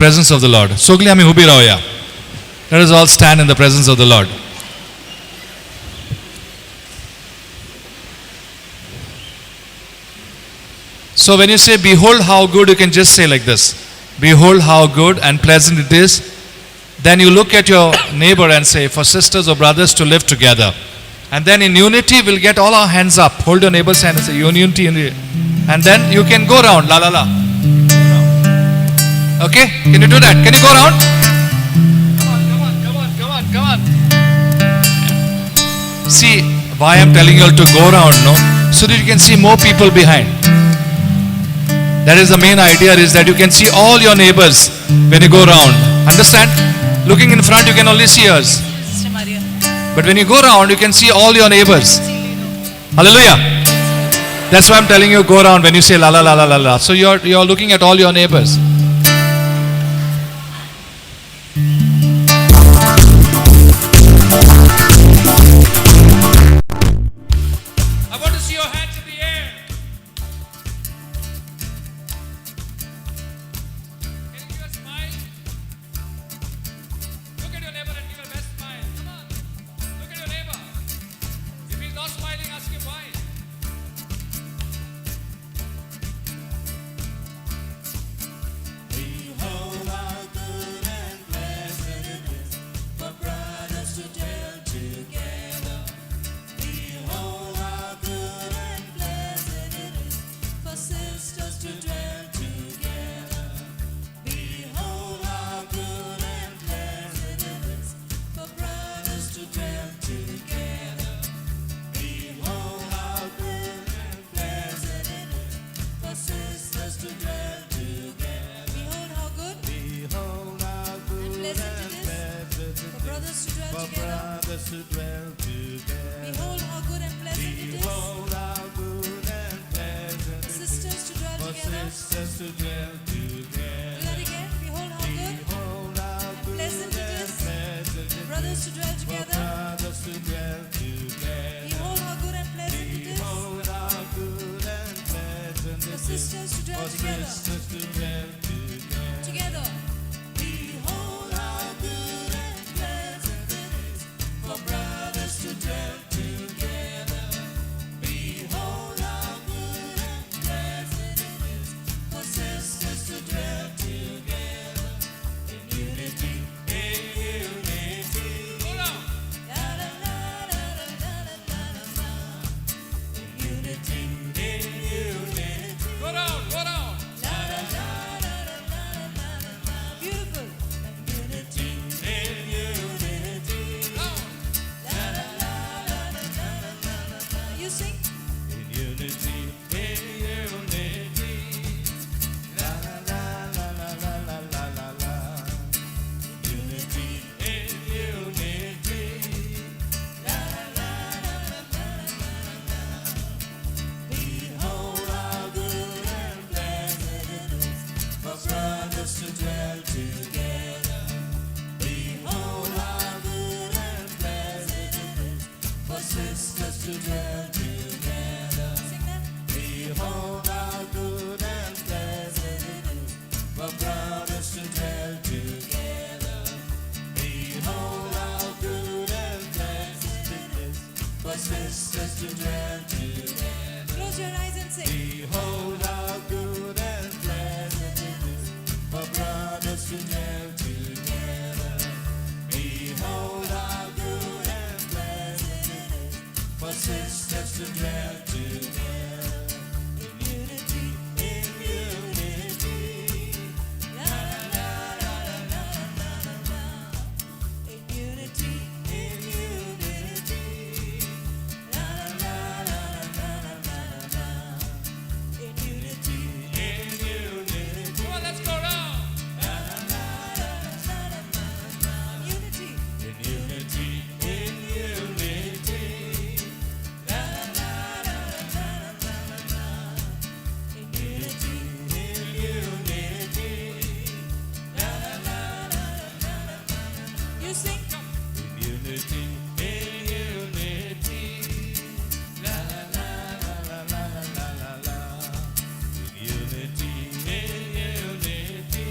Presence of the Lord. सगळीं आमी उबी रावया. Let us all stand in the presence of the Lord. So when you say behold how good, you can just say like this. Behold how good and pleasant it is. Then you look at your neighbor and say, for sisters or brothers to live together. And then in unity, we'll get all our hands up. Hold your neighbor's hand and say, unity, unity. And then you can go round, la la la. Okay? Can you do that? Can you go round? Come on, come on, come on, come on, come on. See, why I'm telling you all to go round, no? So that you can see more people behind. That is the main idea, is that you can see all your neighbors when you go round. Understand? Looking in front, you can only see us. Sister Maria. But when you go round, you can see all your neighbors. Hallelujah. That's why I'm telling you go round when you say la la la la la la. So you're looking at all your neighbors. I want to see your hands in the air. Can you give a smile? Look at your neighbor and give a best smile. Come on. Look at your neighbor. If he's not smiling, ask him why. Behold how good and pleasant it is for brothers to dwell together. Behold how good and pleasant it is for sisters to dwell together. Behold how good and pleasant it is for brothers to dwell together. Behold how good and pleasant it is for sisters to dwell together. Behold how good Behold how good pleasant and it is pleasant for it is brothers to dwell for together. brothers to dwell together. Behold how good and pleasant it is Behold how good and pleasant for it is sisters to dwell for together. sisters to dwell Do together. that again. Behold how good Behold how and good pleasant it and is pleasant for it brothers is to dwell for together. brothers to dwell together. Behold how good and pleasant it is Behold how good and pleasant for it is sisters to dwell for together. sisters to dwell together. Together. Behold how good and pleasant it is for brothers to dwell together. Behold how good and pleasant it is for sisters to dwell together. In unity, in unity. Go round. La la la la la la la la la. In unity, in unity. Go round, go round. La la la la la la la la la. Beautiful. In unity, in unity. Round. La la la la la la la la la. You sing. In unity, in unity. La la la la la la la la la la. Unity, in unity. La la la la la la la la. Behold how good and pleasant it is for brothers to dwell together. Behold how good and pleasant it is for sisters to dwell together. Sing that. Behold how good and pleasant it is for brothers to dwell together. Behold how good and pleasant it is for sisters to dwell together. Close your eyes and sing. Behold how good and pleasant it is for brothers to dwell together. Behold how good and pleasant it is for sisters to dwell together. In unity, in unity. La la la la la la la la. In unity. In unity. La la la la la la la la. In unity. In unity. Come on, let's go round. Unity. In unity, in unity. La la la la la la la. In unity. In unity. La la la la la la la. You sing. In unity, in unity. La la la la la la la la la. In unity, in unity.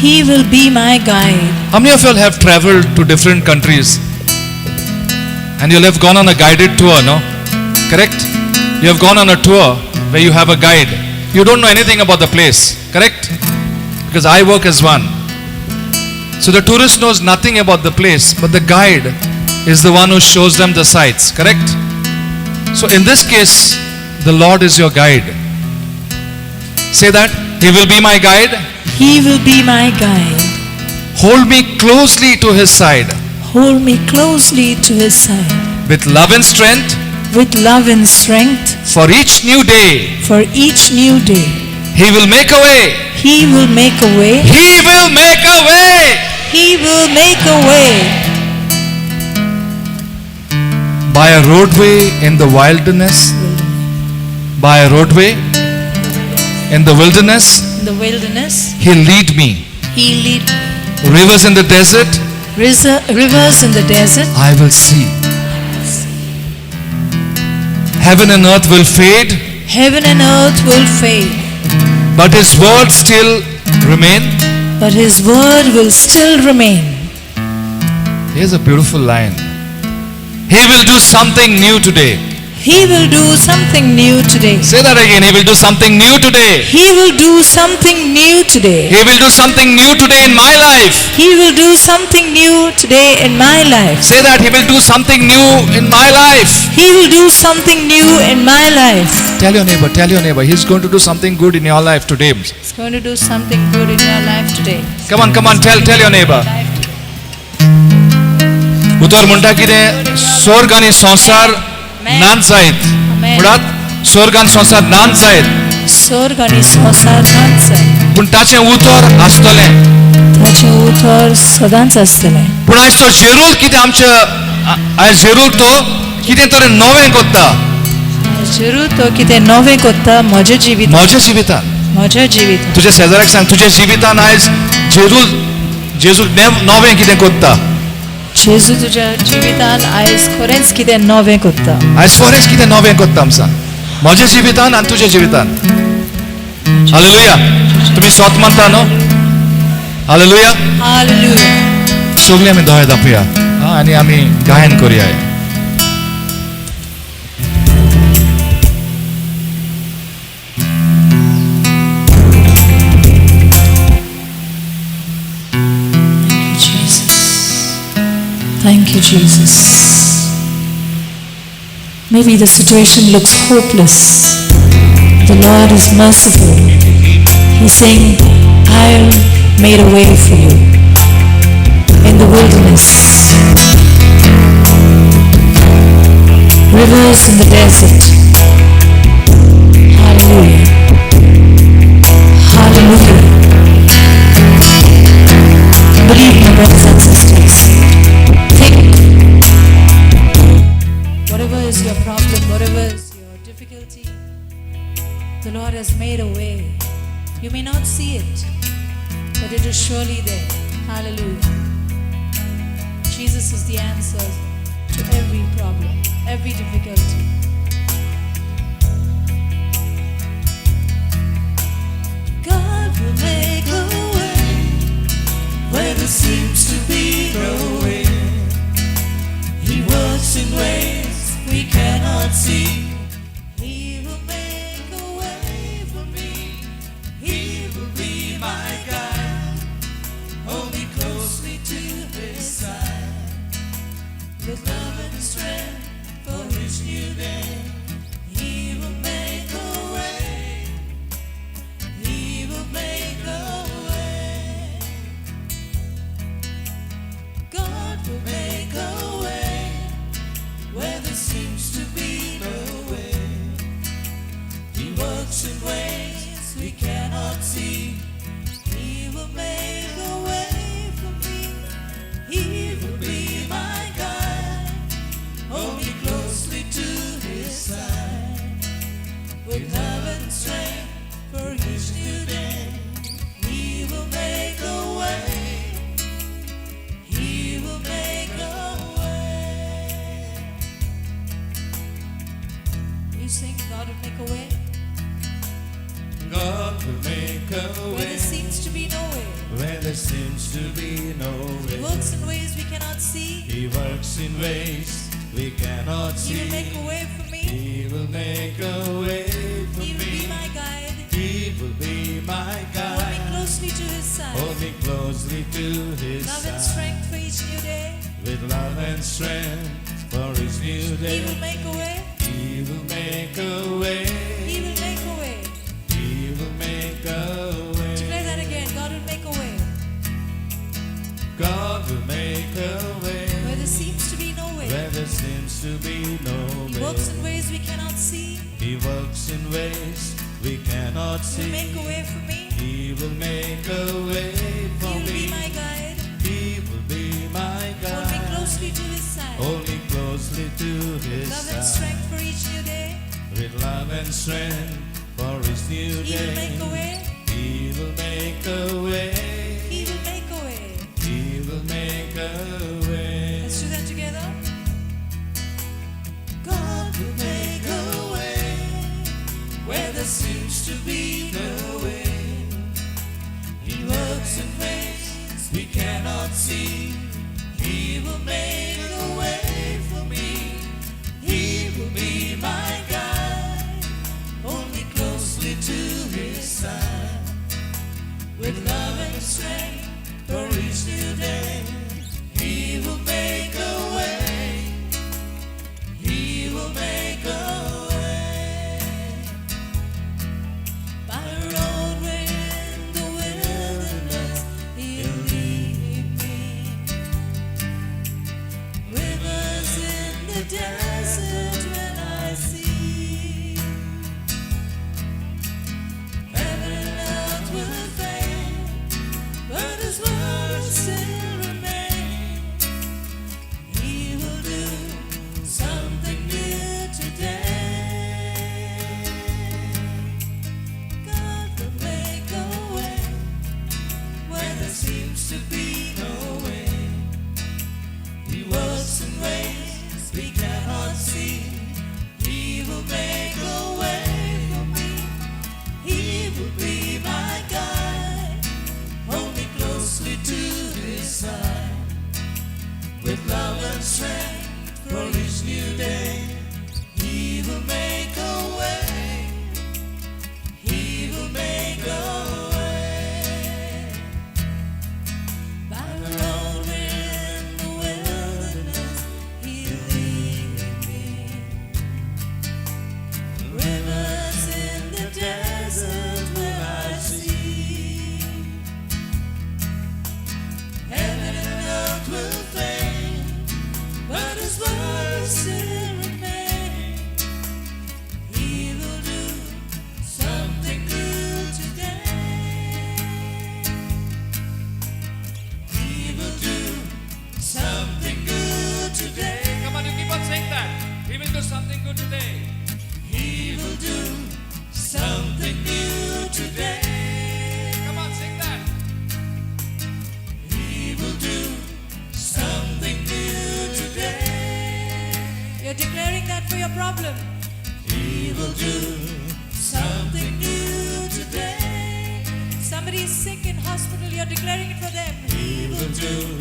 He will be my guide. How many of you all have traveled to different countries? And you'll have gone on a guided tour, no? Correct? You have gone on a tour where you have a guide. You don't know anything about the place, correct? Because I work as one. So the tourist knows nothing about the place, but the guide is the one who shows them the sights, correct? So in this case, the Lord is your guide. Say that, He will be my guide. He will be my guide. Hold me closely to His side. Hold me closely to His side. With love and strength. With love and strength. For each new day. For each new day. He will make a way. He will make a way. He will make a way. He will make a way. By a roadway in the wilderness. By a roadway in the wilderness. In the wilderness. He'll lead me. He'll lead me. Rivers in the desert. Rivers in the desert. I will see. Heaven and earth will fade. Heaven and earth will fade. But His word still remain. But His word will still remain. Here's a beautiful line. He will do something new today. He will do something new today. Say that again. He will do something new today. He will do something new today. He will do something new today in my life. He will do something new today in my life. Say that. He will do something new in my life. He will do something new in my life. Tell your neighbor, tell your neighbor, he's going to do something good in your life today. He's going to do something good in your life today. Come on, come on, tell your neighbor. उतर म्हणटा कितें स्वर्ग आनी संवसार नाच जायत. म्हळ्यार स्वर्ग आनी संवसार नाच जायत. स्वर्ग आनी संवसार नाच जायत. पूण ताचें उतर आसतलें. ताचें उतर सदांच आसतलें. पूण आयज तो जेरूल कितें आमच्या आयज जेरूल तो कितें तरी नवें करता. जेरूल तो कितें नवें करता म्हज्या जिवितान. म्हज्या जिवितान. म्हज्या जिवितान. तुज्या शेजाऱ्याक सांग तुज्या जिवितान आयज जेरूल जेजू नवें कितें करता. जेजू तुज्या जिवितान आयज खरेंच कितें नवें करता. आयज खरेंच कितें नवें करता आमकां म्हज्या जिवितान आनी तुज्या जिवितान. हालेलुया. तुमी सोत मानता न्हू? हालेलुया. हालेलुया. सगळीं आमी दोळे धांपुया आनी आमी गायन करुया. Thank you, Jesus. Maybe the situation looks hopeless. The Lord is merciful. He's saying, I made a way for you in the wilderness. Rivers in the desert. Hallelujah. Hallelujah. Believe, my brothers and sisters. Think, whatever is your problem, whatever is your difficulty, the Lord has made a way. You may not see it, but it is surely there. Hallelujah. Jesus is the answer to every problem, every difficulty. God will make a way where there seems to be no way. He works in ways we cannot see. He will make a way for me. He will be my guide. Hold me closely to His side. With love and strength for each new day. He will make a way. He will make a way. God will make a way where there seems to be no way. He works in ways we cannot see. He will make a way for me. He will be my guide. Hold me closely to His side. With love and strength for each new day. He will make a way. He will make a way. You sing, God will make a way. God will make a way. to be no He way. works in ways we cannot see. He works in ways we cannot He will see. make a way for me. He will make a way for He will be me. my guide. He will be my Hold me guide. closely to his side. Hold me closely to his Love and side. strength for each new day. With love and strength for his new He day. will make a way. He will make a way. He will make a way. He will make a way. Declare that again. God will make a way. God will make a way. Where there seems to be no way. Where there seems to be no He works way. in ways we cannot see. He works in ways we cannot He will see. make a way for me. He will make a way He for will be me. my guide. He will be my Hold me guide. closely to his side. Hold me closely to his Love and side. strength for each new day. With love and strength for his new He will make day. a way. He will make a way. He will make a way. He will make a way. Let's do that together. God will make a way where there seems to be no way. He works in ways we cannot see. He will make a way for me. He will be my guide. Hold me closely to his side. With love and strength for each new day. He will make a way. He will make a way. By a roadway in the wilderness, he'll lead me. Rivers in the desert when I see. Heaven and earth will fade, but his word still remains. He will do something new today. God will make a way Where there seems to be no way. He works in ways we cannot see. He will make a way for me. He will be my guide. Hold me closely to his side. With love and strength for each new day. He will make a way. He will make a way. By the roadway in the wilderness, he'll lead me. Rivers in the desert will I see. Heaven and earth will fade, But his word still remains. He will do something good today. He will do something good today. Come on, you keep on saying that. He will do something good today. He will do something new today. Come on, sing that. He will do something new today. You're declaring that for your problem. He will do something new today. Somebody is sick in hospital, you're declaring it for them. He will do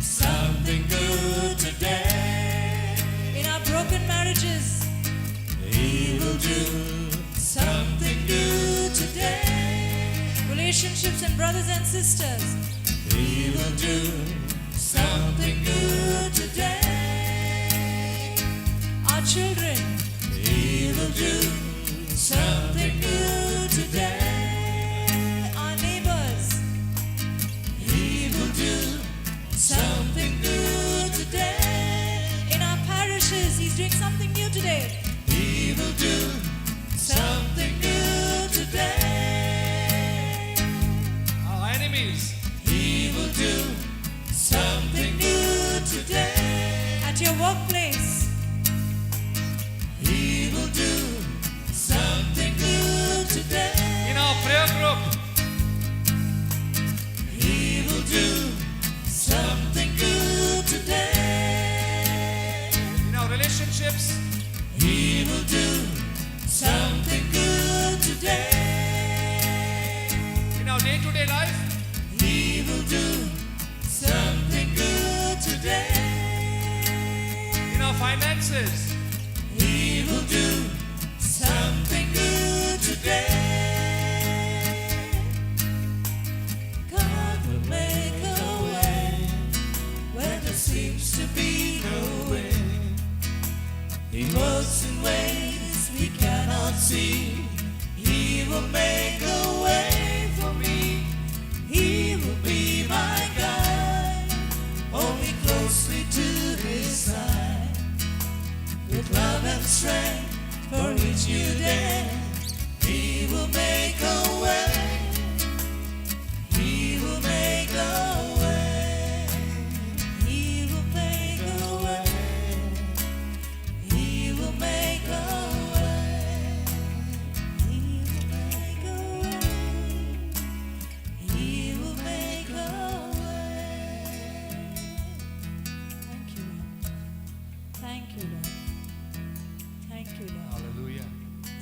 something good today. In our broken marriages, He will do something good today. Relationships and brothers and sisters, He will do something good today. Our children, He will do something good today. Our neighbors, He will do something good today. In our parishes, he's doing something new today. He will do something good today. Our enemies, He will do something new today. At your workplace, He will do something good today. In our prayer group, He will do something good today. In our relationships, He will do something good today. In our day-to-day life, He will do finances. He will do something good today. God will make a way where there seems to be no way. He works in ways we cannot see. He will make a way for me. He will be my guide. Hold me closely to his side. With love and strength for each new day. He will make a way. He will make a way. He will make a way. He will make a way. He will make a way. He will make a way. Thank you, Lord. Thank you, Lord. Thank you, Lord. Hallelujah.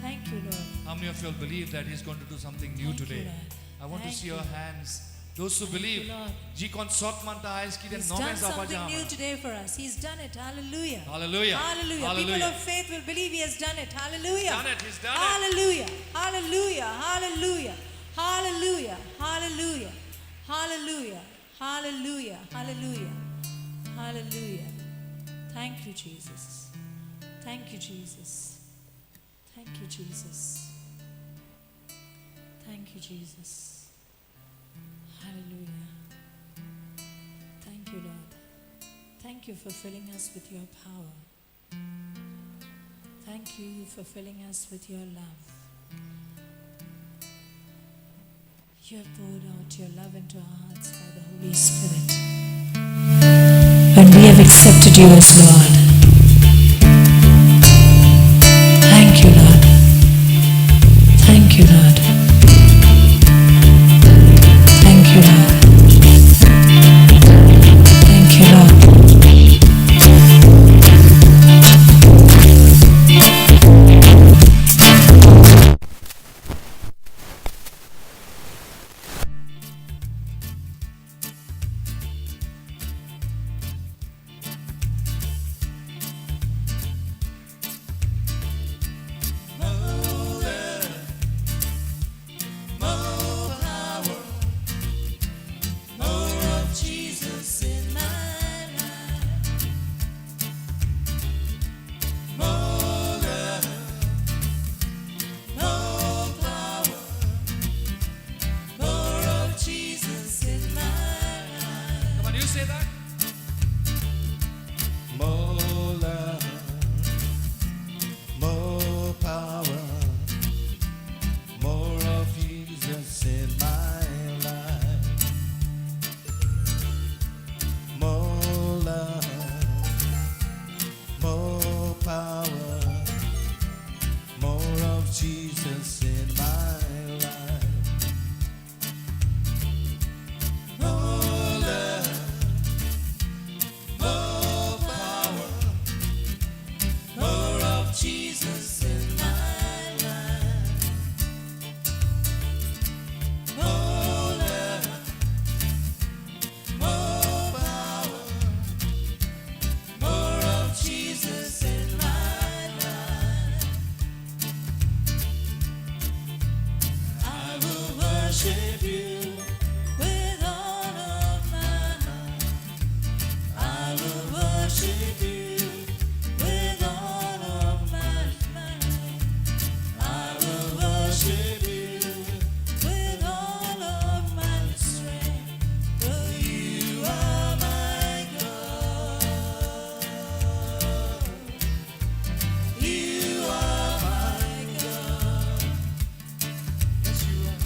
Thank you, Lord. How many of you all believe that He's going to do something new Thank you, today? Lord. I want to Thank see you, your Lord. Hands. Those who Thank you, believe, Lord. जी कोण सोत मानता आयज कितें He's नवें done जावपाचें something आहा new म्हणून. Today for us. He's done it. Hallelujah. Hallelujah. Hallelujah. Hallelujah. People of faith will believe He has done it. Hallelujah. Done it. He's done it. Hallelujah. Hallelujah. Hallelujah. Hallelujah. Hallelujah. Hallelujah. Hallelujah. Hallelujah. Hallelujah. Thank you, Jesus. Thank you, Jesus. Thank you, Jesus. Thank you, Jesus. Hallelujah. Thank you, Lord. Thank you for filling us with your power. Thank you for filling us with your love. You have poured out your love into our hearts by the Holy Spirit. When we have accepted you as Lord. Thank you, Lord. Thank you, Lord. Thank you, Lord. Thank you, Lord. More love, more power, more of Jesus in my life. More love, more power, more of Jesus in my life. Come on, you say that. More love, more power, more of Jesus in my life. More love, more power, more of Jesus in my life. More love, more power, more of Jesus in my life. More love, more power, more of Jesus in my life. I will worship you with all of my heart. I will worship you with all of my might. I will worship you with all of my strength. For you are my God. You are my God. Yes, you are.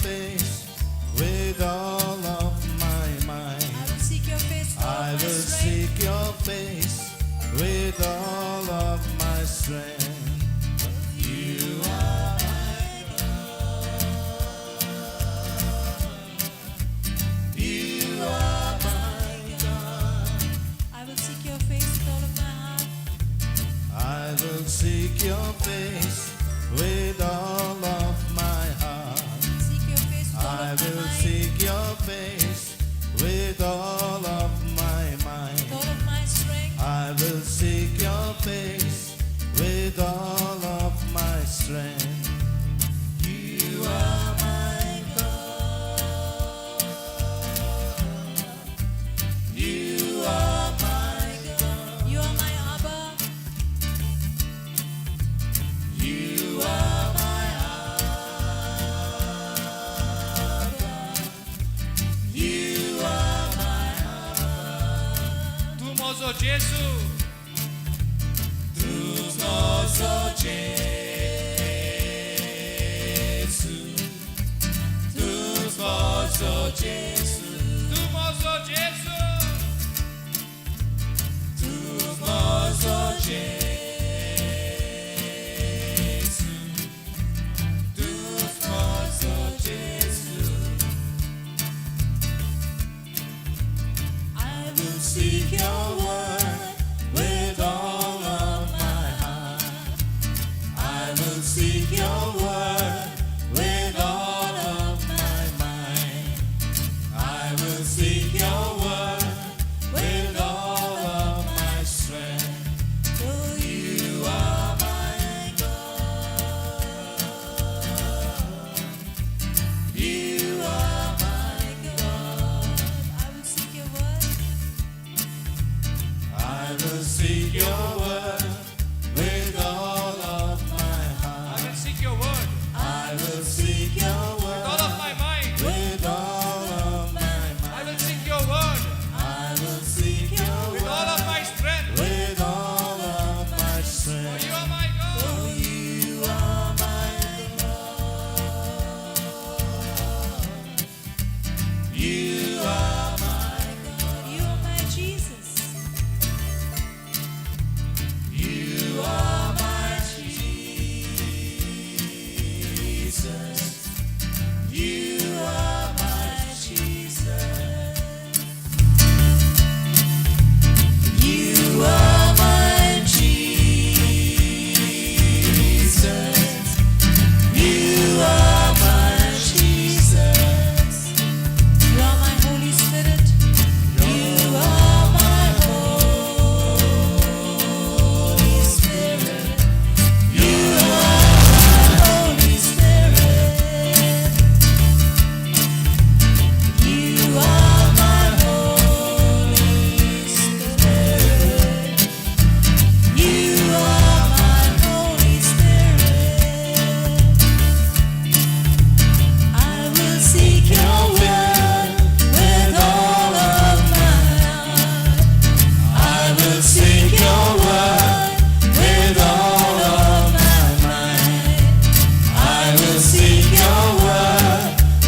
face with all of my mind. I will seek your face with all I of my will strength. seek your face with all of my strength. You are my God. You are my God. I will seek your face with all of my heart. I will seek your face with all of my heart. Seek your face with all I of my will mind. seek your face with all of my mind. With all of my strength. I will seek your face with all of my strength. You are my God. You are my God. You are my Abba. You are my Abba. You are my Abba. Tu mozo Jesu. Tu nosso Jesu. Tu nosso Jesu. Tu mozo Jesu. Tu nosso Jesu. Tu nosso Jesu. I will Seek your word with all of my heart. I will seek your word with all of my mind. I will seek your word with all of my strength. Oh, You are my God. You are my God. I will seek your word. I will seek your word with all of my I heart. will seek your word I will seek your with all word of my mind. with all of my I mind. will seek your word I will seek your with all word of my strength. with all of my For strength. you are my God. Oh, you are my God. You are my God. You are my Jesus. You are my Jesus. You are my Jesus. You are my Jesus. You are my Jesus. You are my Holy Spirit. You are my Holy Spirit. You are my Holy Spirit. You are my Holy Spirit. You are my Holy Spirit. I will seek your word with all of my heart. I will seek your word with all of my mind. I will seek your word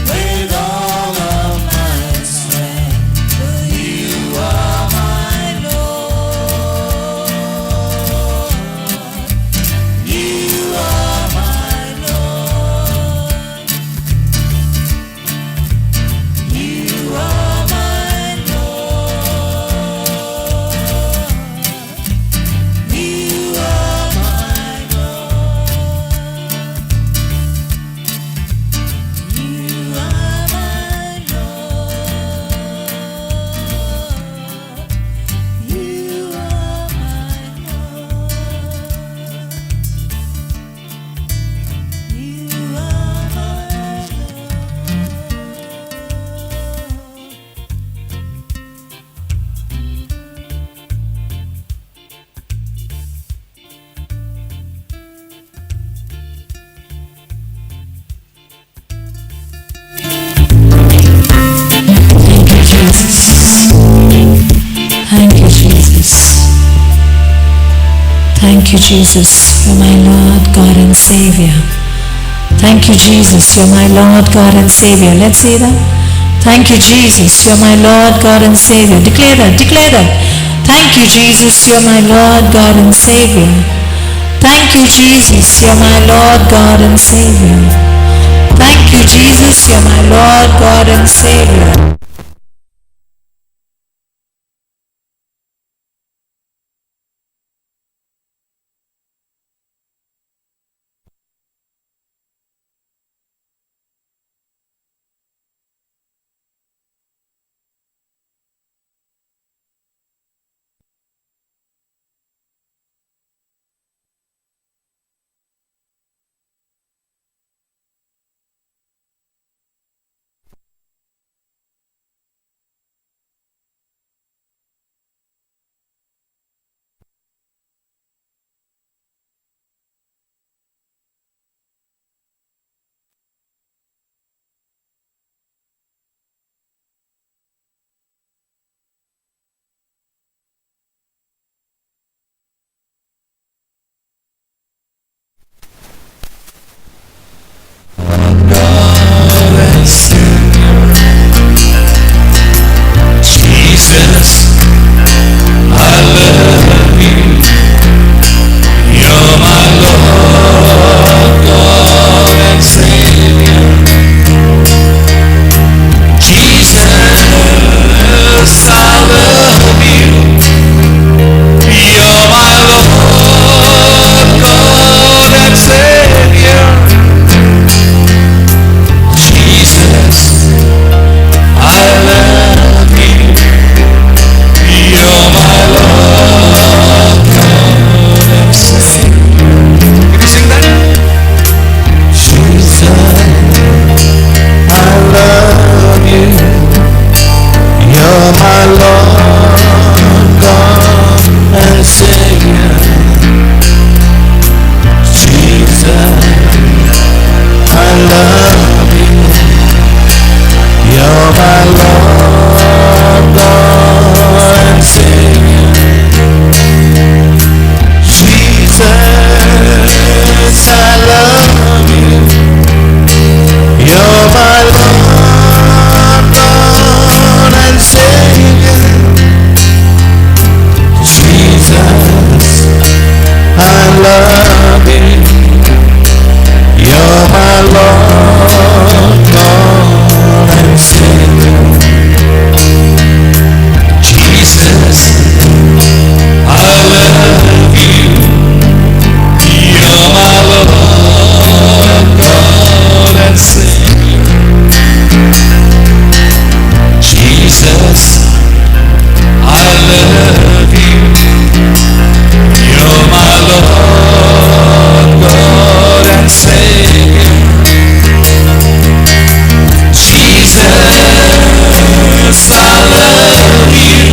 with all of my strength. You are my Lord. You are My Lord. You are My Lord. You are my Lord. You are my Lord. You are my Lord. You are my Lord. Thank you, Jesus. Thank you, Jesus. Thank you, Jesus, for my Lord, God, and Savior. Thank you, Jesus. You're my Lord, God and Savior. Let's say that. Thank you, Jesus. You're my Lord, God and Savior. Declare that. Declare that. Thank you, Jesus. You're my Lord, God and Savior. Thank you, Jesus. You're my Lord, God and Savior. Thank you, Jesus. You're my Lord, God and Savior. Jesus, I love you. You're my Lord, God and Savior. Jesus, I love you. You're my Lord, God and Savior. Jesus, I love you. You're my Lord, God and Savior. Can you sing that? Jesus, I love you. You're my Lord, God and Savior. Jesus, I love you. You're my Lord, God and Savior. Jesus, I love you. You're my Lord, God and Savior. Jesus, I love you. You're my Lord, God and Savior. Jesus, I love you. You're my Lord, God and Savior. Jesus, I love you. You're my Lord, God and Savior. Jesus, I love you.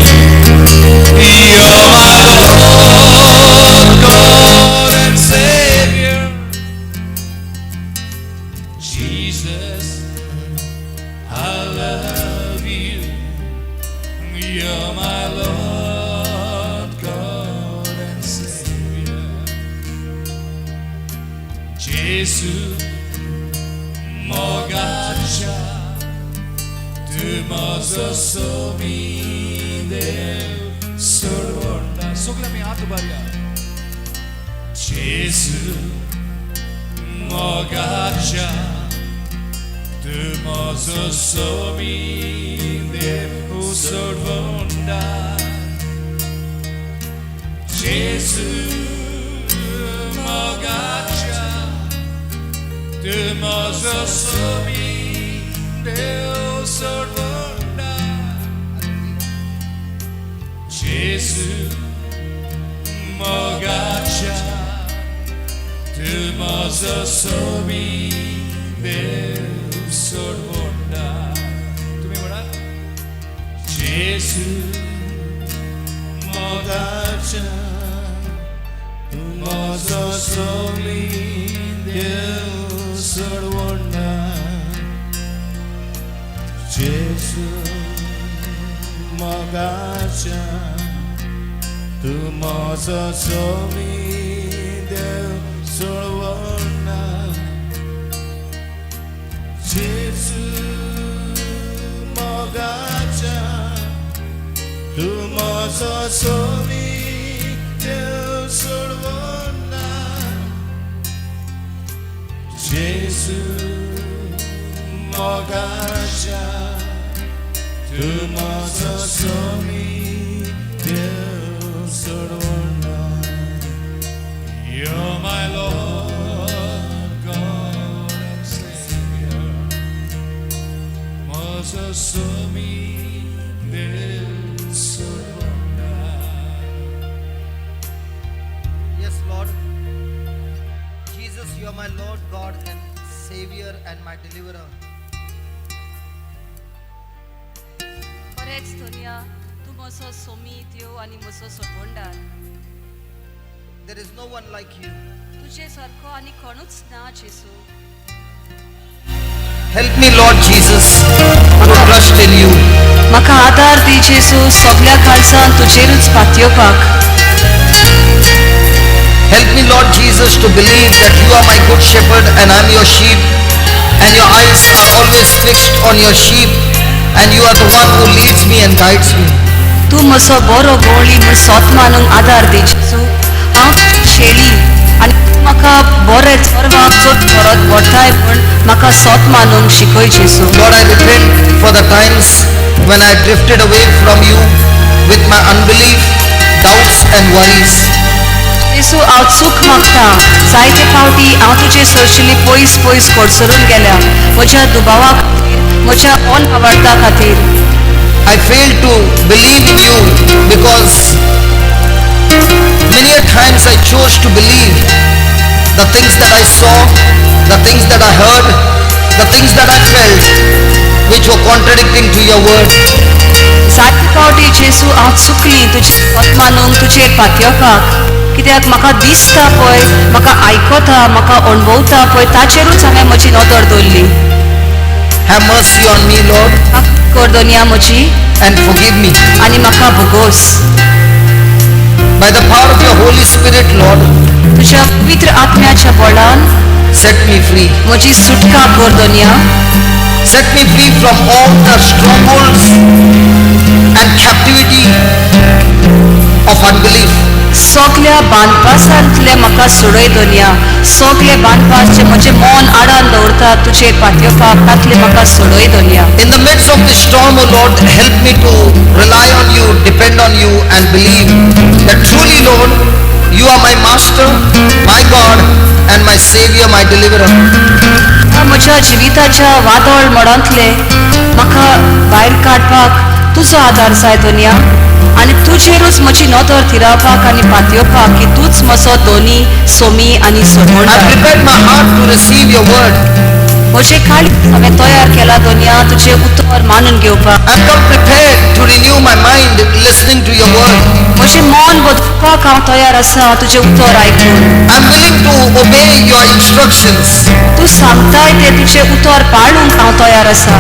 You're my Lord, God and Savior. Jesus, I love you. You're my Lord, God and Savior. Jesu, मोगाच्या तूं म्हजो स्वामी देव सोडवंडा. सगळे आमी हात उबारया. जेसू मोगाच्या तूं म्हजो स्वामी देव सोडवंडा. जेसू मोगाच्या तूं म्हजो स्वामी देव सोडवंडा. जेसू मोगाच्या तूं म्हजो स्वामी देव सोडवंडा. तुमी म्हणा, जेसू मोगाच्या तूं म्हजो स्वामी देव सोडवंडा. जेसू मोगाच्या तूं म्हजो स्वामी देव सोडवंडा. म्हजो सोमी देव सोडवना. जेजू मोगाच्या, तूं म्हजो सोमी देव सोडवना. You're my Lord, God and Savior. म्हजो सोमी देव सोडवना. Yes, Lord. Jesus, you are my Lord, God, and Savior, and my deliverer. खरेंच धोनिया, तूं म्हजो सोमी देव आनी म्हजो सोडवणदार. There is no one like you. तुजे सारको आनी कोणूच ना जेसू. Help me, Lord Jesus, to trust in you. म्हाका आदार दी जेसू, सगल्या काळजान तुजेरूच पातयेवपाक. Help me, Lord Jesus, to believe that you are my good shepherd and I am your sheep, and your eyes are always fixed on your sheep, and you are the one who leads me and guides me. तूं म्हजो बरो गवळी म्हूण सोत मानूंक आदार दी जेजू. हांव तुजी शेळी आनी तूं म्हाका बरें चोरवाक चड परत व्हरताय म्हूण म्हाका सोत मानूंक शिकय जेजू. Lord, I repent for the times when I drifted away from you with my unbelief, doubts and worries. जेजू, हांव चूक मागता. जायते फावटी हांव तुजे सरशिली पयस पयस कडसरून गेल्या, म्हज्या दुबावा खातीर, म्हज्या अनआवार्ता खातीर. I failed to believe in you because many a times I chose to believe the things that I saw, the things that I heard, the things that I felt, which were contradicting to your word. जायते फावटी जेजू हांव चुकली तुजी सोत मानूंक, तुजेर पातयेवपाक, कित्याक म्हाका दिसता पळय, म्हाका आयकता, म्हाका अणभवता पळय, ताचेरूच हांवें म्हजी नदर दवरली. Have mercy on me, Lord, कर दोनया म्हजी and forgive me. आनी म्हाका भोगोस. By the power of your Holy Spirit, Lord, तुज्या पवित्र आत्म्याच्या बळान set me free. म्हजी सुटका कर दोनया. Set me free from all the strongholds and captivity of unbelief. सगल्या बांदपासांतले म्हाका सोडय दोनया. सगले बांदपास जे म्हजें मन आडान दवरता तुजेर पातयेवपाक, तातले म्हाका सोडय दोनया. In the midst of this storm, O Lord, help me to rely on you, depend on you, and believe that truly, Lord, you are my master, my God, and my Savior, my deliverer. म्हज्या जिविताच्या वादळ मोडांतले म्हाका भायर काडपाक तुजो आदार जाय दोनया, आनी तुजेरूच म्हजी नदर थिरावपाक आनी पातयेवपाक की तूंच म्हजो दोनी, सोमी आनी I सोडवणदार. Prepared my heart to receive your word. म्हजें काळीज हांवें तयार केला दोनया, तुजें उतर मानून घेवपाक. I've come prepared to renew my mind listening to your word. म्हजें मन बदलपाक हांव तयार आसा तुजें उतर आयकून. I'm willing to obey your instructions. तूं सांगताय तें तुजें उतर पाळूंक हांव तयार आसा.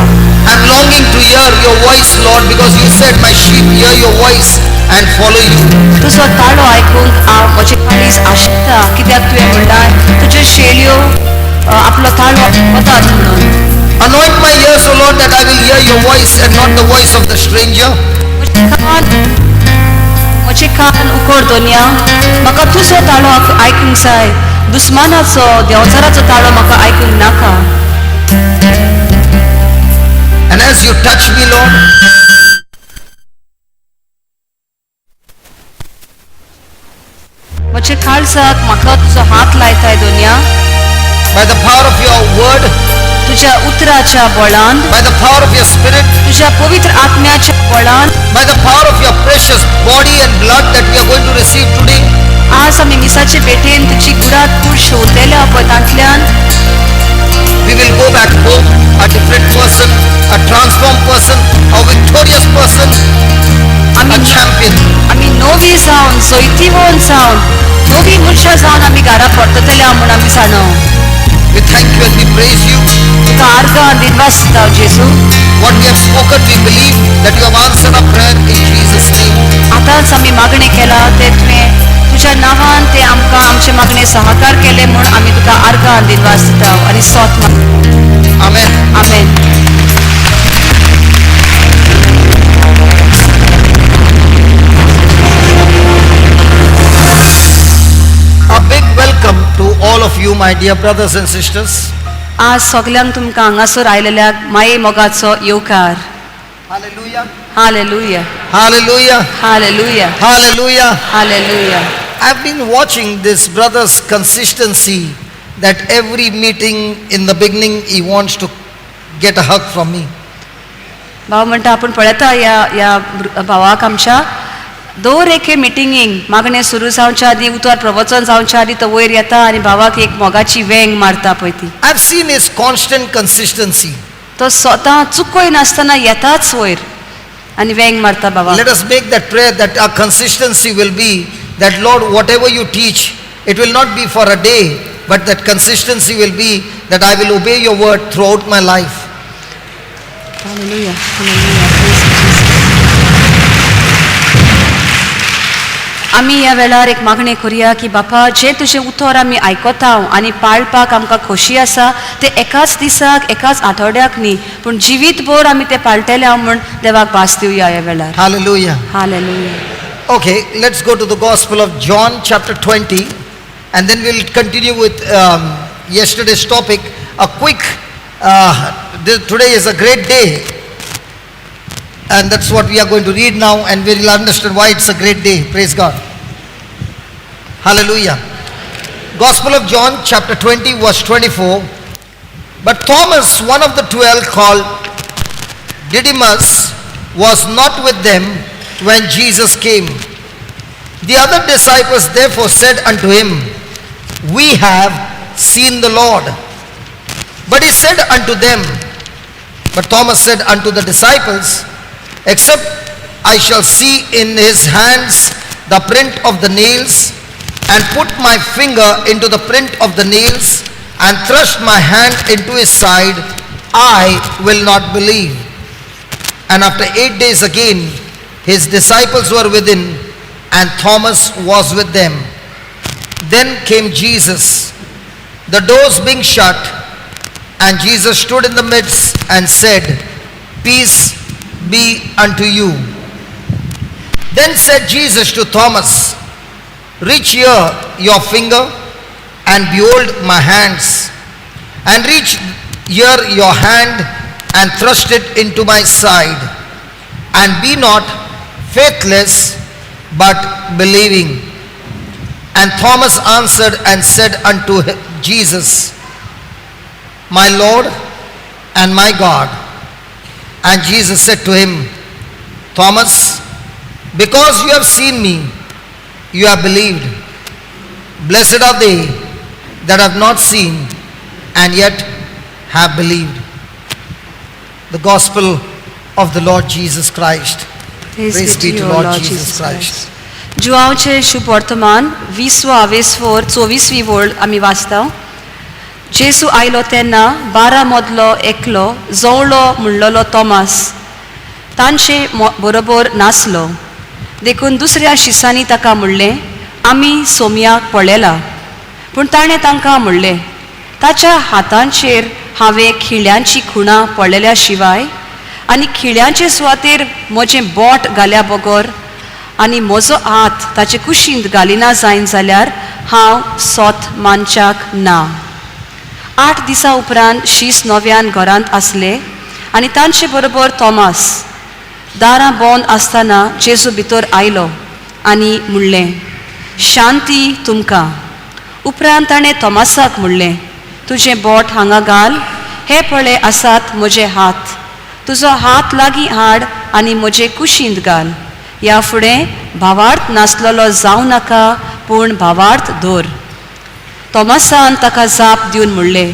I'm longing to hear your voice, Lord, because you said, "My sheep hear your voice and follow you." तुजो ताळो आयकूंक हांव म्हजें काळीज आशेता, कित्याक तुवें म्हणलां तुज्यो शेळयो आपलो ताळो आयकतात म्हणून. Anoint my ears, O Lord, that I will hear your voice and not the voice of the stranger. म्हजे कान उकड दोनया, म्हाका तुजो ताळो आयकूंक जाय, दुस्मानाचो देंवचाराचो ताळो म्हाका आयकूंक नाका. And as you touch me, Lord, म्हजे काळजाक म्हाका तुजो हात लायताय दोनया, by the power of your word, तुज्या उतराच्या बळान, by the power of your spirit, तुज्या पवित्र आत्म्याच्या बळान, by the power of your precious body and blood that we are going to receive today, आज आमी मिसाचे भेटेन तुजी गुरात कूड शेवतेल्या पळय तांतल्यान we will go back home a different person, a transformed person, a victorious person, a आमी champion. आमी नवी जावन, जैतिवंत जावन, नवी मनशां जावन आमी घरा परततल्या म्हूण आमी जाणा. We thank you and we praise you. तुका आर्गां दिनवास दिता जेजू. What we have spoken, we believe that you have answered our prayer in Jesus' name. आतांच आमी मागणें केलां तें तुवें तुज्या नांवान तें आमकां आमचें मागणें सहकार केलें म्हूण आमी तुका आर्गां दिनवास दिता आनी सोत मागता. Amen. Amen. my dear brothers and sisters. आज सगल्यांक तुमकां हांगासर आयलेल्या माये मोगाचो येवकार. Hallelujah. Hallelujah. Hallelujah. Hallelujah. Hallelujah. Hallelujah. I've been watching this brother's consistency that every meeting in the beginning he wants to get a hug from me. भाव म्हणटा आपूण पळयता ह्या ह्या भावाक आमच्या दर एके मिटिंगेक मागणें सुरू जावच्या आदीं उतर प्रवचन जावच्या आदीं तो वयर येता आनी भावाक एक मोगाची वेंग मारता पळय ती. I've seen his constant consistency. तो स्वता चुकय नासतना येताच वयर आनी वेंग मारता भावाक. Let us make that prayer that our consistency will be that, Lord, whatever you teach, it will not be for a day, but that consistency will be that I will obey your word throughout my life. Hallelujah, hallelujah, praise you, Jesus. आमी ह्या वेळार एक मागणें करुया की बापा जें तुजें उतर आमी आयकता आनी पाळपाक आमकां खोशी आसा तें एकाच दिसाक एकाच आठवड्याक न्ही पूण जिवीतभर आमी तें पाळटेले हांव म्हूण देवाक भास दिवया ह्या वेळार. Hallelujah. Hallelujah. Okay, let's go to the Gospel of John, chapter 20, and then we'll continue with yesterday's topic. A quick, today is a great day, and that's what we are going to read now, and we will understand why it's a great day. Praise God. Hallelujah. Gospel of John, chapter 20, verse 24. But Thomas, one of the 12, called Didymus, was not with them when Jesus came. The other disciples therefore said unto him, We have seen the Lord. But he said unto them, but Thomas said unto the disciples, Except I shall see in his hands the print of the nails, and put my finger into the print of the nails, and thrust my hand into his side, I will not believe. And after 8 days again, his disciples were within, and Thomas was with them. Then came Jesus, the doors being shut, and Jesus stood in the midst and said, Peace be unto you. Then said Jesus to Thomas, Reach here your finger and behold my hands, and reach here your hand and thrust it into my side, and be not faithless, but believing. And Thomas answered and said unto Jesus, My Lord and my God. And Jesus said to him, Thomas, because you have seen me, you have believed. Blessed are they that have not seen and yet have believed. The Gospel of the Lord Jesus Christ. Praise be to you, Lord Jesus Christ. जुआंवचें शुभ वर्तमान वीसवो आवेसवोर चोवीसवी वळ आमी वाचता. जेसू आयलो तेन्ना 12 मदलो एकलो जोवळो म्हणलेलो तोमास तांचे बरोबर नासलो. देखून दुसऱ्या शिसांनी ताका म्हणलें, आमी सोमयाक पळयला. पूण ताणें तांकां म्हणलें, ताच्या हातांचेर हांवें खिळ्यांची खुणां पळयल्या शिवाय आनी खिळ्यांचे सुवातेर म्हजें बोट घाल्या बगर आनी म्हजो हात ताचे कुशींत घालिना जायन जाल्यार हांव सोत मानच्याक ना. 8 दिसां उपरांत शीस नव्यान घरांत आसले आनी तांचे बरोबर तोमास. दारां बंद आसतना जेजू भितर आयलो आनी म्हणलें, शांती तुमकां. उपरांत ताणें तोमासाक म्हणलें, तुजें बोट हांगा घाल, हे पळय आसात म्हजे हात, तुजो हात लागीं हाड आनी म्हजे कुशींत घाल. ह्या फुडें भावार्थ नासलेलो जावं नाका, पूण भावार्थ धर. तोमासान ताका जाप दिवन म्हणलें,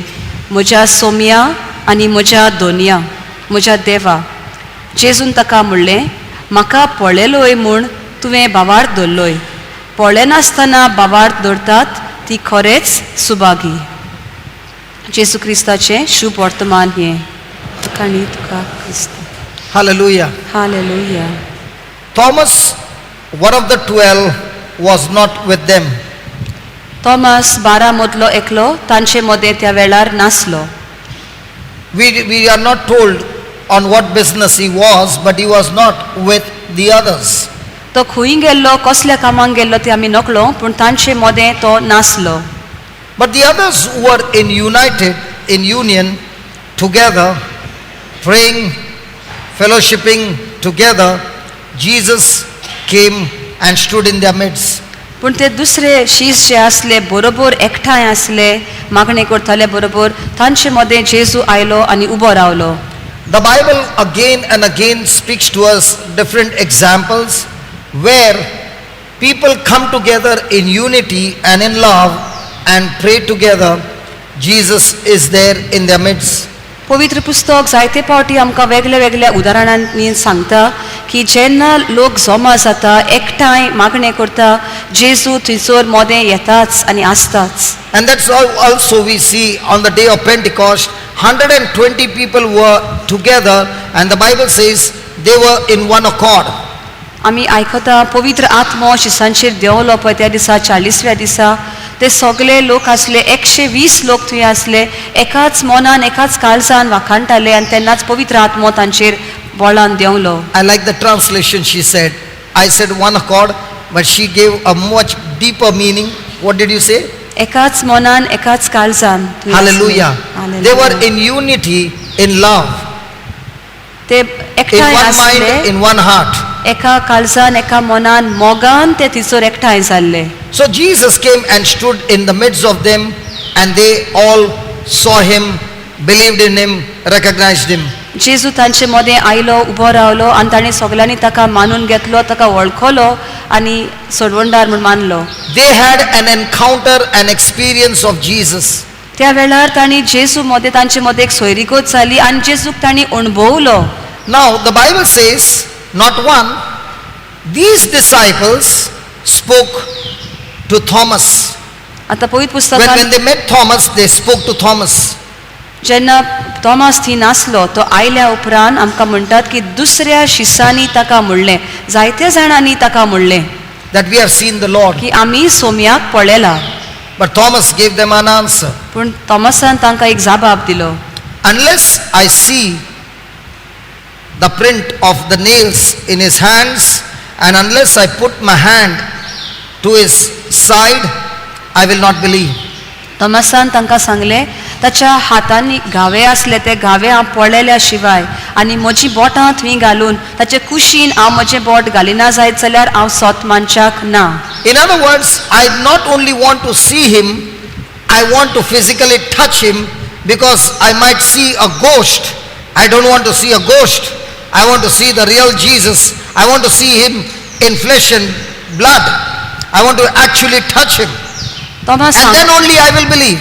म्हज्या सोमया आनी म्हज्या दोनया, म्हज्या देवा. जेजून ताका म्हणलें, म्हाका पळयलोय म्हूण तुवें भावार्थ धरलोय, पळयनासतना भावार्थ धरतात ती खरेंच सुभागी. जेजू क्रिस्ताचें शुभ वर्तमान हें. तुका न्ही तुका क्रिस्त. Hallelujah. Hallelujah. Thomas, one of the 12, was not with them. Thomas 12 मदलो एकलो तांचे मदें त्या वेळार नासलो. We are not told on what business he was, but he was not with the others. तो खंय गेल्लो कसल्या कामाक गेल्लो ते आमी नकळो, पूण तांचे मदें तो नासलो. But the others who were in united, in union, together, praying, fellowshipping together, Jesus came and stood in their midst. पूण ते दुसरे शीस जे आसले बरोबर एकठांय आसले मागणें करताले बरोबर तांचे मदें जेजू आयलो आनी उबो रावलो. The Bible again and again speaks to us different examples where people come together in unity and in love and pray together. Jesus is there in their midst. पवित्र पुस्तक जायते फावटी आमकां वेगळ्या वेगळ्या उदाहरणांनी सांगता की जेन्ना लोक जमा जाता एकठांय मागणें करता जेजू थंयसर मोदें येताच आनी आसताच. And that's how also we see on the day of Pentecost, 120 people were together, and the Bible says they were in one accord. आमी आयकता पवित्र आत्मो शिसांचेर देंवलो पळय त्या दिसा चाळीसव्या दिसा ते सगळे लोक आसले 120 लोक थंय आसले एकाच मनान एकाच काळजान वाखाणटाले आनी तेन्नाच पवित्र आत्मो तांचेर बळान देंवलो. I like the translation she said. I said one accord, but she gave a much deeper meaning. What did you say? एकाच मनान एकाच काळजान थंय आसले. Hallelujah. They were in unity, in love, ते in एकठांय one mind, आसले in one heart. एका काळजान एका मनान मोगान ते थंयसर एकठांय जाल्ले. So Jesus came and stood in the midst of them, and they all saw him, believed in him, recognized him. जेजू तांचे मदें आयलो उबो रावलो आनी ताणें सगल्यांनी ताका मानून घेतलो ताका वळखलो आनी सोडवणदार म्हूण मानलो. They had an encounter, an experience of Jesus. त्या वेळार तांणी जेजू मदें तांचे मदें एक सोयरीगत जाली आनी जेजूक तांणी अणभवलो. Now the Bible says, not one, these disciples spoke to Thomas. आतां पवित्र When पुस्तकांत they met Thomas, they spoke to Thomas. जेन्ना तॉमास थंय नासलो तो आयल्या उपरांत आमकां म्हणटात की दुसऱ्या शिसांनी ताका म्हणलें जायत्या जाणांनी ताका म्हणलें That we have seen the Lord. की आमी सोम्याक पळयला. But Thomas gave them an answer. पूण तॉमासान तांकां एक जाबाब दिलो. Unless I see the print of the nails in his hands, and unless I put my hand to his side, I will not believe. तॉमासान तांकां सांगलें ताच्या हातांनी घावे आसले ते घावे हांव पळयल्या शिवाय आनी म्हजी बोटां थंय घालून ताचे कुशीन हांव म्हजें बोट घालिना जायत जाल्यार हांव सोत मानच्याक ना. In other words, I not only want to see him, I want to physically touch him, because I might see a ghost. I don't want to see a ghost. I want to see the real Jesus. I want to see him in flesh and blood. I want to actually touch him. Thomas And then only I will believe.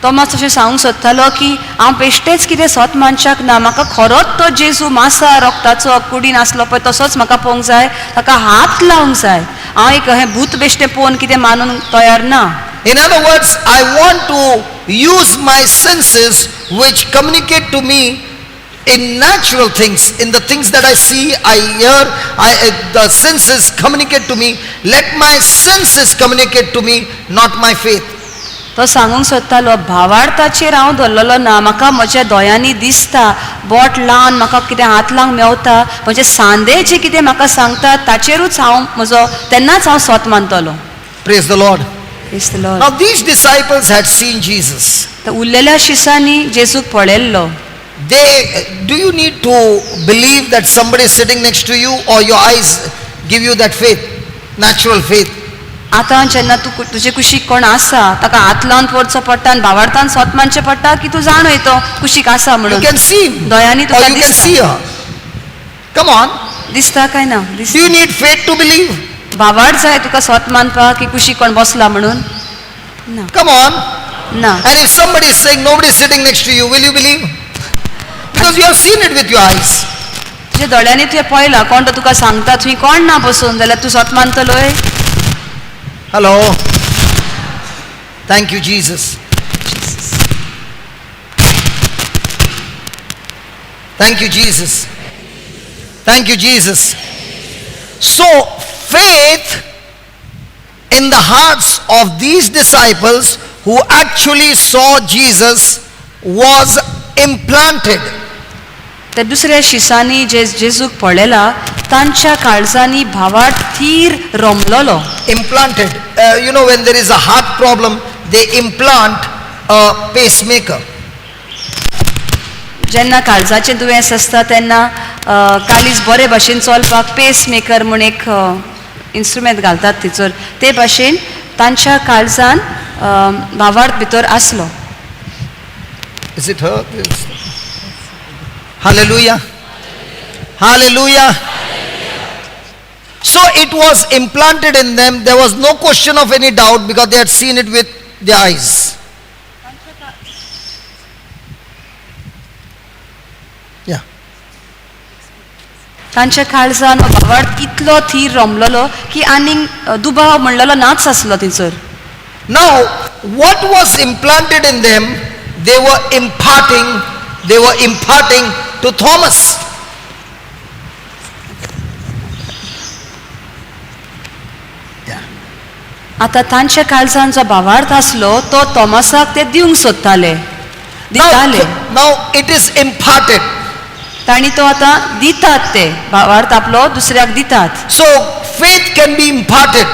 Thomas अशें सांगूंक सोदतालो की हांव बेश्टेंच कितें सोत मानच्याक ना म्हाका खरोच तो जेजू मासा रोगताचो कुडीन आसलो पळय तसोच म्हाका पळोवंक जाय ताका हात लावंक जाय हांव एक हें भूत बेश्टें पळोवन कितें मानूंक तयार ना. In other words, I want to use my senses which communicate to me in natural things, in the things that I see, I hear, the senses communicate to me. Let my senses communicate to me, not my faith. तो सांगूंक सोदतालो भावार्थाचेर हांव धरलेलो ना म्हाका म्हज्या दोळ्यांनी दिसता बोट लावन म्हाका कितें हात लावंक मेवता म्हजे सांदे जे कितें म्हाका सांगता ताचेरूच हांव म्हजो तेन्नाच हांव सोत मानतलो. Praise the Lord. Praise the Lord. Now these disciples had seen Jesus. तर उरलेल्या शिसांनी जेजूक पळयल्लो. Do you need to believe that somebody is sitting next to you, or your eyes give you that faith, natural faith? आतां जेन्ना तूं तुजे कुशीक कोण आसा ताका हात लावन पळोवचो पडटा आनी भावार्थान सोत मानचें पडटा की तूं जाण वयतो कुशीक आसा You म्हणून. can see him. दोळ्यांनी Or तुका you can दिसता. see her. Come on. दिसता काय ना? Do you need faith to believe? भावार्थ जाय तुका सोत मानपाक की कुशीक कोण बसला म्हणून? ना. Come on. ना. And if somebody is saying nobody is sitting next to you, will you believe? Because you have seen it with your eyes. तुज्या दोळ्यांनी तुवें पळयलां कोण तो तुका सांगता थंय कोण ना बसून जाल्यार तूं सोत मानतलोय? Hello. Thank you, Jesus. Thank you, Jesus. Thank you, Jesus. So, faith in the hearts of these disciples who actually saw Jesus was implanted. त्या दुसऱ्या शिसांनी जे जेजूक पळयला तांच्या काळजांनी भावार्थ थीर रमलोलो. Implanted. You know, when there is a heart problem, they implant a pacemaker. जेन्ना काळजाचें दुयेंस आसता तेन्ना काळीज बरे भाशेन चलपाक पेस मेकर म्हूण एक इन्स्ट्रुमेंट घालतात थंयसर ते भाशेन तांच्या काळजान भावार्थ भितर आसलो. Is it her? Yes. Hallelujah. Hallelujah. So it was implanted in them. There was no question of any doubt because they had seen it with their eyes. Yeah. तांच्या काळजान हो भावार्थ इतलो थीर रोमलेलो की आनीक दुबाव म्हणलेलो नाच आसलो थंयसर. Now, what was implanted in them, they were imparting to Thomas. Yeah. आतां तांच्या काळजान जो भावार्थ आसलो तो तॉमासाक ते दिवंक सोदताले दिताले. Now it is imparted. तांणी तो आतां दितात ते भावार्थ आपलो दुसऱ्याक दितात. So faith can be imparted.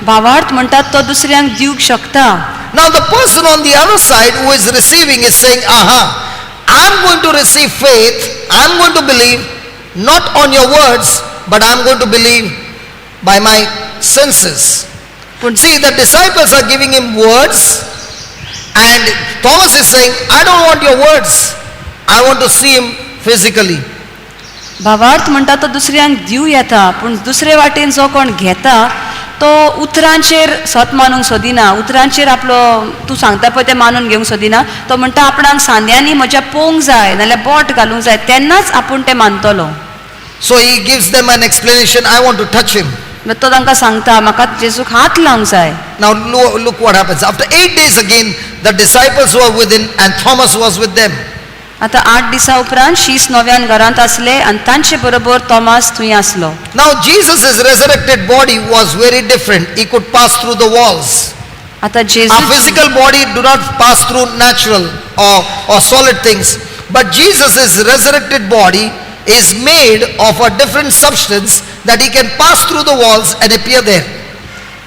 भावार्थ म्हणटात तो दुसऱ्यांक दिवंक शकता. Now the person on the other side who is receiving is saying, aha, I am going to receive faith, I am going to believe not on your words, but I am going to believe by my senses. पूण See, the disciples are giving him words, and Thomas is saying, I don't want your words, I want to see him physically. भावार्थ म्हणटा तो दुसऱ्यांक दिवं येता पूण दुसरे वाटेन जो कोण घेता तो उतरांचेर सत मानूंक सोदिना उतरांचेर आपलो तूं सांगता पळय तें मानून घेवंक सोदिना तो म्हणटा आपणाक सांद्यांनी म्हज्या पोवंक जाय नाल्यार बोट घालूंक जाय तेन्नाच आपूण तें मानतलो. So he gives them an explanation, I want to touch him. मागीर तो तांकां सांगता म्हाका जेजूक हात लावंक जाय. Now look what happens. After 8 days again, the disciples were within and Thomas was with them. आतां 8 दिसां उपरांत शीस नव्यान घरांत आसले आनी तांचे बरोबर तॉमास थंय आसलो. Now Jesus' resurrected body was very different. He could pass through the walls. आतां जेजू Our physical body do not pass through natural or solid things. But Jesus' resurrected body is made of a different substance that he can pass through the walls and appear there.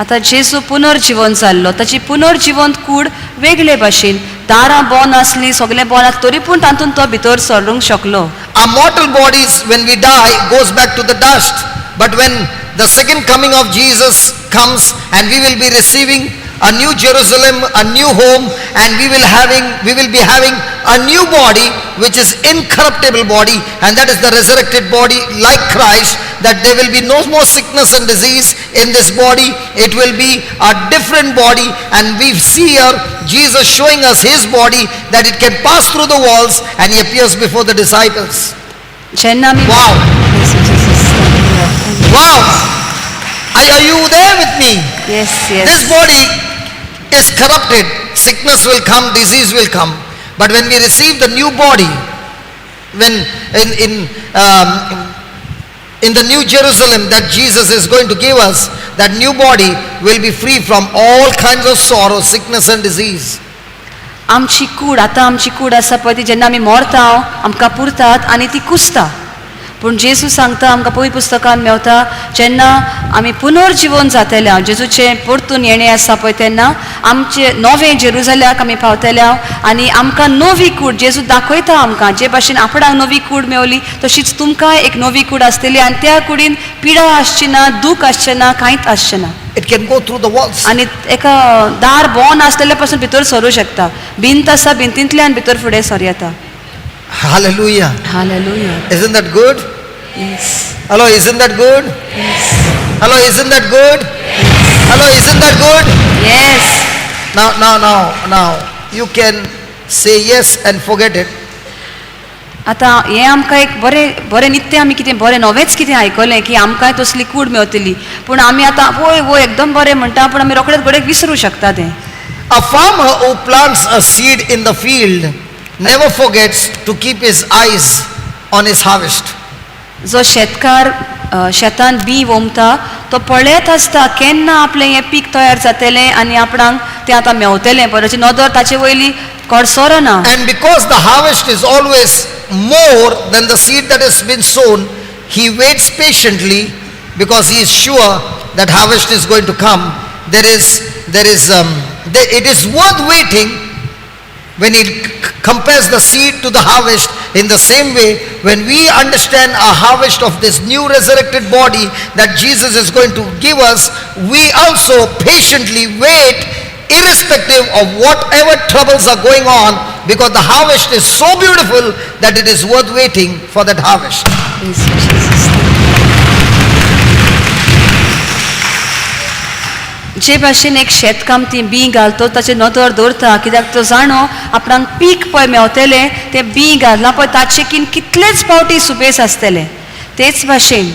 आतां जेजू पुनर्जिवन जाल्लो ताची पुनर्जिवंत कूड वेगळे भाशेन दारां बंद आसलीं सगळें बंद आसलें तरी पूण तातूंत तो भितर सरूंक शकलो. Our mortal bodies, when we die, goes back to the dust. But when the second coming of Jesus comes and we will be receiving a new Jerusalem, a new home, and we will be having a new body which is incorruptible body, and that is the resurrected body like Christ, that there will be no more sickness and disease in this body. It will be a different body, and we see here Jesus showing us his body, that it can pass through the walls, and he appears before the disciples. Wow. Wow. Are you there with me? Yes, yes. This body is corrupted. Sickness will come, disease will come. But when we receive the new body, when in the new Jerusalem that Jesus is going to give us, that new body will be free from all kinds of sorrow, sickness and disease. आमची कूड आतां आमची कूड आसा पळय ती जेन्ना आमी मरता आमकां पुरतात आनी ती कुसता. पूण जेजू सांगता आमकां पवित्र पुस्तकान मेवता जेन्ना आमी पुनर्जिवन जातले जेजूचें परतून येणें आसा पळय तेन्ना आमचें नवें जेरुजल्याक आमी पावतले आनी आमकां नवी कूड जेजू दाखयता आमकां जे भाशेन आपणाक नवी कूड मेवली तशीच तुमकां एक नवी कूड आसतली आनी त्या कुडीन पिडा आसची ना दूख आसचें ना कांयच आसचें ना. It can go through the walls. आनी एका दार बंद आसलेल्या पासून भितर सरूं शकता. भिंत आसा भिंतींतल्यान भितर फुडें सर येता. Hallelujah. Hallelujah. Isn't that good? Yes. Hello, isn't that good? Yes. Hello, isn't that good? Yes. Hello, isn't that good? Yes. Now, you can say yes and forget it. आतां हें आमकां एक बरें बरें नित्य आमी कितें बरें नवेंच कितें आयकलें की आमकांय तसली कूड मेवतली पूण आमी आतां वय वय एकदम बरें म्हणटा पूण आमी रोखडेच घडयेक विसरूं शकता तें. A farmer who plants a seed in the field never forgets to keep his eyes on his harvest. जो शेतकार शेतान बी वोमता तो पळयत आसता केन्ना आपलें हें पीक तयार जातलें आनी आपणाक तें आतां मेवतलें परत नदर ताचे वयली कडसरना. And because the harvest is always more than the seed that has been sown, he waits patiently because he is sure that harvest is going to come. There is It is worth waiting when he compares the seed to the harvest. In the same way, when we understand our harvest of this new resurrected body that Jesus is going to give us, we also patiently wait irrespective of whatever troubles are going on, because the harvest is so beautiful that it is worth waiting for that harvest. Praise you, Jesus. जे भाशेन एक शेतकामती बीं घालतो ताचेर नदर दवरता कित्याक तो जाणो आपणाक पीक पळय मेवतलें तें बीं घातलां पळय ताचे कीन कितलेच फावटी सुबेस आसतले. तेच भाशेन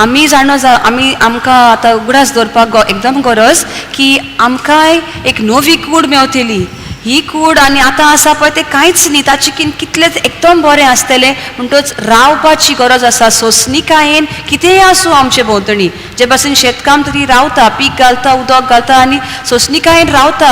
आमी जाणो जा आमी आमकां आतां उगडास दवरपाक एकदम गरज की आमकांय एक नवी कूड मेवतली. ही कूड आनी आतां आसा पळय तें कांयच न्ही, ताचे कीन कितलेंच एकदम बरें आसतलें. म्हणटच रावपाची गरज आसा सोंसणिकायेन कितेंय आसूं आमचे भोंवतणी. जे भाशेन शेतकाम तरी रावता, पीक घालता, उदक घालता आनी सोंसणिकायेन रावता,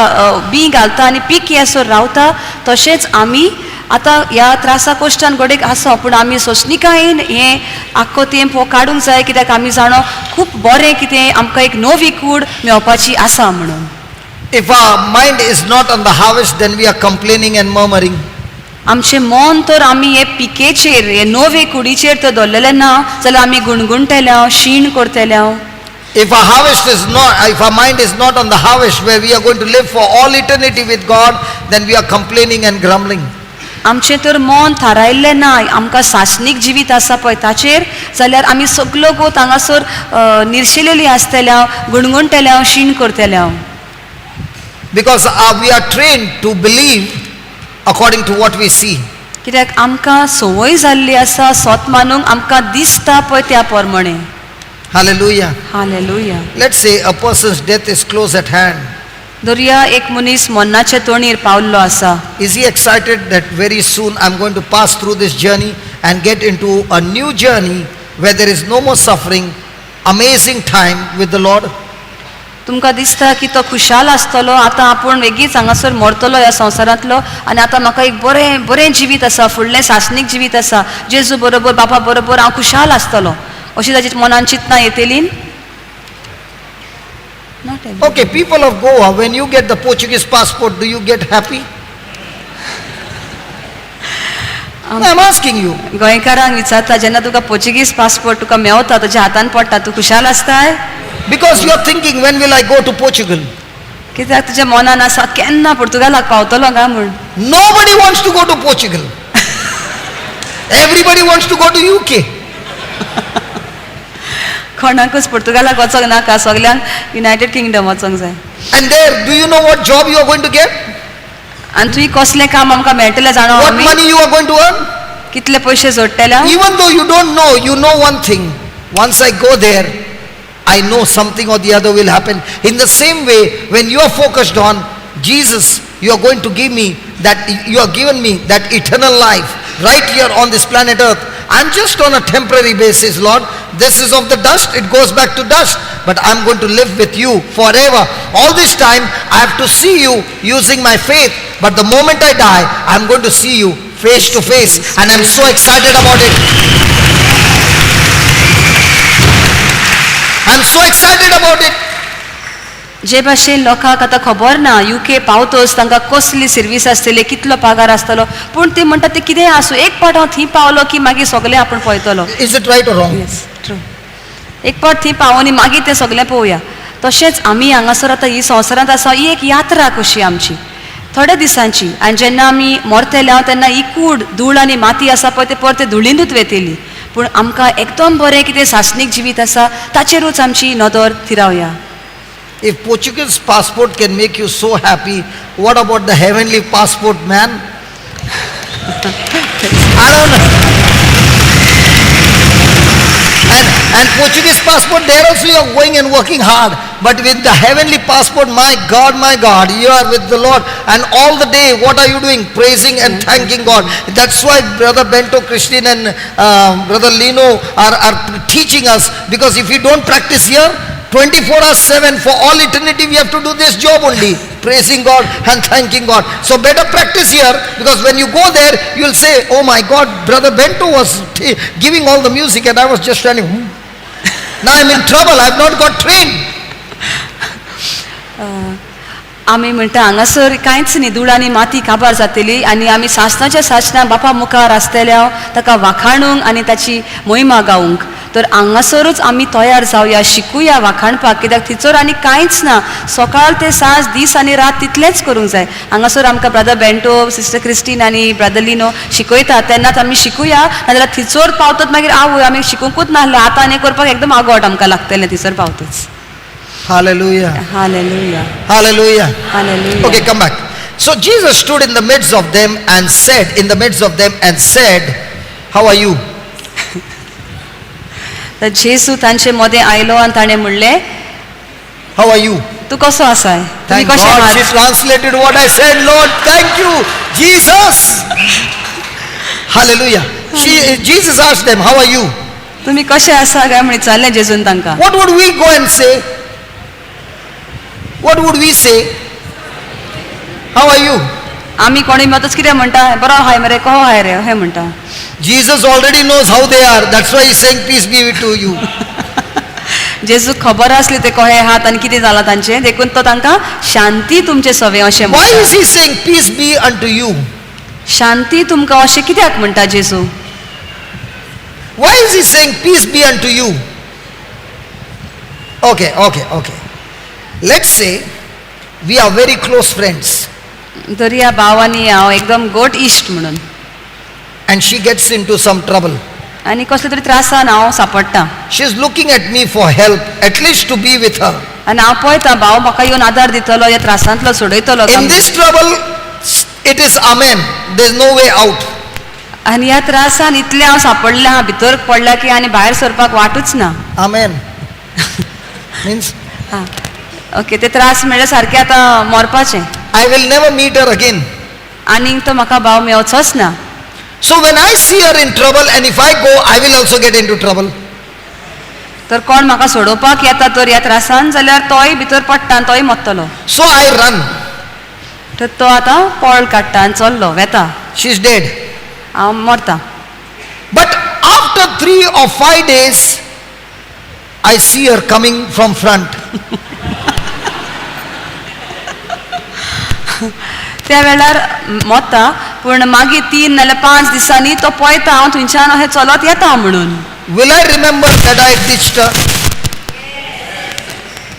बीं घालता आनी पीक येसर रावता, तशेंच आमी आतां ह्या त्रासा कश्टान घडयेक आसा पूण आमी सोंसणिकायेन हें आख्खो तेंप हो काडूंक जाय कित्याक आमी जाणो खूब बरें कितें आमकां एक नवी कूड मेवपाची आसा म्हणून. If our mind is not on the harvest, then we are complaining and murmuring. आमचें मन तर आमी हे पिकेचेर हे नवे कुडीचेर तर दवरलेलें ना जाल्यार आमी गुणगुणटेले, शीण करतले. If our harvest is not, if our mind is not on the harvest where we are going to live for all eternity with God, then we are complaining and grumbling. आमचें तर मन थारायल्लें ना आमकां सासणीक जिवीत आसा पळय ताचेर जाल्यार आमी सगलो गोत हांगासर निर्शेलेली आसतल्या, गुणगुणटेल्या, शीण करतल्या. Because we are trained to believe according to what we see. कित्याक आमकां संवय जाल्ली आसा सोत मानूंक आमकां दिसता पळय त्या प्रमाणे. Hallelujah. Hallelujah. Let's say a person's death is close at hand. दर्या एक मनीस मरणाचे तोणीर पावल्लो आसा. Is he excited that very soon I'm going to pass through this journey and get into a new journey where there is no more suffering, amazing time with the Lord? तुमकां दिसता की तो खुशाल आसतलो आतां आपूण वेगीच हांगासर मरतलो ह्या संवसारांतलो आनी आतां म्हाका एक बरें बरें जिवीत आसा, फुडलें सासणीक जिवीत आसा, जेजू बरोबर बापा बरोबर हांव खुशाल आसतलो अशी ताची मनान चिंतना येतली? Not every. Okay, people of Goa, when you get the Portuguese passport, do you get happy? I'm asking you. गोंयकारांक विचारता जेन्ना तुका पोर्चुगीज पासपोर्ट तुका मेवता तुज्या हातान पडटा तूं खुशाल आसताय? Because you are thinking, when will I go to Portugal? कित्याक तुज्या मनान आसा केन्ना पुर्तुगालाक पावतलो काय म्हूण. Nobody wants to go to Portugal. Everybody wants to go to UK. कोणाकूच पुर्तुगालाक वचोंक नाका, सगल्यांक युनायटेड किंगडम वचोंक जाय. And there, do you know what job you are going to get? आनी तुवें कसलें काम आमकां मेळटलें जाणा What आमी? money you are going to earn? कितले पयशे जोडटले? Even though you don't know, you know one thing. Once I go there, I know something or the other will happen. In the same way, when you are focused on Jesus, you are going to give me that, you are given me that eternal life right here on this planet earth. I'm just on a temporary basis, Lord. This is of the dust, it goes back to dust. But I'm going to live with you forever. All this time, I have to see you using my faith. But the moment I die, I'm going to see you face to face. And I'm so excited about it. I'm so excited about it. जे भाशेन लोकांक आतां खबर ना UK पावतोच तांकां कसली service आसतली, कितलो पगार आसतलो, पूण ते म्हणटा ते कितेंय आसूं एक पाट हांव थंय पावलो की मागीर सगळें आपूण पळयतलो. Is it right or wrong? Yes, true. एक पाट थंय पावोनी मागीर तें सगळें पळोवया. तशेंच आमी हांगासर आतां ही संवसारांत आसा ही एक यात्रा कशी आमची थोड्या दिसांची, आनी जेन्ना आमी मरतले तेन्ना ही कूड धूळ आनी माती आसा पळय ते परते धुळींतूच वेतली. पूण आमकां एकदम बरें कितें सासणीक जिवीत आसा ताचेरूच आमची नदर थिरावया. If Portuguese passport can make you so happy, what about the heavenly passport, man? I don't know. And Portuguese passport, there also you are going and working hard. But with the heavenly passport, my God, you are with the Lord. And all the day, what are you doing? Praising and thanking God. That's why Brother Bento, Christine and Brother Lino are teaching us. Because if you don't practice here, 24/7 for all eternity we have to do this job only, praising God and thanking God. So better practice here, because when you go there, you will say, oh my God, Brother Bento was giving all the music and I was just standing. Now I'm in trouble, I have not got trained. आमी म्हणटा हांगासर कांयच न्ही, धूळ आनी माती काबार जातली आनी आमी सासणाच्या सासणा बापा मुखार आसतले ताका वाखाणूंक आनी ताची महिमा गावूंक. तर हांगासरूच आमी तयार जावया, शिकुया वाखाणपाक, कित्याक थंयसर आनी कांयच ना. सकाळ ते सांज, दीस आनी रात तितलेंच करूंक जाय. हांगासर आमकां ब्रदर बेंटो, सिस्टर क्रिस्टीन आनी ब्रदर लिनो शिकयता, तेन्नाच आमी शिकुया. नाजाल्यार थंयसर पावतात मागीर आवय आमी शिकूंकूच नासलें, आतां आनी करपाक एकदम आगोट आमकां लागतलें थंयसर पावतच. Hallelujah. Hallelujah. Hallelujah. Hallelujah. Okay, come back. So Jesus stood in the midst of them and said, in the midst of them and said, how are you? तर जेजू तांचे मदें आयलो आनी ताणें म्हणलें, How are you? तूं कसो आसाय? तुमी Thank कशें God आहात? she translated what I said, Lord. Thank you, Jesus. Hallelujah. Jesus asked them, how are you? तुमी कशें आसा काय म्हण विचारलें जेजून तांकां. What would we go and say? What would we say? How are you? आमी कोणी मतच कितें म्हणटा, बरो हाय मरे, कहो हाय रे, अशें म्हणटा. Jesus already knows how they are. That's why he's saying peace be with you. जेजूक खबर आसली ते कहे आहात आनी कितें जालां तांचें, देखून तो तांकां शांती तुमचे सवे अशें Why म्हणटा. is he saying peace be unto you? शांती तुमकां अशें कित्याक म्हणटा जेजू? Why is he saying peace be unto you? Okay, okay, okay. Let's say we are very close friends. तरी ह्या भाव आनी हांव एकदम गोट इश्ट म्हणून. And she gets into some trouble. आनी कसले तरी त्रासान हांव सांपडटा. She is looking at me for help, at least to be with her. आनी हांव पळयता भाव म्हाका येवन आदार दितलो, ह्या त्रासांतलो सोडयतलो. In this trouble, it is amen. There is no way out. आनी ह्या त्रासान इतलें हांव सांपडलें, हांव भितर पडल्या की आनी भायर सरपाक वाटूच ना. Amen. Means आं ओके, ते त्रास म्हणल्यार सारकें आतां मरपाचें. I will never meet her again. आनीक तो म्हाका भाव मेवचोच ना. So when I see her in trouble and if I go, I will also get into trouble. तर कोण म्हाका सोडोवपाक येता तर ह्या त्रासान जाल्यार तोय भितर पडटा आनी तोय मरतलो. So I run. तर तो आतां पळ काडटा आनी चल्लो वेता. She is dead. हांव मरता. But after 3 or 5 days, I see her coming from front. त्या वेळार मरता, पूण मागीर 3 नाल्यार 5 दिसांनी तो पळयता हांव थंयच्यान अशें चलत येता म्हणून. Will I remember that I ditched her?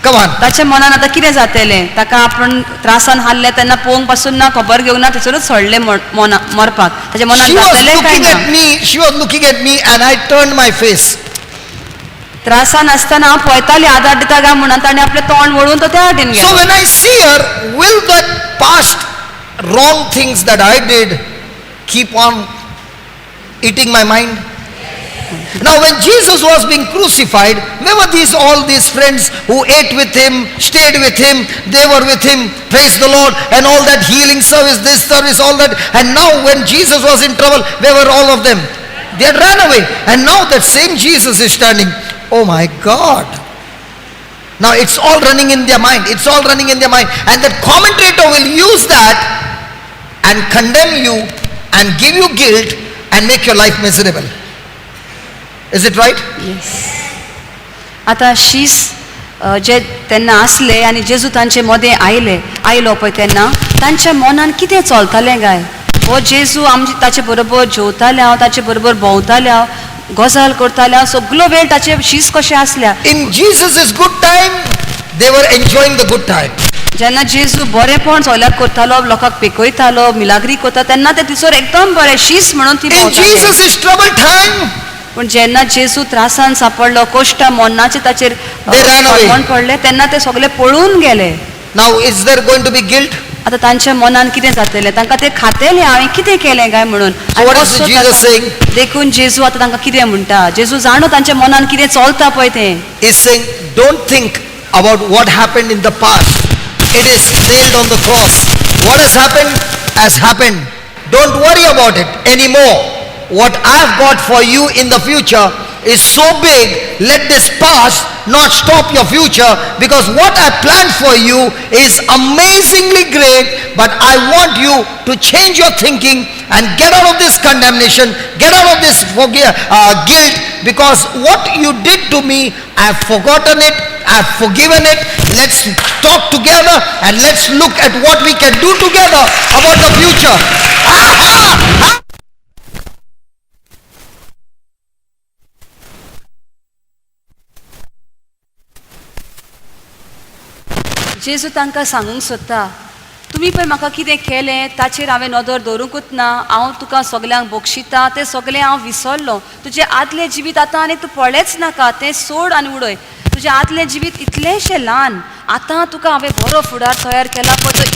Come on. ताच्या मनान आतां कितें जातलें? ताका आपण त्रासान हाडलें तेन्ना पळोवंक पासून ना, खबर घेवंक ना, थंयसरूच सोडलें मरपाक. ताच्या मनान She was जातलें काय looking ना? at me, she was looking at me and I turned my face. त्रासान आसतना हांव पळयतालें आदार दिता काय म्हणून, ताणें आपलें तोंड वळून तो त्या वाटेन So गेलो. when I see her, will that past wrong things that I did keep on eating my mind? Now when Jesus was being crucified, where were all these friends who ate with him, stayed with him, they were with him, praise the Lord, and all that healing service, this service, all that. And now when Jesus was in trouble, where were all of them? They had ran away. And now that same Jesus is standing. Oh my God. Now it's all running in their mind. It's all running in their mind. And that commentator will use that and condemn you and give you guilt and make your life miserable. Is it right? Yes. आतां शीस जे तेन्ना आसले आनी जेजू तांचे मदें आयलो पळय तेन्ना तांच्या मनान कितें चलतालें काय? हो जेजू आमचे ताचे बरोबर जेवताले हांव, ताचे बरोबर भोंवताले हांव, गजाल करताले हांव, सगलो वेळ ताचे शीस कशें आसल्या. In Jesus' good time, they were enjoying the good time. जेन्ना जेजू बरेंपण सगल्याक करतालो, लोकांक पेकयतालो, मिलाग्री करता, तेन्ना ते थंयसर एकदम बरें शीस म्हणून ती In भोंवताले. Jesus' trouble time, पूण जेन्ना जेजू त्रासान सांपडलो, कश्ट मरणाचे ताचेर They ran away. मरण पडलें, तेन्ना ते सगळे पळून गेले. Now is there going to be guilt? आतां तांच्या मनान कितें जातलें? तांकां ते खातेलें हांवें कितें केलें काय म्हणून. So what is कसो Jesus ताका- saying? देखून जेजू आतां तांकां कितें म्हणटा? जेजू जाणो तांच्या मनान कितें चलता पळय तें. He's saying, don't think about what happened in the past. It is nailed on the cross. What has happened has happened. Don't worry about it anymore. What I've got for you in the future is so big, let this past not stop your future, because what I planned for you is amazingly great, but I want you to change your thinking and get out of this condemnation, get out of this guilt, because what you did to me, I have forgotten it. I've forgiven it. Let's talk together and let's look at what we can do together about the future. Aha! Ah! जेजू तांकां सांगूंक सोदता, तुमी पळय म्हाका कितें केलें ताचेर हांवें नदर दवरूंकूच ना. हांव तुका सगल्यांक बक्षिता, तें सगळें हांव विसरलो. तुजें आदलें जिवीत आतां आनी तूं पळयच नाका, तें सोड आनी उडय. तुजें आदलें जिवीत इतलेंशें ल्हान, आतां तुका हांवें बरो फुडार तयार केला पळय,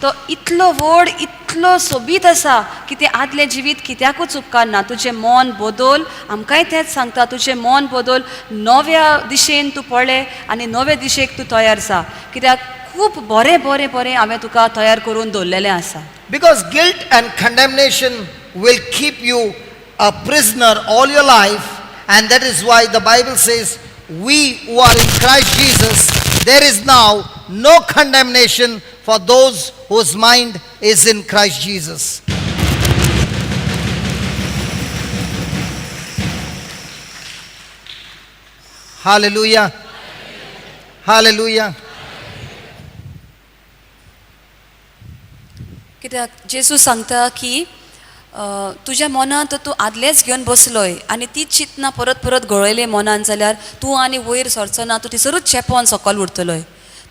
तो इतलो व्हड, इतलो सोबीत आसा की तें आदलें जिवीत कित्याकूच उपकारना. तुजें मन बदल, आमकांय तेंच सांगता, तुजें मन बदल, नव्या दिशेन तूं पळय आनी नवे दिशेक तूं तयार जा, कित्याक खूब बरें बरें बरें हांवें तुका तयार करून दवरलेलें आसा. Because guilt and condemnation will keep you a prisoner all your life, and that is why the Bible says, we who are in Christ Jesus, there is now no condemnation for those whose mind is in Christ Jesus. Hallelujah. Hallelujah. कित्याक जेजू सांगता की तुज्या मनांत तूं आदलेंच घेवन बसलोय आनी तीच चिंतना परत परत घोळयले मनान जाल्यार तूं आनी वयर सरचो ना, तूं थंयसरूच चेपोन सकयल उरतलोय.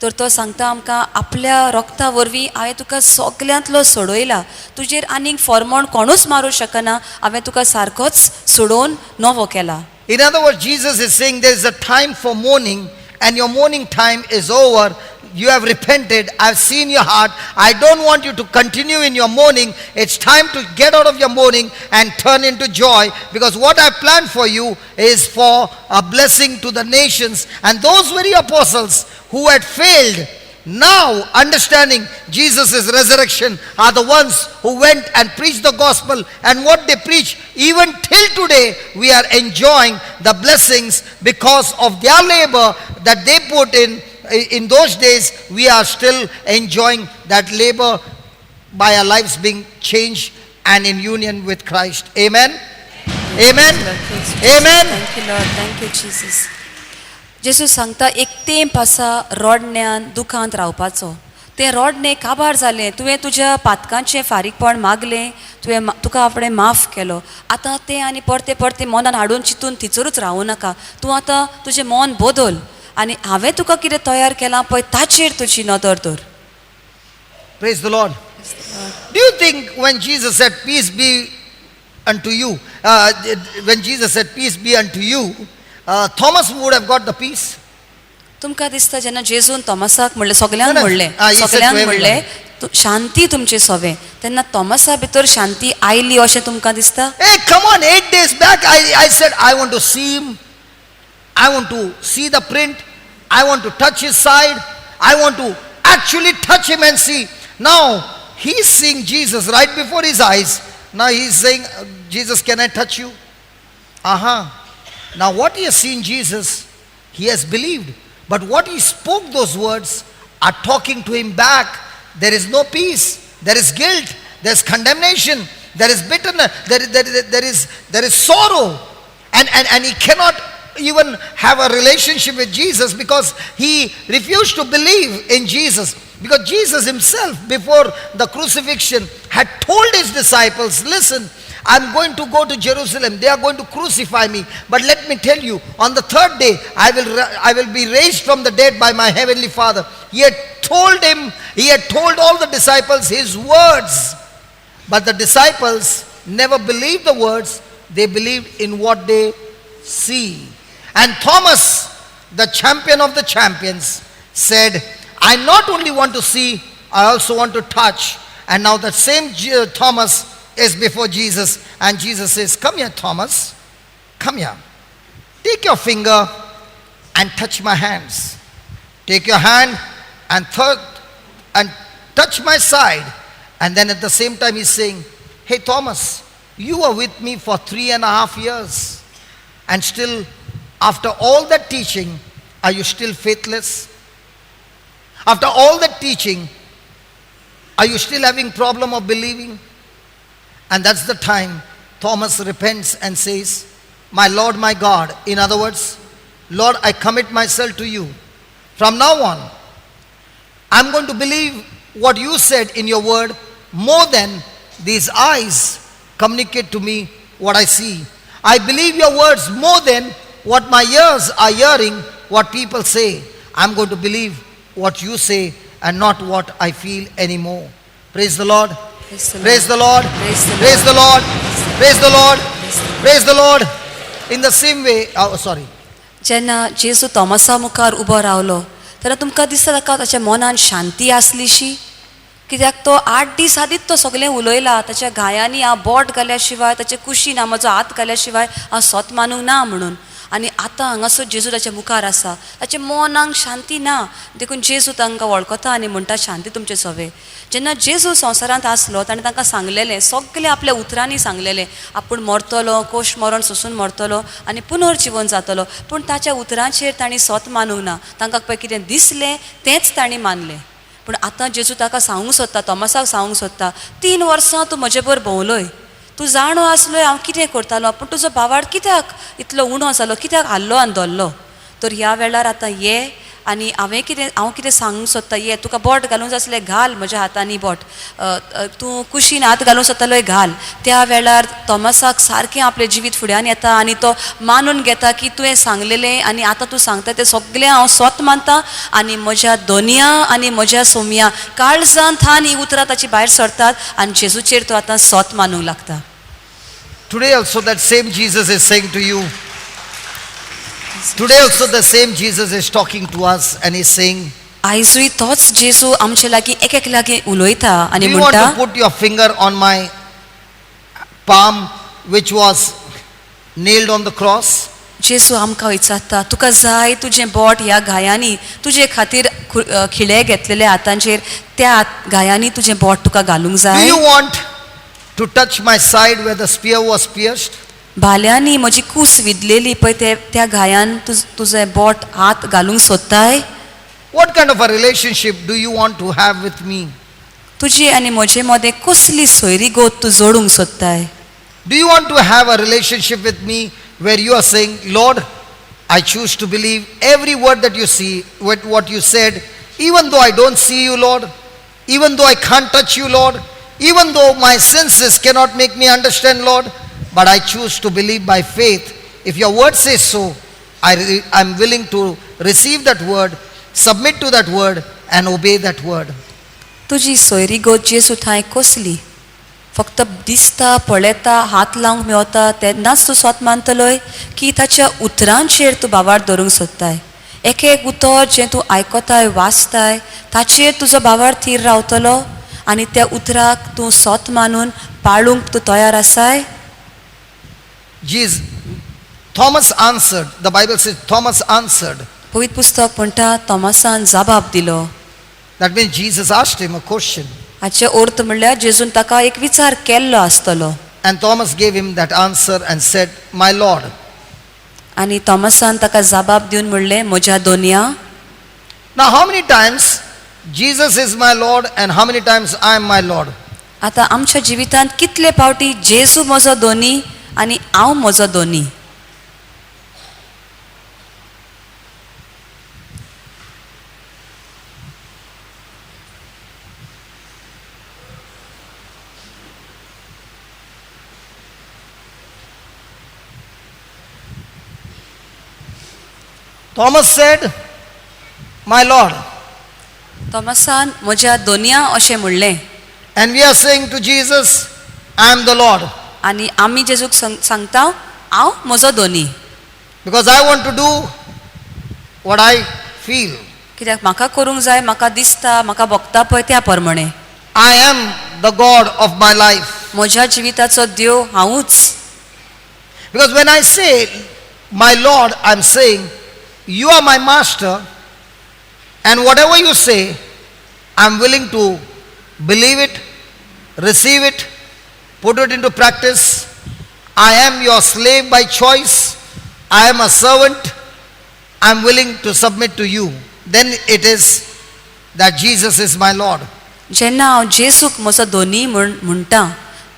तर तो सांगता आमकां आपल्या रोगता वरवीं हांवें तुका सगल्यांतलो सोडयला, तुजेर आनीक फॉर्मोण कोणूच मारूं शकना, हांवें तुका सारकोच सोडोवन नवो केला. In other words, Jesus is saying there is a time for mourning, and your mourning time is over. You have repented. I've seen your heart. I don't want you to continue in your mourning. It's time to get out of your mourning and turn into joy, because what I planned for you is for a blessing to the nations. And those very apostles who had failed, now understanding Jesus' resurrection, are the ones who went and preached the gospel, and what they preach, even till today, we are enjoying the blessings because of their labor that they put in. In those days, we are still enjoying that labor by our lives being changed and in union with Christ. Amen. Amen. Amen. Thank you Lord, thank you Jesus. जेजू सांगता एक तेंप आसा रडण्यान दुखांत रावपाचो. तें रडणें काबार जालें, तुवें तुज्या पातकांचें फारीकपण मागलें, तुवें तुका आपणें माफ केलो. आतां तें आनी परतें परतें मनान हाडून चिंतून थंयसरूच रावूं नाका. तूं आतां तुजें मन बदल आनी हांवें तुका कितें तयार केलां पळय ताचेर तुजी नदर दवर. Praise the Lord. Do you think when Jesus said peace be unto you, when Jesus said peace be unto you, Thomas would have got the peace? तुमकां दिसता जेन्ना जेजून थॉमसाक म्हणलें, सगल्यांक ना, ना. म्हणलें, he said to सगल्यांक everyone. म्हणलें शांती तुमचे सोवे, तेन्ना थॉमसा भितर शांती आयली अशें तुमकां दिसता? Hey, come on, 8 days back I said I want to see him. I want to see the print. I want to touch his side. I want to actually touch him and see. Now he's seeing Jesus right before his eyes. Now he's saying, Jesus, can I touch you? Uh-huh. Now what he has seen Jesus, he has believed. But what he spoke, those words are talking to him back. There is no peace. There is guilt. There is condemnation. There is bitterness. There is sorrow. And he cannot even have a relationship with Jesus because he refused to believe in Jesus. Because Jesus himself, before the crucifixion, had told his disciples, listen, I'm going to go to Jerusalem. They are going to crucify me. But let me tell you, on the third day, I will be raised from the dead by my heavenly Father. He had told him, he had told all the disciples his words. But the disciples never believed the words. They believed in what they see. And Thomas, the champion of the champions, said, I not only want to see, I also want to touch. And now that same Thomas is before Jesus, and Jesus says, come here, Thomas, come here. Take your finger and touch my hands. Take your hand and touch my side. And then at the same time he's saying, hey Thomas, you were with me for 3.5 years. And still, after all that teaching, are you still faithless? After all that teaching, are you still having problem of believing? And that's the time Thomas repents and says, my Lord, my God. In other words, Lord, I commit myself to you. From now on, I'm going to believe what you said in your word more than these eyes communicate to me what I see. I believe your words more than what my ears are hearing, what people say. I'm going to believe what you say and not what I feel anymore. Praise the Lord. Praise the Lord. Praise the Lord. Praise the Praise the Lord. Praise the Lord. Praise the Lord. In the same way, oh, sorry. जेन्ना जेजू तॉमसा मुखार उबो रावलो तेन्ना तुमकां दिसता ताका ताच्या मनान शांती आसलीशी कित्याक तो आठ दीस आदींच तो सगळें उलयला ताच्या घायांनी हांव बोट घाल्या शिवाय ताच्या कुशीन हांव म्हजो हात घाल्या शिवाय हांव सोत मानूंक ना म्हणून आनी आतां हांगासर जेजू ताच्या मुखार आसा ताच्या मनाक शांती ना देखून जेजू तांकां वळखता आनी म्हणटा शांती तुमचे सवे जेन्ना जेजू संवसारांत आसलो ताणें तांकां सांगलेलें सगळें आपल्या उतरांनी सांगलेलें आपूण मरतलो कोश मरण सोसून मरतलो आनी पुनर्जिवन जातलो पूण ताच्या उतरांचेर तांणी सोत मानूंक ना तांकां पळय कितें दिसलें तेंच तांणी मानलें पूण आतां जेजू ताका सांगूंक सोदता तॉमासाक सांगूंक सोदता तीन वर्सां तूं म्हजे बरोबर भोंवलोय तूं जाणो आसलोय हांव कितें करतालो पूण तुजो भावार्थ कित्याक इतलो उणो जालो कित्याक हाल्लो आनी धरलो तर ह्या वेळार आतां ये आनी हांवें कितें हांव कितें सांगूंक सोदता ये तुका बोट घालूंक जाय आसलें घाल म्हज्या हातांनी बोट तूं कुशीन हात घालूंक सोदतालोय घाल त्या वेळार तॉमासाक सारकें आपलें जिवीत फुड्यान येता आनी तो मानून घेता की तुवें सांगलेलें आनी आतां तूं सांगता तें सगळें हांव सोत मानता आनी म्हज्या दोनया आनी म्हज्या सोमया काळजान थान ही उतरां ताची भायर सरतात आनी जेजूचेर तो आतां सोत मानूंक लागता. Today also that same Jesus is saying to you, today also the same Jesus is talking to us and he's saying, आयजूय तोच जेजू आमचे लागीं एक एक लागीं उलयता आनी do you want म्हणटा to put your finger on my palm which was nailed on the cross? जेजू आमकां विचारता तुका जाय तुजें बोट ह्या घायांनी तुजे खातीर खिळे घेतलेले हातांचेर त्या घायांनी तुजें बोट तुका घालूंक Do जाय you want to touch my side where the spear was pierced? भाल्यांनी म्हजी कूस विदलेली पळय ते त्या घायान तुजें बोट हात घालूंक सोदताय? What kind of a relationship do you want to have with me? तुजी आनी म्हजे मदें कसली सोयरीगत तूं जोडूंक सोदताय? Do you want to have a relationship with me where you are saying, Lord, I choose to believe every word that you see, what you said, even though I don't see you, Lord, even though I can't touch you, Lord, even though my senses cannot make me understand, Lord, but I choose to believe by faith. If your word says so, I'm willing to receive that word, submit to that word, and obey that word. तुजी सोयरीगत जेजू थंय कसली? फक्त दिसता पळयता हात लावंक मेवता तेन्नाच तूं सोत मानतलोय की ताच्या उतरांचेर तूं भावार्थ धरूंक सोदताय? एक एक उतर जें तूं आयकताय वाचताय ताचेर तुजो भावार्थ थीर रावतलो आनी त्या उतराक तूं सोत मानून पाळूंक तूं तयार आसाय? Jesus, Thomas answered, the Bible says Thomas answered. पवित्र पुस्तक म्हणटा तॉमासान जबाब दिलो. That means Jesus asked him a question. हाचे अर्थ म्हणल्यार जेजून ताका एक विचार केल्लो आसतलो. And Thomas gave him that answer and said, My Lord. आनी तॉमासान ताका जबाब दिवन म्हणलें म्हज्या दोनया. Now how many times Jesus is my Lord and how many times I am my Lord? आतां आमच्या जिवितांत कितले पावटी जेजू म्हजो दोनी आनी हांव म्हजो दोनी? Thomas said, My Lord. तॉमासान म्हज्या दोनया अशें म्हणलें. And we are saying to Jesus, I am the Lord. आनी आमी जेजूक सांगता हांव म्हजो दोनी. Because I want to do what I feel. कित्याक म्हाका करूंक जाय, म्हाका दिसता, म्हाका भोगता पळय त्या प्रमाणे. I am the God of my life. म्हज्या जिविताचो देव हांवूच. Because when I say my Lord, I am saying you are my master, and whatever you say, I am willing to believe it, receive it, put it into practice. I am your slave by choice. I am a servant. I am willing to submit to you. Then it is that Jesus is my Lord. जेन्ना हांव जेजूक म्हजो दोनी म्हूण म्हणटा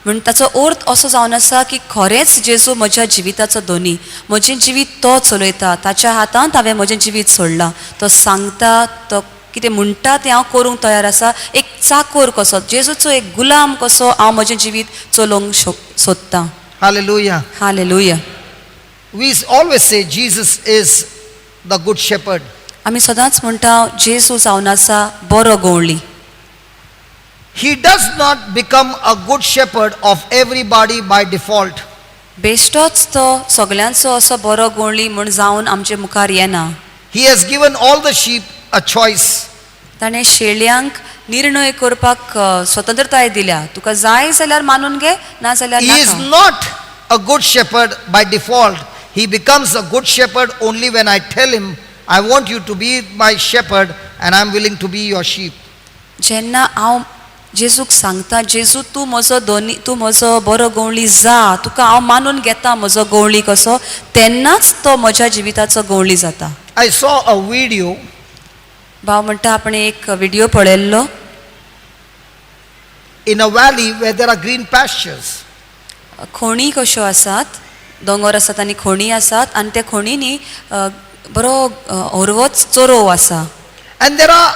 म्हूण ताचो अर्थ असो जावन आसा की खरेंच जेजू म्हज्या जिविताचो धनी, म्हजें जिवीत तो चलयता, ताच्या हातांत हांवें म्हजें जिवीत सोडलां. तो सांगता, तो कितें म्हणटा तें हांव करूंक तयार आसा. एक चाकोर कसो, जेजूचो एक गुलाम कसो हांव म्हजें जिवीत चलोवंक सोदतां. Hallelujah. Hallelujah. We always say Jesus is the good shepherd. आमी सदांच म्हणटा जेजू जावन आसा बरो गवळी. He does not become a good shepherd of everybody by default. बेश्टोच तो सगल्यांचो असो बरो गवळी म्हूण जावन आमचे मुखार येना. He has given all the sheep a choice. ताणें शेळयांक निर्णय करपाक स्वतंत्रताय दिल्या. तुका जाय जाल्यार मानून घे, ना जाल्यार He is नाका. Not a good shepherd by default. He becomes a good shepherd only when I tell him, I want you to be my shepherd and I am willing to be your sheep. जेन्ना हांव जेजूक सांगता, जेजू तूं म्हजो धनी, तूं म्हजो बरो गवळी जा, तुका हांव मानून घेता म्हजो गवळी कसो, तेन्नाच तो म्हज्या जिविताचो गवळी जाता. I saw a video भाव म्हणटा आपण एक व्हिडिओ पळयल्लो in a valley where there are green pastures. Khoni कश्यो आसात, दोंगर आसात आनी खोणी आसात आनी त्या खोणींनी बरो हरवोच चरोव आसा. And there are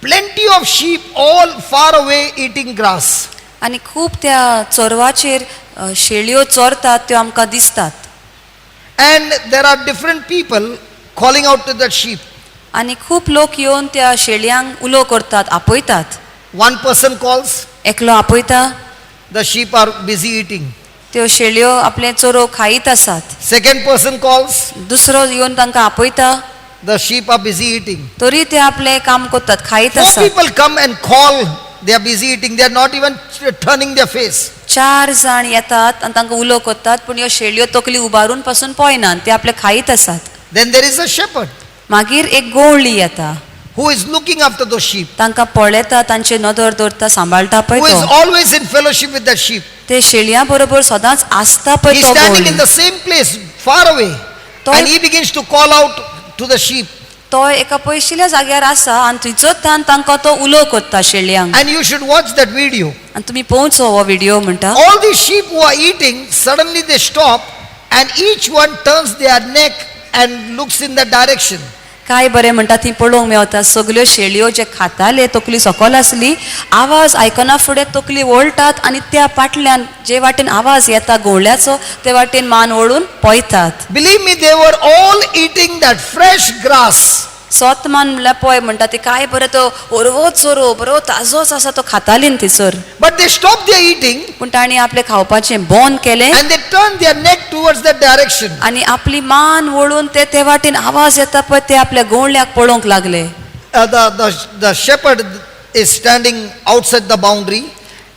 plenty of sheep all far away eating grass. आनी खूब त्या चोरवाचेर शेळयो चोरतात त्यो आमकां दिसतात. And there are different people calling out to that sheep. आनी खूब लोक येवन त्या शेळयांक उलो करतात, आपयतात. One person calls, एकलो आपयता, the sheep are busy eating. त्यो शेळयो आपले चोरो खायत आसात. Second person calls, दुसरो येवन तांकां आपयता, the sheep are busy eating. तरी ते आपले काम करतात, खायत Four आसात. people come and call, they are busy eating, they are not even turning their face. चार जाण येतात आनी तांकां उलो करतात, पूण ह्यो शेळयो तकली उबारून पासून पळयनात, ते आपले खायत आसात. Then there is a shepherd मागीर एक गोवळी येता who is looking after those sheep, तांकां पळयता, तांचे नदर दवरता, सांबाळटा पळय who is तो. Always in fellowship with that sheep. ते शेळयां बरोबर सदांच आसता पळय He is तो standing गोवळी. in the same place, far away, and he begins to call out to the sheep. तो एका पयशिल्या जाग्यार आसा आनी थंयचोच तांकां तो उलो करता शेळयांक. And you should watch that video. आनी तुमी पळोवचो हो व्हिडिओ म्हणटा. All these sheep who are eating, suddenly they stop and each one turns their neck and looks in that direction. काय बरें म्हणटा ती पळोवंक मेवता. सगल्यो शेळयो जे खाताले तकली सकल आसली, आवाज आयकना फुडें तकली वळटात आनी त्या पाटल्यान जे वाटेन आवाज येता गोवळ्याचो ते वाटेन मान वळून पळयतात. Believe me, they were all eating that fresh grass. सोत मान म्हणल्यार पळय म्हणटा ते काय बरें तो हरवो चोरो बरो ताजोच आसा तो खाताली न्ही थंयसर. But they stopped their eating पूण तांणी आपलें खावपाचें बंद केलें and they turned their neck towards that direction. आनी आपली मान वळून ते ते वाटेन आवाज येता पळय ते आपल्या गोवळ्याक पळोवंक लागले. The shepherd is standing outside the boundary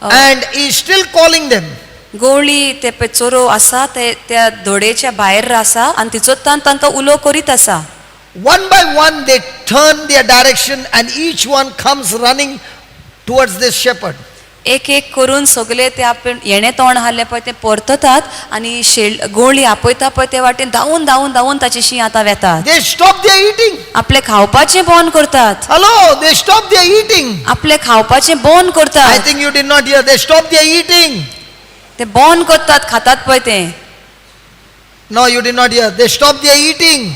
and he is still calling them. गोवळी ते पळय चोरो आसा ते त्या धोडेच्या भायर आसा आनी तिचोच तांकां उलो करीत आसा. One by one they turn their direction and each one comes running towards this shepherd. एक एक करून सगळे ते आपण येणे तोंड हाडले पळय ते परततात आनी शेळ गोवळी आपयता पळय ते वाटेन धांवून धांवून धांवून ताचेशी आतां वेतात. They stop their eating. आपले खावपाचें बंद करतात. Hello, they stop their eating. आपले खावपाचें बंद I करतात. think you did not hear. They stop their eating. ते बंद करतात, खातात पळय ते. No, you did not hear. They stopped their eating.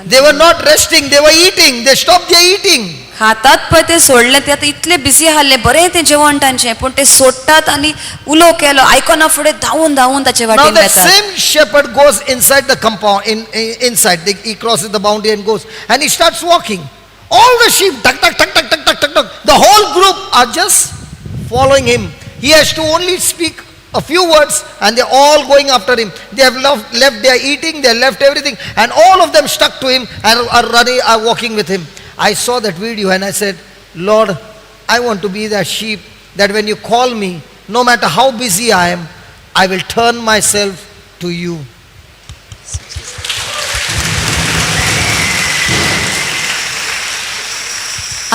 They were not resting, they were eating. They stopped their eating. खातात पळय ते सोडलें, ते आतां इतले बिजी आहले, बरें तें जेवण तांचें, पूण ते सोडटात आनी उलो केलो आयकना फुडें धांवून धांवून ताचे Now वाटेन that वेतात. same shepherd goes inside the compound, inside. He crosses the boundary and goes. And he starts walking. All the sheep, tuck, tuck, tuck, tuck, tuck, tuck, tuck, tuck. The whole group are just following him. He has to only speak a few words and they're all going after him. They have left their eating, they left everything, and all of them stuck to him and are running, are walking with him. I saw that video and I said, Lord, I want to be that sheep that when you call me, no matter how busy I am, I will turn myself to you.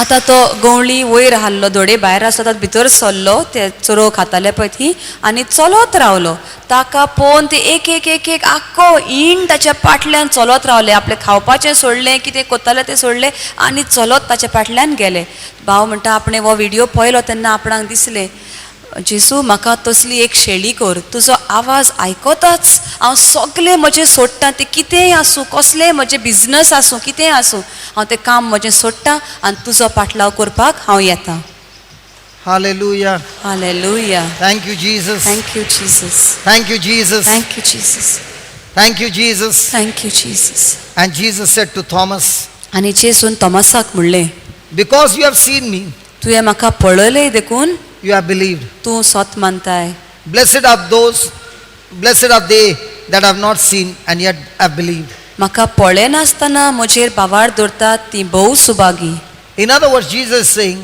आतां तो गवळी वयर हाडलो, धोडे भायर आसा तो भितर सरलो, ते चोरो खाताले पळय ती, आनी चलत रावलो. ताका पळोवन ते एक एक एक एक आख्खो इंड ताच्या पाटल्यान चलत रावले. आपलें खावपाचें सोडलें, कितें कोत्ताले तें सोडलें आनी चलत ताच्या पाटल्यान गेले. भाव म्हणटा आपणें हो व्हिडियो पळयलो तेन्ना आपणाक दिसलें, जेजू म्हाका तसली एक शेळी कर, तुजो आवाज आयकताच हांव सगळें म्हजें सोडटा, तें कितेंय आसूं, कसलेंय म्हजें बिजनस आसूं, कितेंय आसूं, हांव तें काम म्हजें सोडटा आनी तुजो पाटलाव करपाक हांव येता. Hallelujah. Hallelujah. Thank you, Jesus. Thank you Jesus. Thank you, Jesus. Thank you Jesus. Thank you, Jesus. Thank you Jesus. And Jesus said to Thomas, आनी जेजून तॉमासाक म्हणलें, because you have seen me, तुवें म्हाका पळयलें देखून you have believed. तूं सोत मानताय. Blessed are those, blessed are they that have not seen and yet have believed. म्हाका पळयनासतना म्हजेर बावार दवरतात ती भोव Subhagi. In other words, Jesus is saying,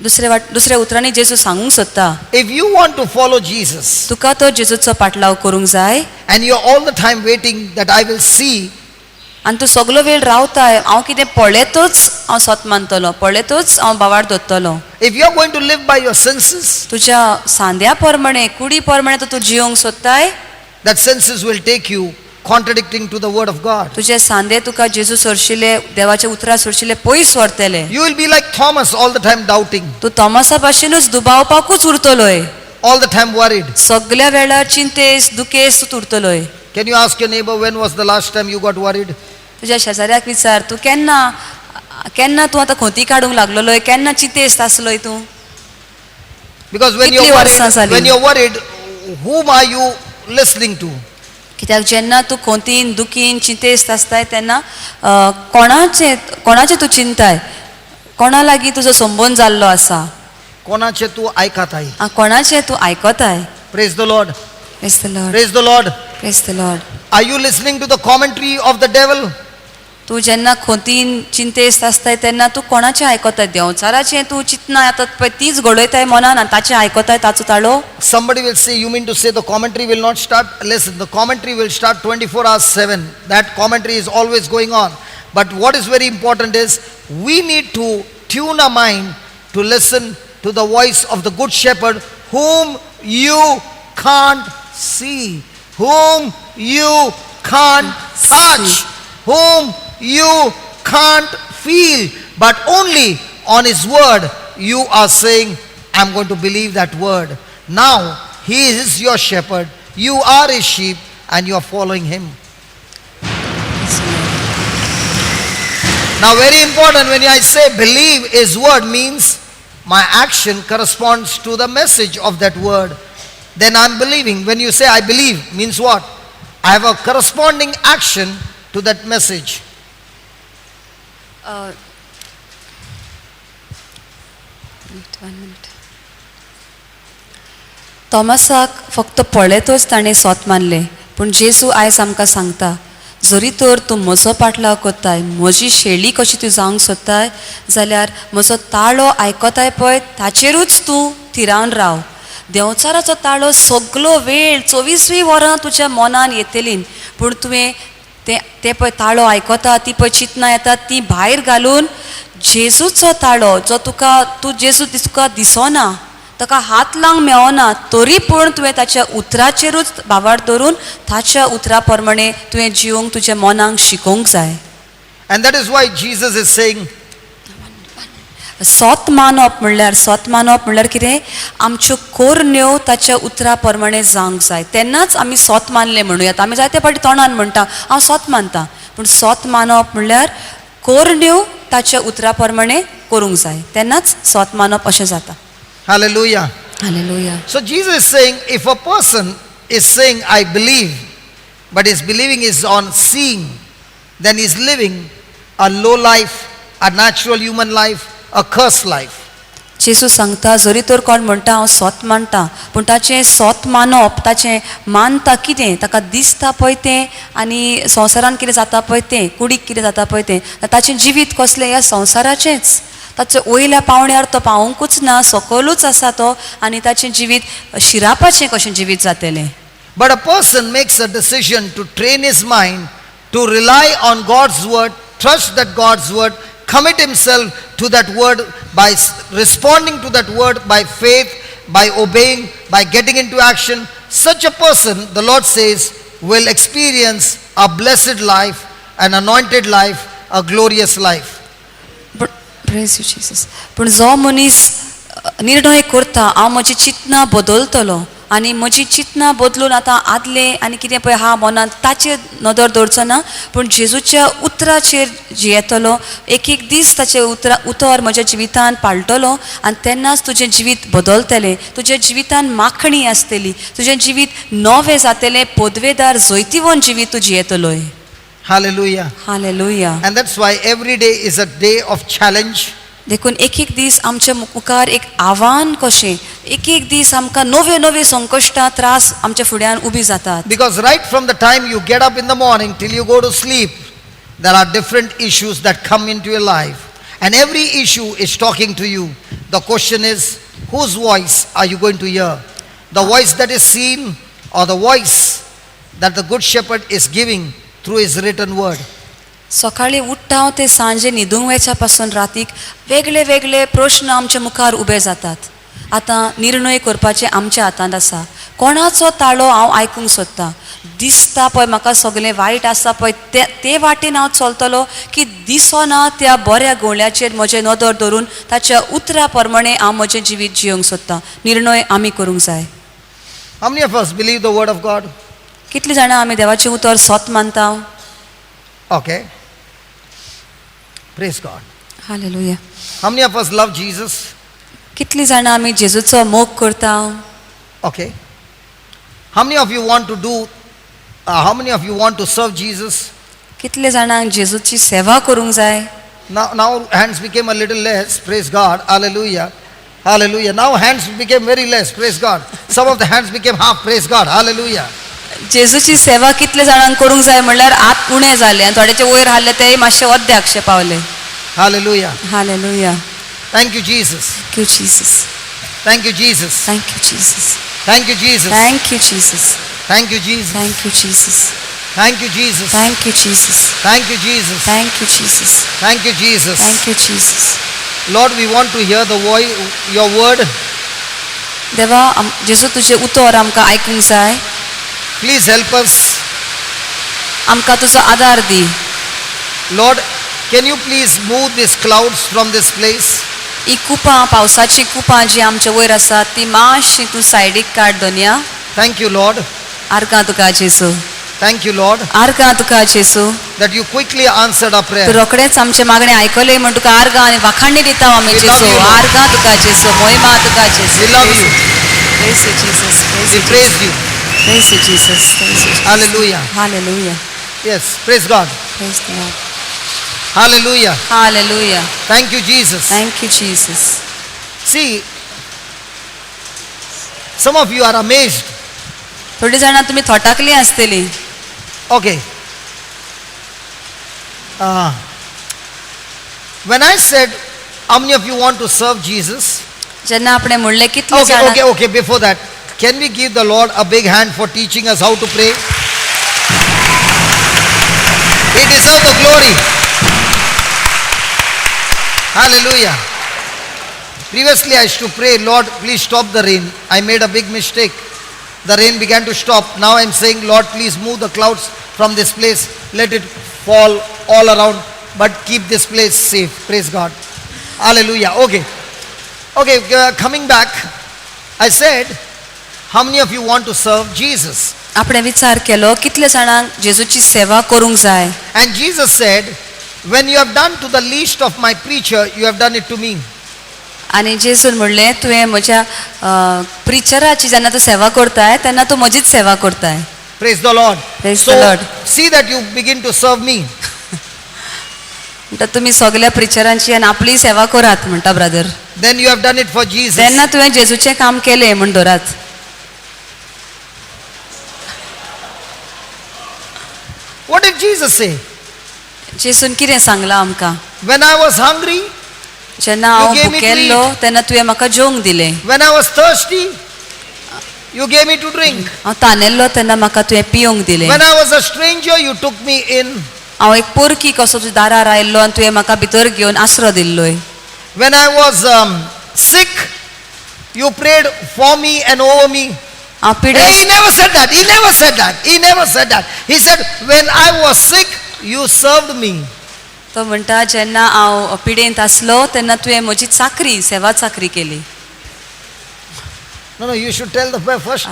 दुसरे वाट दुसऱ्या उतरांनी जेजू सांगूंक सोदता, if you want to follow Jesus तुका तो जेजूचो पाटलाव करूंक जाय and you're all the time waiting that I will see, आनी तूं सगलो वेळ रावताय हांव कितें पळयतूच हांव सोत मानतलो, पळयतूच हांव बावार दवरतलो, if you're going to live by your senses, तुज्या सांद्या प्रमाणे कुडी प्रमाणे तूं जिवंक सोदताय, that senses will take you contradicting to the word of God. तुजे सांदे तुका जेजू सरशिले देवाच्या उतरां सरशिले पयस व्हरतले. You will be like Thomas, all the time doubting, तूं तॉमासा भाशेनूच दुबावपाकूच उरतलोय, all the time worried. सगल्या वेळार चिंतेस दुखेस तूं उरतलोय. Can you ask your neighbor, when was the last time you got worried? तुज्या शेजाऱ्याक विचार, तूं केन्ना केन्ना तूं आतां खोंती काडूंक लागलोय, केन्ना चिंतेस्त आसलोय तूं? Because when कितली you're वर्सां worried, जाली? when you're worried, whom are you listening to? कित्याक जेन्ना तूं खोंतीन दुखीन चिंतेस्त आसताय तेन्ना कोणाचें कोणाचें तूं चिंताय, कोणा लागीं तुजो संबंद जाल्लो आसा, कोणाचे तूं आयकताय? कोणाचें तूं आयकताय? Praise the Lord. Praise the Lord. Praise the Lord. Praise the Lord. Are you listening to the commentary of the devil? तूं जेन्ना खोंतीन चिंतेस्त आसताय तेन्ना तूं कोणाचें आयकताय? देंवचाराचें तूं चिंतना आतां पळय तीच घडयताय मनान आनी ताचें आयकताय ताचो ताळो. Somebody will say, you mean to say the commentary will not start? Listen, the commentary will start 24 hours 7. That commentary is always going on. But what is very important is we need to tune our mind to listen to the voice of the good shepherd whom you can't see, whom you can't touch, whom you can't feel, but only on his word you are saying, I'm going to believe that word. Now he is your shepherd, you are his sheep, and you are following him. Now very important, when I say believe his word means my action corresponds to the message of that word. Then I'm believing. When you say I believe, means what? I have a corresponding action to that message. Wait, one minute. तॉमासाक फक्त पळयतच ताणें सोत मानलें, पूण जेजू आयज आमकां सांगता, जरी तर तूं म्हजो पाटलाव करताय, म्हजी शेळी कशी तूं जावंक सोदताय जाल्यार म्हजो ताळो आयकताय पळय ताचेरूच तूं थिरावन राव. देंवचाराचो ताळो सगलो वेळ 24 वरां तुज्या मनान येतली, पूण तुवें तें तें पळय ताळो आयकता ती पळय चिंतना येता ती भायर घालून जेजूचो ताळो जो तुका तूं जेजू तुका दिसना, ताका हात लावंक मेळना, तरी पूण तुवें ताच्या उतराचेरूच भावार धरून ताच्या उतरा प्रमाणे तुवें जिवंक तुज्या मनाक शिकोवंक जाय. And that is why Jesus is saying, सोत मानप म्हणल्यार, सोत मानप म्हणल्यार कितें? आमच्यो कोरण्यो ताच्या उतरा प्रमाणे जावंक जाय, तेन्नाच आमी सोत मानले म्हणूं येता. आमी जायते फावटी तोंडान म्हणटा हांव सोत मानता, पूण सोत मानप म्हणल्यार कोरण्यो ताच्या उतरा प्रमाणे करूंक जाय, तेन्नाच सोत मानप अशें जाता. Hallelujah. Hallelujah. So Jesus is saying, if a person is saying I believe, but his believing is on seeing, then he is living a low life, a natural human life, a cursed life. जेजू सांगता, जरी तर कोण म्हणटा हांव सोत मानता, पूण ताचें सोत मानप ताचें मानता कितें ताका दिसता पळय तें, आनी संवसारान कितें जाता पळय तें, कुडीक कितें जाता पळय तें, ताचें जिवीत कसलें ह्या संवसाराचेंच, ताचे वयल्या पावण्यार तो पावोंकूच ना, सकयलूच आसा तो, आनी ताचें जिवीत शिरापाचें कशें जिवीत जातलें. But a person makes a decision to train his mind to rely on God's word, trust that God's word, commit himself to that word by responding to that word by faith, by obeying, by getting into action. Such a person, the Lord says, will experience a blessed life, an anointed life, a glorious life. Praise you Jesus. पूण जो मनीस निर्णय करता हांव म्हजी चिंतनां बदलतलो आनी म्हजी चिंतनां बदलून आतां आदलें आनी कितें पळय आहा मनांत ताचेर नदर दवरचो ना पूण जेजूच्या उतराचेर जियेतलो एक एक दीस ताचें उतरा उतर म्हज्या जिवितान पाळटलो आनी तेन्नाच तुजें जिवीत बदलतलें तुज्या जिवितान माखणी आसतली तुजें जिवीत नवें जातलें पदवेदार जैतिवंत जिवीत तूं जियेतलोय. Hallelujah. Hallelujah. And that's why every day is a day of challenge. देखून एक एक दीस आमच्या मुखार एक आव्हान कशें एक एक दीस आमकां नव्यो नव्यो संकश्टां त्रास आमच्या फुड्यान उबी जातात. Because right from the time you get up in the morning till you go to sleep, there are different issues that come into your life. And every issue is talking to you. The question is, whose voice are you going to hear? The voice that is seen or the voice that the Good Shepherd is giving through his written word? सकाळीं उठ्ठा ते सांजे न्हिदूंक वचच्या पासून रातीक वेगळे वेगळे प्रश्न आमच्या मुखार उबे जातात. आतां निर्णय करपाचें आमच्या हातांत आसा. कोणाचो ताळो हांव आयकूंक सोदतां? दिसता पळय म्हाका सगळें वायट आसा पळय ते ते वाटेन हांव चलतलो की दिसना त्या बऱ्या गोंवळ्याचेर म्हजें नदर दवरून ताच्या उतरा प्रमाणें हांव म्हजें जिवीत जियोंक सोदतां. निर्णय आमी करूंक जाय. How many of us believe the word of God? कितलीं जाणां आमी देवाचें उतर सत मानता? Okay. Praise God. Hallelujah. How many of us love Jesus? कितलीं जाणां आमी जेजूचो मोग करता? Okay. How many of you want to do, how many of you want to serve Jesus? कितले जाणांक जेजूची सेवा करूंक जाय? Now hands became a little less. Praise God. Hallelujah. Hallelujah. Now hands became very less. Praise God. Some of the hands became half. Praise God. Hallelujah. जेजूची सेवा कितले जाणांक करूंक जाय म्हणल्यार आत उणें जालें आनी थोड्याचे वयर हाडले तेय मातशे अद्याक्षे पावले. Hallelujah. Hallelujah. Thank you, Jesus. Thank you, Jesus. Thank you, Jesus. Thank you, Jesus. Thank you, Jesus. Thank you, Jesus. Thank you, Jesus. Thank you, Jesus. Thank you, Jesus. Thank you, Jesus. Thank you, Jesus. Thank you, Jesus. Thank you, Jesus. Thank you, Jesus. Lord, we want to hear the voice, your word. देवा जेजू तुजें उतर आमकां आयकूंक जाय. Please help us. आमकां तुजो आदार दी. Lord, can you please move these clouds from this place? ही कुपां पावसाची कुपां जी आमच्या वयर आसात ती मातशी तूं सायडीक काड दोनया. Thank you, Lord. आर्गां तुका जेजू. Thank you, Lord, आर्गां तुका जेजू. that you quickly answered our तूं prayer. रोखडेंच आमचें मागणें आयकलें म्हूण तुका आर्गां आनी वाखाणणी दिता आमी We love जेजू. you, Lord. आर्गां तुका जेजू. मोहिमा तुका जेजू. We love you. Praise you, Jesus. Praise We you, praise Jesus. you. Praise you, Jesus. Praise you, Jesus. Hallelujah. Hallelujah. Yes, praise God. Praise the Lord. Hallelujah. Hallelujah. Thank you, Jesus. Thank you, Jesus. See, some of you are amazed. थोडी जाणां तुमी थोटाकली आसतली. Okay. When I said, how many of you want to serve Jesus? जेन्ना आपणें म्हणलें कितले Okay, जाणां okay, okay. Before that, can we give the Lord a big hand for teaching us how to pray? He deserves the glory. Hallelujah. Previously, I used to pray, Lord, please stop the rain. I made a big mistake. The rain began to stop. Now I'm saying, Lord, please move the clouds from this place. Let it fall all around, but keep this place safe. Praise God. Hallelujah. Okay. Okay, coming back, I said, how many of you want to serve Jesus? आपणें विचार केलो कितले जाणांक जेजूची सेवा करूंक जाय. And Jesus said, when you have done to the least of my preacher, you have done it to me. आनी जेजून म्हणलें तुवें म्हज्या प्रिचराची जेन्ना तूं सेवा करताय तेन्ना तूं म्हजीच सेवा करताय. Praise the Lord. Praise so, the Lord. See that you begin to serve me. म्हणटा तुमी सगल्या प्रिचरांची आनी आपली सेवा करात म्हणटा brother. Then you have done it for Jesus. तेन्ना तुवें जेजूचें काम केलें म्हूण धरात. What did Jesus say? जेजून कितें सांगलां आमकां? When I was hungry, जेन्ना हांव You gave me to भुकेल्लो तेन्ना तुवें म्हाका जेवंक दिलें. when I was thirsty, you gave me to drink. हांव तानेल्लो तेन्ना म्हाका तुवें पिवंक दिलें. When I was a stranger, you took me in. हांव एक पोरकी कसो तुज्या दारार आयिल्लो आनी तुवें म्हाका भितर घेवन आसरो दिल्लोय. When I was sick, you prayed for me and over me. हांव Hey, पिडेस्त he never said that. He never said that. He never said that. He said, when I was sick, you served me. तो म्हणटा जेन्ना हांव पिडेंत आसलो तेन्ना तुवें म्हजी चाकरी सेवा चाकरी केली. No, you should tell the first.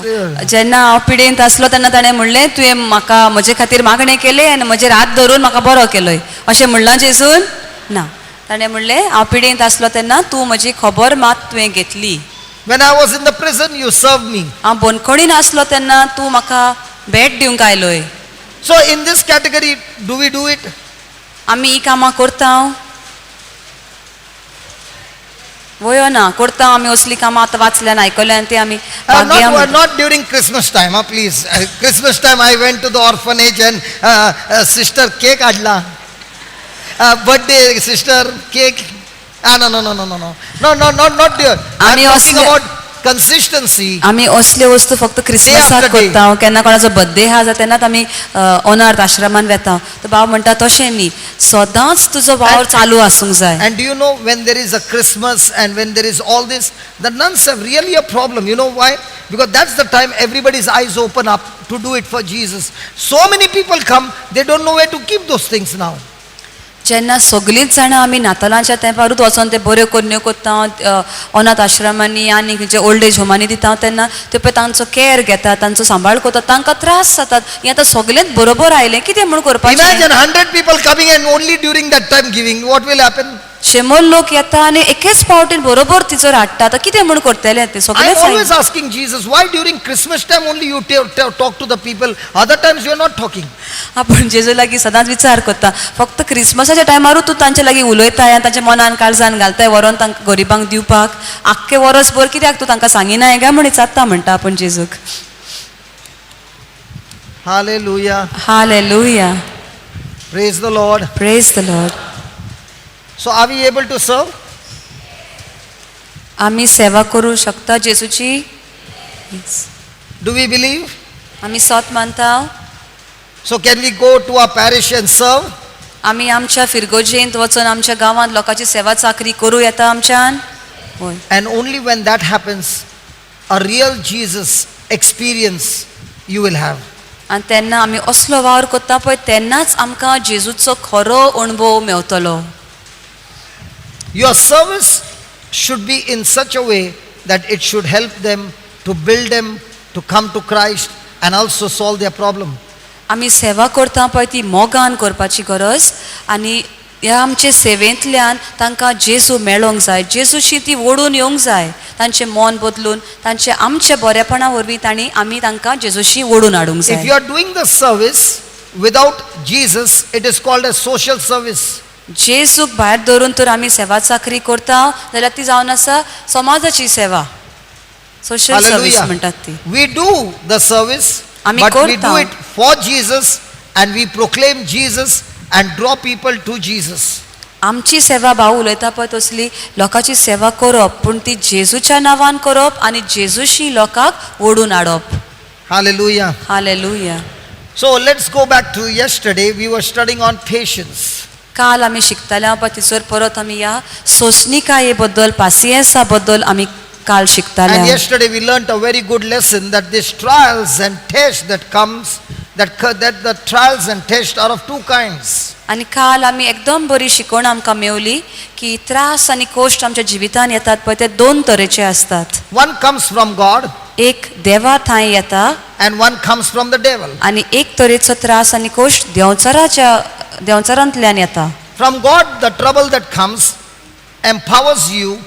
जेन्ना हांव पिडेंत आसलो तेन्ना ताणें म्हणलें तुवें म्हाका म्हजे खातीर मागणें केलें आनी म्हजेर हात धरून म्हाका बरो केलोय अशें म्हणलां जेजून ना. ताणें म्हणलें हांव पिडेंत आसलो तेन्ना तूं म्हजी खबर मात तुवें घेतली. When I was in the prison, you served me. हांव बंदखणीन आसलो तेन्ना तूं म्हाका भेट दिवंक आयलोय. So in this category, do we do it? आमी ही कामां करता वयो ना करता आमी असली कामां आतां वाचल्यान आयकल्यान ती आमी भाग्यां Not, not during Christmas time, huh, please. Christmas time I went to the orphanage and sister cake adla. Birthday sister cake. Ah, no, no, no, no, no, no. No, no, not, not there. I'm आमी talking असले- about consistency. आमी असल्यो वस्तू फक्त क्रिसमसाक Day after day. करता केन्ना कोणाचो birthday आहा जाल्यार तेन्नाच आमी अनाथ आश्रमान वेता. तर बाब म्हणटा तशें न्ही सदांच तुजो वावर चालू आसूंक जाय. And do you know when there is a Christmas and when there is all this, the nuns have really a problem. You know why? Because that's the time everybody's eyes open up to do it for Jesus. So many people come, they don't know where to keep those things now. जेन्ना सगळींच जाणां आमी नातालांच्या तेंपारूच वचोन ते बऱ्यो करण्यो करता अनाथ आश्रमांनी आनी खंयचे ओल्ड एज होमांनी दिता तेन्ना ते पळय तांचो कॅर घेता तांचो सांबाळ करता तांकां त्रास जातात. हें आतां सगळेंच बरोबर आयलें कितें म्हूण करपाचें? Imagine 100 people coming and only during that time giving. What will happen? 100 लोक येता आनी एकेच फावटीन बरोबर तिचोर हाडटा आतां कितें म्हूण करतले ते I'm सगळेच. always asking Jesus, why during Christmas time only you talk to the people, other times you are not talking. आपण जेजू लागीं सदांच विचार करता फक्त क्रिसमसाच्या टायमारूच तूं तांचे लागीं उलयताय आनी तांच्या मनान काळजान घालताय व्हरोन तांकां गरिबांक दिवपाक आख्खें वरसभर कित्याक तूं तांकां सांगिनाय काय म्हूण विचारता म्हणटा आपण जेजूक. Hallelujah. Hallelujah. Praise the Lord. Praise the Lord. So are we able to serve? आमी सेवा करूं शकता जेजूची? Do we believe? आमी सत मानता. So can we go to our parish and serve? आमी आमच्या फिरगोजेंत वचून आमच्या गांवांत लोकांची सेवा चाकरी करूं येता आमच्यान? हय. And only when that happens, a real Jesus experience you will have. आनी तेन्ना आमी असलो वावर करता पळय तेन्नाच आमकां जेजूचो खरो अणभव मेवतलो. Your service should be in such a way that it should help them to build them to come to Christ and also solve their problem. आमी सेवा करता पळय ती मोगान करपाची गरज आनी ह्या आमचे सेवेंतल्यान तांकां जेजू मेळोंक जाय जेजूशी ती ओडून येवंक जाय तांचें मन बदलून तांचे आमच्या बरेपणा वरवीं तांणी आमी तांकां जेजूशी ओडून हाडूंक If जाय. you are doing the service without Jesus, it is called a social service. जेजूक भायर धरून तर आमी सेवा चाकरी करता जाल्यार ती जावन आसा समाजाची सेवा सोशल सर्वीस Hallelujah. म्हणटात ती. We do the service, आमी but we करता. do it for Jesus and we proclaim Jesus and draw people to Jesus. आमची सेवा भाऊ उलयता पळय तसली लोकांची सेवा करप पूण ती जेजूच्या नांवान करप आनी जेजूशी लोकांक ओडून हाडप. Hallelujah. Hallelujah. So let's go back to yesterday. We were studying on patience. काल आमी शिकताले पळय थंयसर परत आमी ह्या सोंसणिकाये बद्दल पासियेंसा बद्दल आमी काल शिकताले. And yesterday we learnt a very good lesson that these trials and tests that comes, that the trials and tests are of two kinds. आनी काल आमी एकदम बरी शिकवण आमकां मेवली की त्रास आनी कोश्ट आमच्या जिवितान येतात पळय ते दोन तरेचे आसतात. One comes from God. एक देवा थंय येता And one comes from the devil. आनी एक तरेचो त्रास आनी कोश्ट देंवचारांतल्यान येता. From God the trouble that comes empowers you,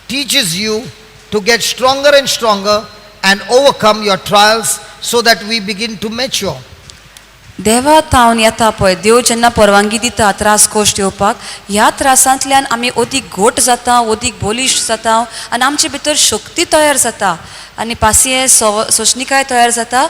teaches you to get stronger and stronger and overcome your trials so that we begin to mature. देवा थावन येता पळय देव जेन्ना परवानगी दिता त्रास कोश्ट येवपाक ह्या त्रासांतल्यान आमी अदीक घोट जाता अदीक बलिश्ट जाता आनी आमचे भितर शक्ती तयार जाता आनी पासियेंस सोंसणिकाय तयार जाता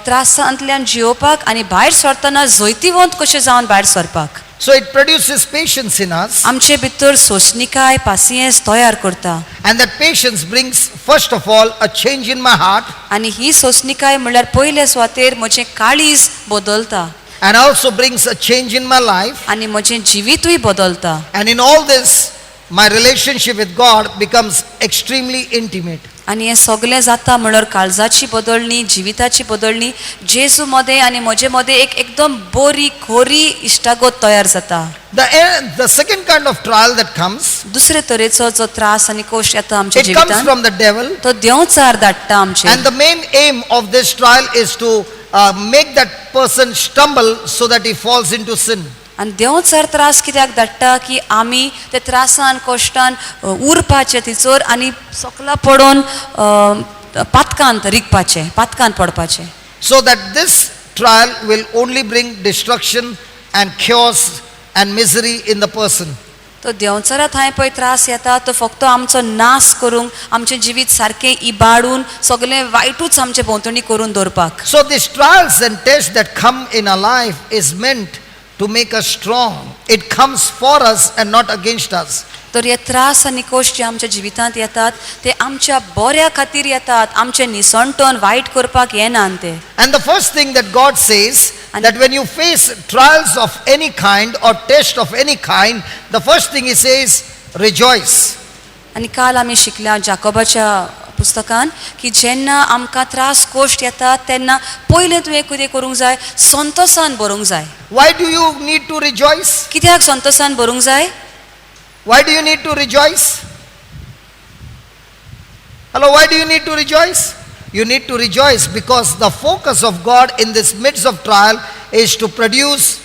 त्रासांतल्यान जियोवपाक आनी भायर सरतना जैतिवंत कशें जावन भायर सरपाक. So it produces patience in us. आमचे भितर सोंसणिकाय पासियेंस तयार करता. And that patience brings first of all a change in my heart. आनी ही सोंसणिकाय म्हणल्यार पयले सुवातेर म्हजें काळीज बदलता. And also brings a change in my life. आनी म्हजें जिवितूय बदलता. And in all this, my relationship with God becomes extremely intimate. आनी हें सगळें जाता म्हणल्यार काळजाची बदलणी, जिविताची बदलणी, जेजू मदें आनी म्हजे मदें एक एकदम बरी खोरी इश्टागत तयार जाता. The second kind of trial that comes, दुसरे तरेचो जो त्रास आनी कोश येता आमच्या it comes जिवितांत from the devil. तो देंवचार धाडटा आमचेर. And the main aim of this trial is to make that person stumble so that he falls into sin. आनी देंवचार त्रास कित्याक धाडटा की आमी ते त्रासान कश्टान उरपाचें थंयसर आनी सकला पडोन पातकांत रिगपाचें, पातकांत पडपाचें. So that this trial will only bring destruction and chaos and misery in the person. तो देंवचारा थंय पळय त्रास येता तो फक्त आमचो नाश करूंक, आमचें जिवीत सारकें इबाडून सगळें वायटूच आमचे भोंवतणी करून दवरपाक. So these trials and tests that come in our life is meant to make us strong. It comes for us and not against us. तर हे त्रास आनी कश्ट जे आमच्या जिवितांत येतात ते आमच्या बऱ्या खातीर येतात, आमचें निसणटण वायट करपाक येनात ते. And the first thing that God says, that when you face trials of any kind or test of any kind, the first thing he says, rejoice. आनी काल आमी शिकल्या जाकोबाच्या पुस्तकान की जेन्ना आमकां त्रास कश्ट येतात तेन्ना पयलें तुवें कितें करूंक जाय, संतोसान भरूंक जाय. Why do you need to rejoice? कित्याक संतोसान भरूंक जाय? Why do you need to rejoice? Hello, why do you need to rejoice? You need to rejoice because the focus of God in this midst of trial is to produce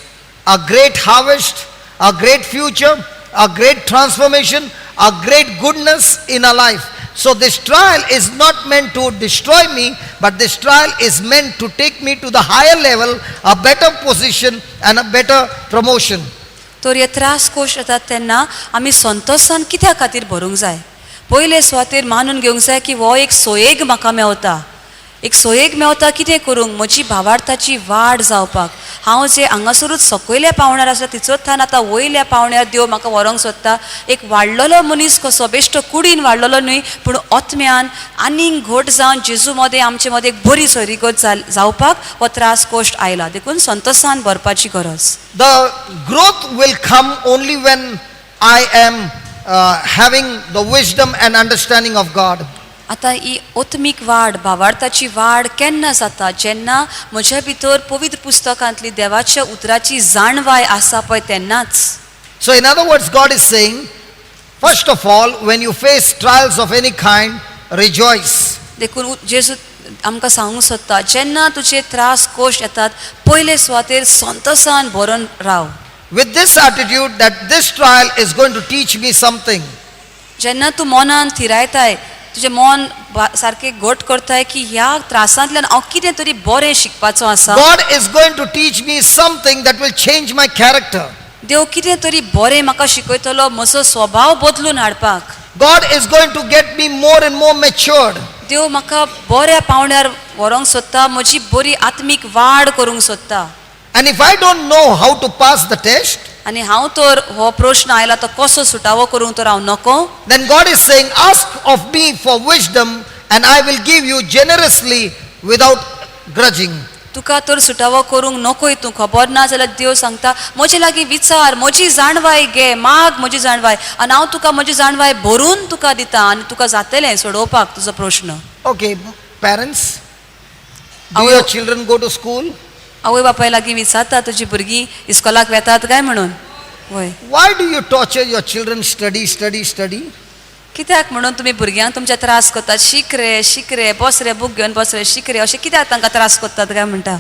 a great harvest, a great future, a great transformation, a great goodness in our life. So this trial is not meant to destroy me, but this trial is meant to take me to the higher level, a better position and a better promotion. तर हे त्रास कोश येतात तेन्ना आमी संतोसान कित्या खातीर भरूंक जाय? पयले सुवातेर मानून घेवंक जाय की हो एक सोयेग म्हाका मेवता, एक सोयेग मेवता कितें करूंक, म्हजी भावार्थाची वाड जावपाक. हांव जे हांगासरूच सकयल्या पावण्यार आसा तिचोच थान आतां वयल्या पावण्यार देव म्हाका व्हरोंक सोदता. एक वाडलेलो मनीस कसो बेश्टो कुडीन वाडलेलो न्हय, पूण आत्म्यान आनीक घट जावन जेजू मदें आमचे मदें एक बरी सोयरीगत जावपाक हो त्रास कोश्ट आयला. देखून संतोसान भरपाची गरज. The growth will come only when I am having the wisdom and understanding of God. आतां ही आत्मीक वाड, भावार्थाची वाड केन्ना जाता? जेन्ना म्हज्या भितर पवित्र पुस्तकांतली देवाच्या उतराची जाणवाय आसा पळय तेन्नाच. So in other words, God is saying, first of all, when you face trials of any kind, rejoice. देखून जेजू आमकां सांगूंक सोदता, जेन्ना तुजे त्रास कोश्ट येतात पयले सुवातेर संतोसान भरून राव. With this attitude that this trial is going to teach me something. जेन्ना तूं मनान थिरायताय, तुजें मन सारकें घट करताय की ह्या त्रासांतल्यान हांव कितें तरी बरें शिकपाचो आसा. God is going to teach me something that will change my character. देव कितें तरी बरें म्हाका शिकयतलो म्हजो स्वभाव बदलून हाडपाक. God is going to get me more and more matured. देव म्हाका बऱ्या पावण्यार व्हरोंक सोदता, म्हजी बरी आत्मीक वाड करूंक सोदता. And if I don't know how to pass the test, आनी हांव तर हो प्रश्न आयला तो कसो सुटावो करूंक तर हांव नको, then God is saying, ask of me for wisdom and I will give you generously without grudging. तुका तर सुटावो करूंक नकोय, तूं खबर ना जाल्यार देव सांगता म्हजे लागीं विचार, म्हजी जाणवाय घे, माग म्हजी जाणवाय आनी हांव तुका म्हजी जाणवाय भरून तुका दिता आनी तुका जातलें सोडोवपाक तुजो प्रश्न. Okay, parents, do your children go to school? आवय बापाय लागीं विचारता तुजी भुरगीं इस्कोलाक वेतात काय म्हणून. वय. Why do you torture your children study, study, study? कित्याक म्हणून तुमी भुरग्यांक तुमच्या त्रास करतात, शीक रे शीक रे, बस रे बूक घेवन बस रे, शीक रे, अशें कित्याक तांकां त्रास करतात काय म्हणटा?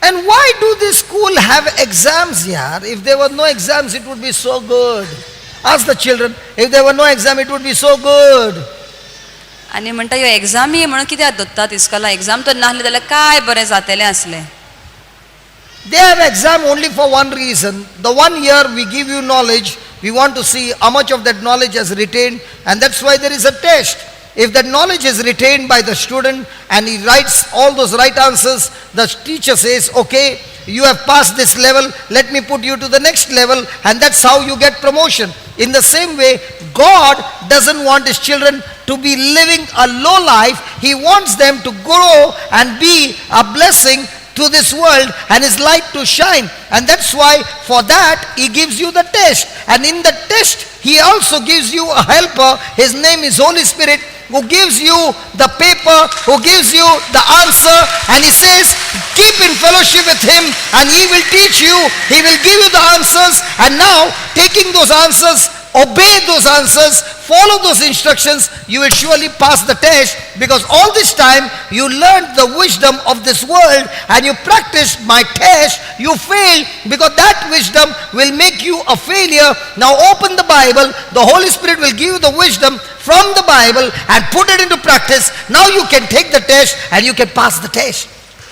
And why do this school have exams, yaar? If there were no exams, it would be so good. Ask the children, if there were no exam, it would be so good. आनी म्हणटा ह्यो एग्जामी म्हणून कित्याक दवरतात इस्कोला, exam तर नासले जाल्यार काय बरें जातलें आसलें. They have exam only for one reason. The 1 year we give you knowledge, we want to see how much of that knowledge has retained, and that's why there is a test. If that knowledge is retained by the student and he writes all those right answers, the teacher says, okay, you have passed this level, let me put you to the next level, and that's how you get promotion. In the same way, God doesn't want his children to be living a low life. He wants them to grow and be a blessing to this world and His light to shine. And that's why for that He gives you the test. And in the test He also gives you a helper. His name is Holy Spirit, who gives you the paper, who gives you the answer, and He says, keep in fellowship with Him and He will teach you, He will give you the answers. And now, taking those answers, obey those answers, follow those instructions, you will surely pass the test, because all this time you learned the wisdom of this world and you practiced my test, you failed, because that wisdom will make you a failure. Now open the Bible, the Holy Spirit will give you the wisdom from the Bible and put it into practice. Now you can take the test and you can pass the test.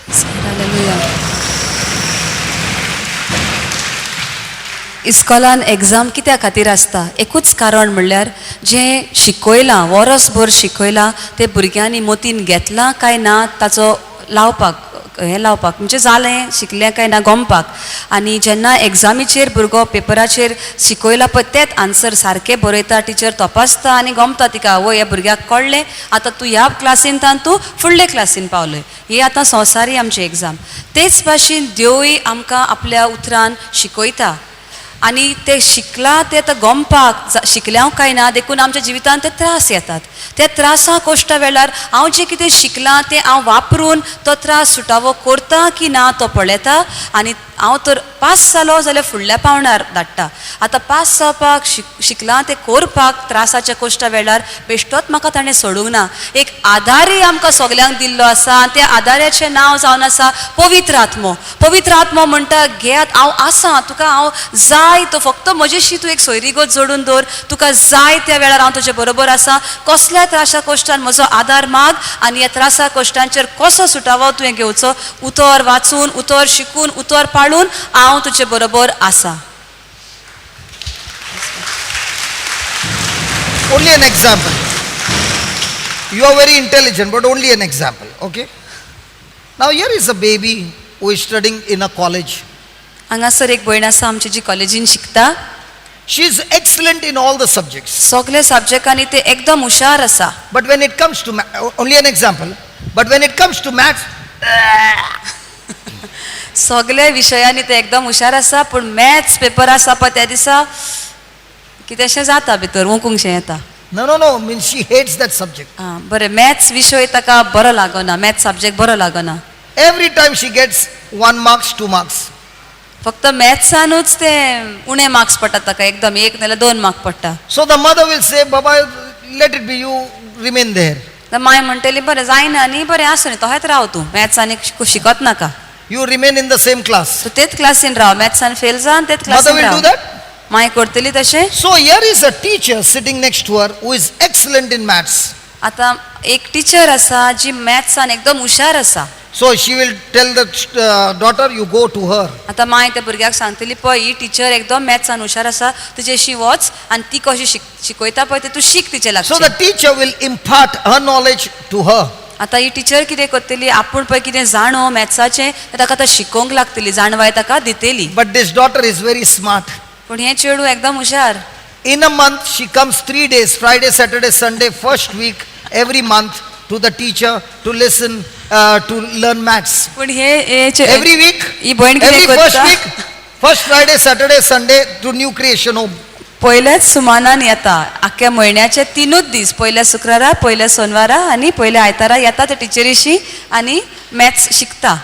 Hallelujah. इस्कॉलान exam कित्या खातीर आसता? एकूच कारण म्हणल्यार जें शिकयलां वरसभर शिकयलां तें भुरग्यांनी मतीन घेतलां काय ना ताचो लावपाक, हें लावपाक म्हणजे जालें शिकलें काय ना गमपाक. आनी जेन्ना एग्जामीचेर भुरगो पेपराचेर शिकयला पळय तेच आन्सर सारके बरयता, टिचर तपासता आनी गमता तिका, वय ह्या भुरग्याक कळ्ळें, आतां तूं ह्या क्लासीन तान तूं फुडले क्लासीन पावलय. ही आतां संवसारी आमची एग्जाम. तेच भाशेन देवूय आमकां आपल्या उतरान शिकयता आनी ते शिकला ते आतां गमपाक शिकले हांव काय ना, देखून आमच्या जिवितांत ते त्रास येतात. त्या त्रासा कोश्टा वेळार हांव जें कितें शिकलां तें हांव वापरून तो त्रास सुटावो करता की ना तो पळयता आनी हांव तर पास जालो जाल्यार फुडल्या पावणार धाडटा. आतां पास जावपाक शिकलां तें करपाक त्रासाच्या कोश्टा वेळार बेश्टोच म्हाका ताणें सोडूंक ना. एक आदारय आमकां सगल्यांक दिल्लो आसा आनी त्या आदाराचें नांव जावन आसा पवित्र आत्मो. पवित्र आत्मो म्हणटा घेयात, हांव आसा, तुका हांव जाय तो, फक्त म्हजेशी तूं एक सोयरीगत जोडून दवर, तुका जाय त्या वेळार हांव तुजे बरोबर आसा. कसल्या त्रासा कोश्टान म्हजो आदार माग आनी ह्या त्रासा कोश्टांचेर कसो सुटावो तुवें घेवचो, उतर वाचून, उतर शिकून, उतर पाळून हांव तुजे बरोबर आसा. Only an example. You are very intelligent, but only an example, okay? Now here is a baby who is studying in a college. हांगासर एक भयण आसा आमची जी कॉलेजीन शिकता. She is excellent in all the subjects. सगल्या सब्जेक्टांनी ते एकदम हुशार आसा. But when it comes to, only an example, but when it comes to maths, सगल्या विशयांनी ते एकदम हुशार आसा, पूण मॅथ्स पेपर आसा पळय त्या दिसा कितेंशें जाता भितर ओंकूंकशें येता. No, no, no, means she hates that subject. आं बरें, मॅथ्स विशय ताका बरो लागना, मॅथ्स सब्जेक्ट बरो लागना. Every time she gets 1 marks, 2 marks. फक्त मॅथ्सानूच ते उणे मार्क्स पडटा ताका, एकदम 1 नाल्यार 2 मार्क पडटा. So the mother will say, Baba, let it be, you remain there. माय म्हणटली बरें जायना न्ही, बरें आसूं न्ही, तहेंच राव तूं, मॅथ्स आनी शिकत नाका. You remain in the same class. तूं तेच क्लासीन राव, मॅथ्सान फेल जा आनी तेच Mother क्लासीन will do Rao. that. My करतली तशें. So here is a teacher sitting next to her who is excellent in maths. आतां एक टिचर आसा जी मॅथ्सान एकदम हुशार आसा. So she will tell the daughter, you go to her. आतां माय त्या भुरग्याक सांगतली, पळय ही टिचर एकदम मॅथ्सान हुशार आसा, तुजेशी वच आनी ती कशी शिकयता पळय ते तूं शीक तिचे So लागचें. the teacher will impart her knowledge to her. आतां ही टिचर कितें करतली, आपूण पळय कितें जाणो मॅथ्साचें तें ताका आतां शिकोवंक लागतली, जाणवाय ताका दितली. But this daughter is very smart. पूण हें चेडूं एकदम हुशार. In a month she comes 3 days, Friday, Saturday, Sunday, first week every month to the teacher to listen, to learn maths. पूण हे हे Every week, ही भयण कितें every first करता? week, first Friday, Saturday, Sunday to New Creation Home. पयल्याच सुमानान येता, आख्ख्या म्हयन्याचे 3 दीस, पयल्या शुक्रारा, पयल्या सोनवारा आनी पयल्या आयतारा येता त्या टिचरीशी आनी मॅथ्स शिकता.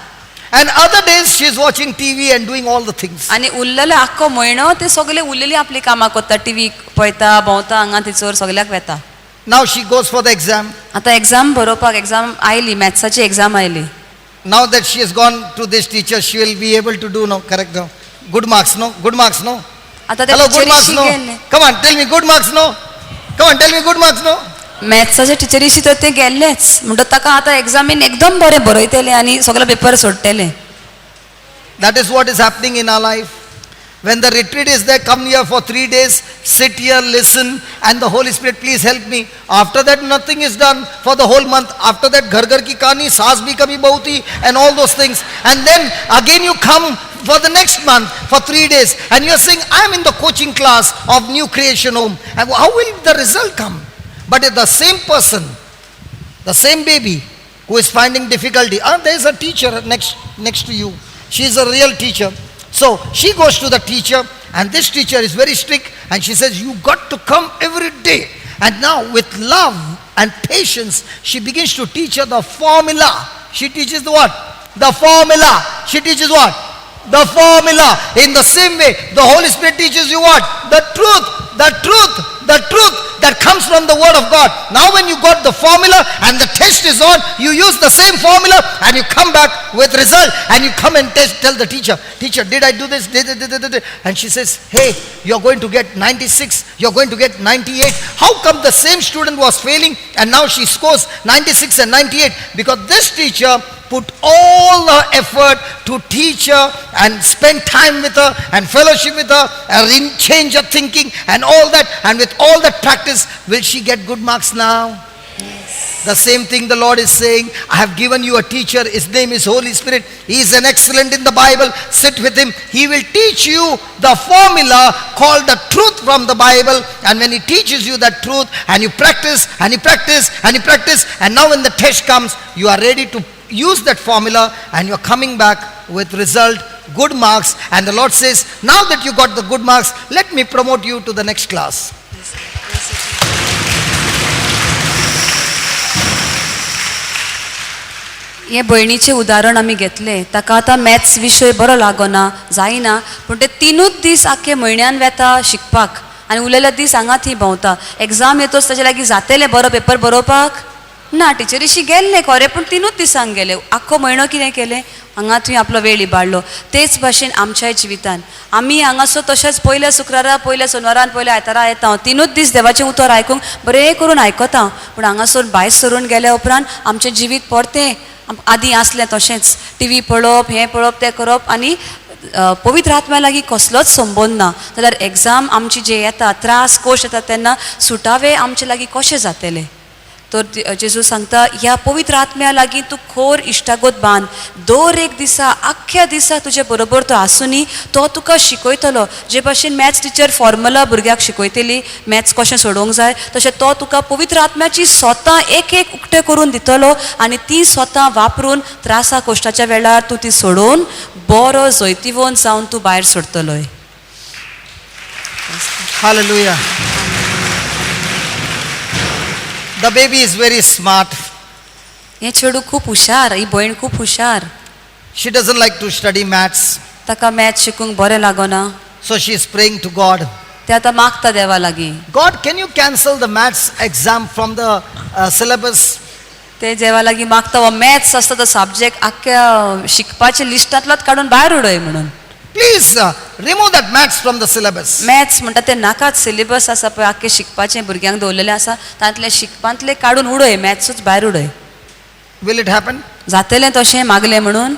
And other days she is watching TV and doing all the things. आनी उरलेलो आख्खो म्हयनो ते सगळे उरलेली आपली कामां करता, टीव्ही पळयता, भोंवता हांगा थंयसर सगल्याक वेता. Now she goes for the exam. आतां एग्जाम बरोवपाक एग्जाम आयली, मॅथ्साची एग्जाम आयली. Now that she has gone to this teacher, she will be able to do no, correct no? Good marks, no? Good marks, no? आतां त्या Hello, good marks, टिचरीशी no? गेल्लें. Come on, tell me, good marks, no? Come on, tell me, good marks, no? मॅथ्साच्या टिचरीशी तर तें गेल्लेंच, म्हणटा ताका आतां examine एकदम बरें बरयतलें आनी सगळे paper सोडटलें. That is what is happening in our life. When the retreat is there, come here for 3 days, sit here, listen, and the Holy Spirit, please help me. After that, nothing is done for the whole month. After that, ghar ghar ki kahani, saas bhi kabhi bahu thi, and all those things. And then again you come for the next month for 3 days, and you are saying, I am in the coaching class of New Creation Home. And how will the result come? But if the same person, the same baby, who is finding difficulty. There is a teacher next to you. She is a real teacher. So she goes to the teacher, and this teacher is very strict, and she says, you got to come every day. And now with love and patience, she begins to teach her the formula. She teaches the what? The formula. She teaches what? The formula. In the same way, the Holy Spirit teaches you what? The truth, the truth, the truth that comes from the Word of God. Now when you got the formula and the test is on, you use the same formula and you come back with result, and you come and tell the teacher, teacher, did I do this? Did. And she says, hey, you're going to get 96, you're going to get 98. How come the same student was failing and now she scores 96 and 98? Because this teacher put all her effort to teach her and spend time with her and fellowship with her and change her thinking and all that, and with all that practice, will she get good marks now? Yes. The same thing the Lord is saying, I have given you a teacher, his name is Holy Spirit. He is an excellent in the Bible. Sit with him. He will teach you the formula called the truth from the Bible. And when he teaches you that truth, and you practice, and you practice, and you practice, and now when the test comes, you are ready to use that formula, and you are coming back with result, good marks. And the Lord says, now that you got the good marks, let me promote you to the next class. हे भयणीचें उदाहरण आमी घेतलें. ताका आतां maths विशय बरो लागना, जायना, पूण ते तिनूच दीस आख्खे म्हयन्यान वेता शिकपाक आनी उरलेले दीस हांगा थंय भोंवता. एग्जाम येतोच ताजे लागीं जातलें बरो पेपर बरोवपाक ना. टिचरीशी गेल्लें खरें, पूण तिनूच दिसांक गेलें. आख्खो म्हयनो कितें केलें, हांगा थंय आपलो वेळ इबाडलो. तेच भाशेन आमच्याय जिवितान आमी हांगासर तशेंच पयल्या शुक्रारा, पयल्या सोनवारान, पयल्या आयतारा येता, तिनूच दीस देवाचें उतर आयकूंक बरें करून आयकता, पूण हांगासर भायर सरून गेल्या उपरांत आमचें जिवीत परतें आदीं आसलें तशेंच. टी व्ही पळोवप, हें पळोवप, तें करप, आनी पवित्र आत्म्या लागीं कसलोच संबंद ना. जाल्यार एग्जाम आमची जे येता, त्रास कोश येता तेन्ना सुटावे आमचे लागीं कशें जातलें? तर जेजू सांगता, ह्या पवित्र आत्म्या लागीं तूं खोर इश्टागत बांद. दर एक दिसा, आख्ख्या दिसा तुजे बरोबर तो आसुनी, तो तुका शिकयतलो. जे भाशेन मॅथ्स टिचर फॉर्मुला भुरग्याक शिकयतली, मॅथ्स कशें सोडोवंक जाय, तशें तो तुका पवित्र आत्म्याची स्वता एक एक उक्तें करून दितलो, आनी ती स्वता वापरून त्रासा कोश्टाच्या वेळार तूं ती सोडोवन बरो जैतिवंत जावन तूं भायर सरतलोय. Hallelujah. The baby is very smart. हें चेडूं खूब हुशार, ही भयण खूब हुशार. She doesn't like to study maths. ताका मॅथ्स शिकूंक बरें लागना. So she is praying to God. ते आतां मागता देवा लागीं. God, can you cancel the maths exam from the syllabus? ते देवा लागीं मागता, हो मॅथ्स आसता तो सब्जेक्ट आख्ख्या शिकपाच्या लिस्टांतलोच काडून भायर उडय म्हणून. Please remove that maths from the syllabus. Maths म्हणटा ते नाकाच, सिलेबस आसा पळय आख्खे शिकपाचें भुरग्यांक दवरलेलें आसा, तातूंतलें शिकपांतलें काडून उडय, मॅथ्सूच भायर उडय. Will it happen? जातलें तशें मागलें म्हणून?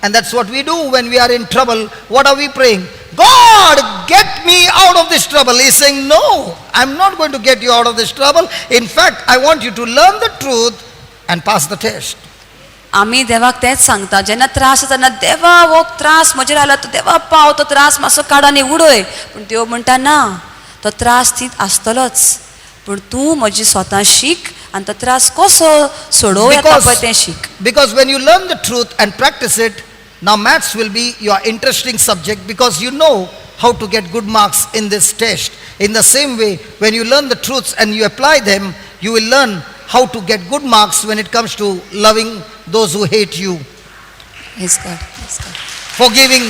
And that's what we do when we are in trouble. What are we praying? God, get me out of this trouble. He's saying, no, I'm not going to get you out of this trouble. In fact, I want you to learn the truth and pass the test. आमी देवाक तेंच सांगता, जेन्ना त्रास आसता तेन्ना देवा हो त्रास म्हजेर आयला, तो देवा पाव, तो त्रास मातसो काड आनी उडय. पूण देव म्हणटा ना, तो त्रास थंय आसतलोच, पूण तूं म्हजी स्वता शीक आनी तो त्रास कसो सोडोवं येता पळय तें शीक. Because when you learn the truth and practice it, now maths will be your interesting subject, because you know how to get good marks in this test. In the same way, when you learn the truths and you apply them, you will learn how to get good marks when it comes to loving those who hate you. Yes, God. Yes, God. Forgiving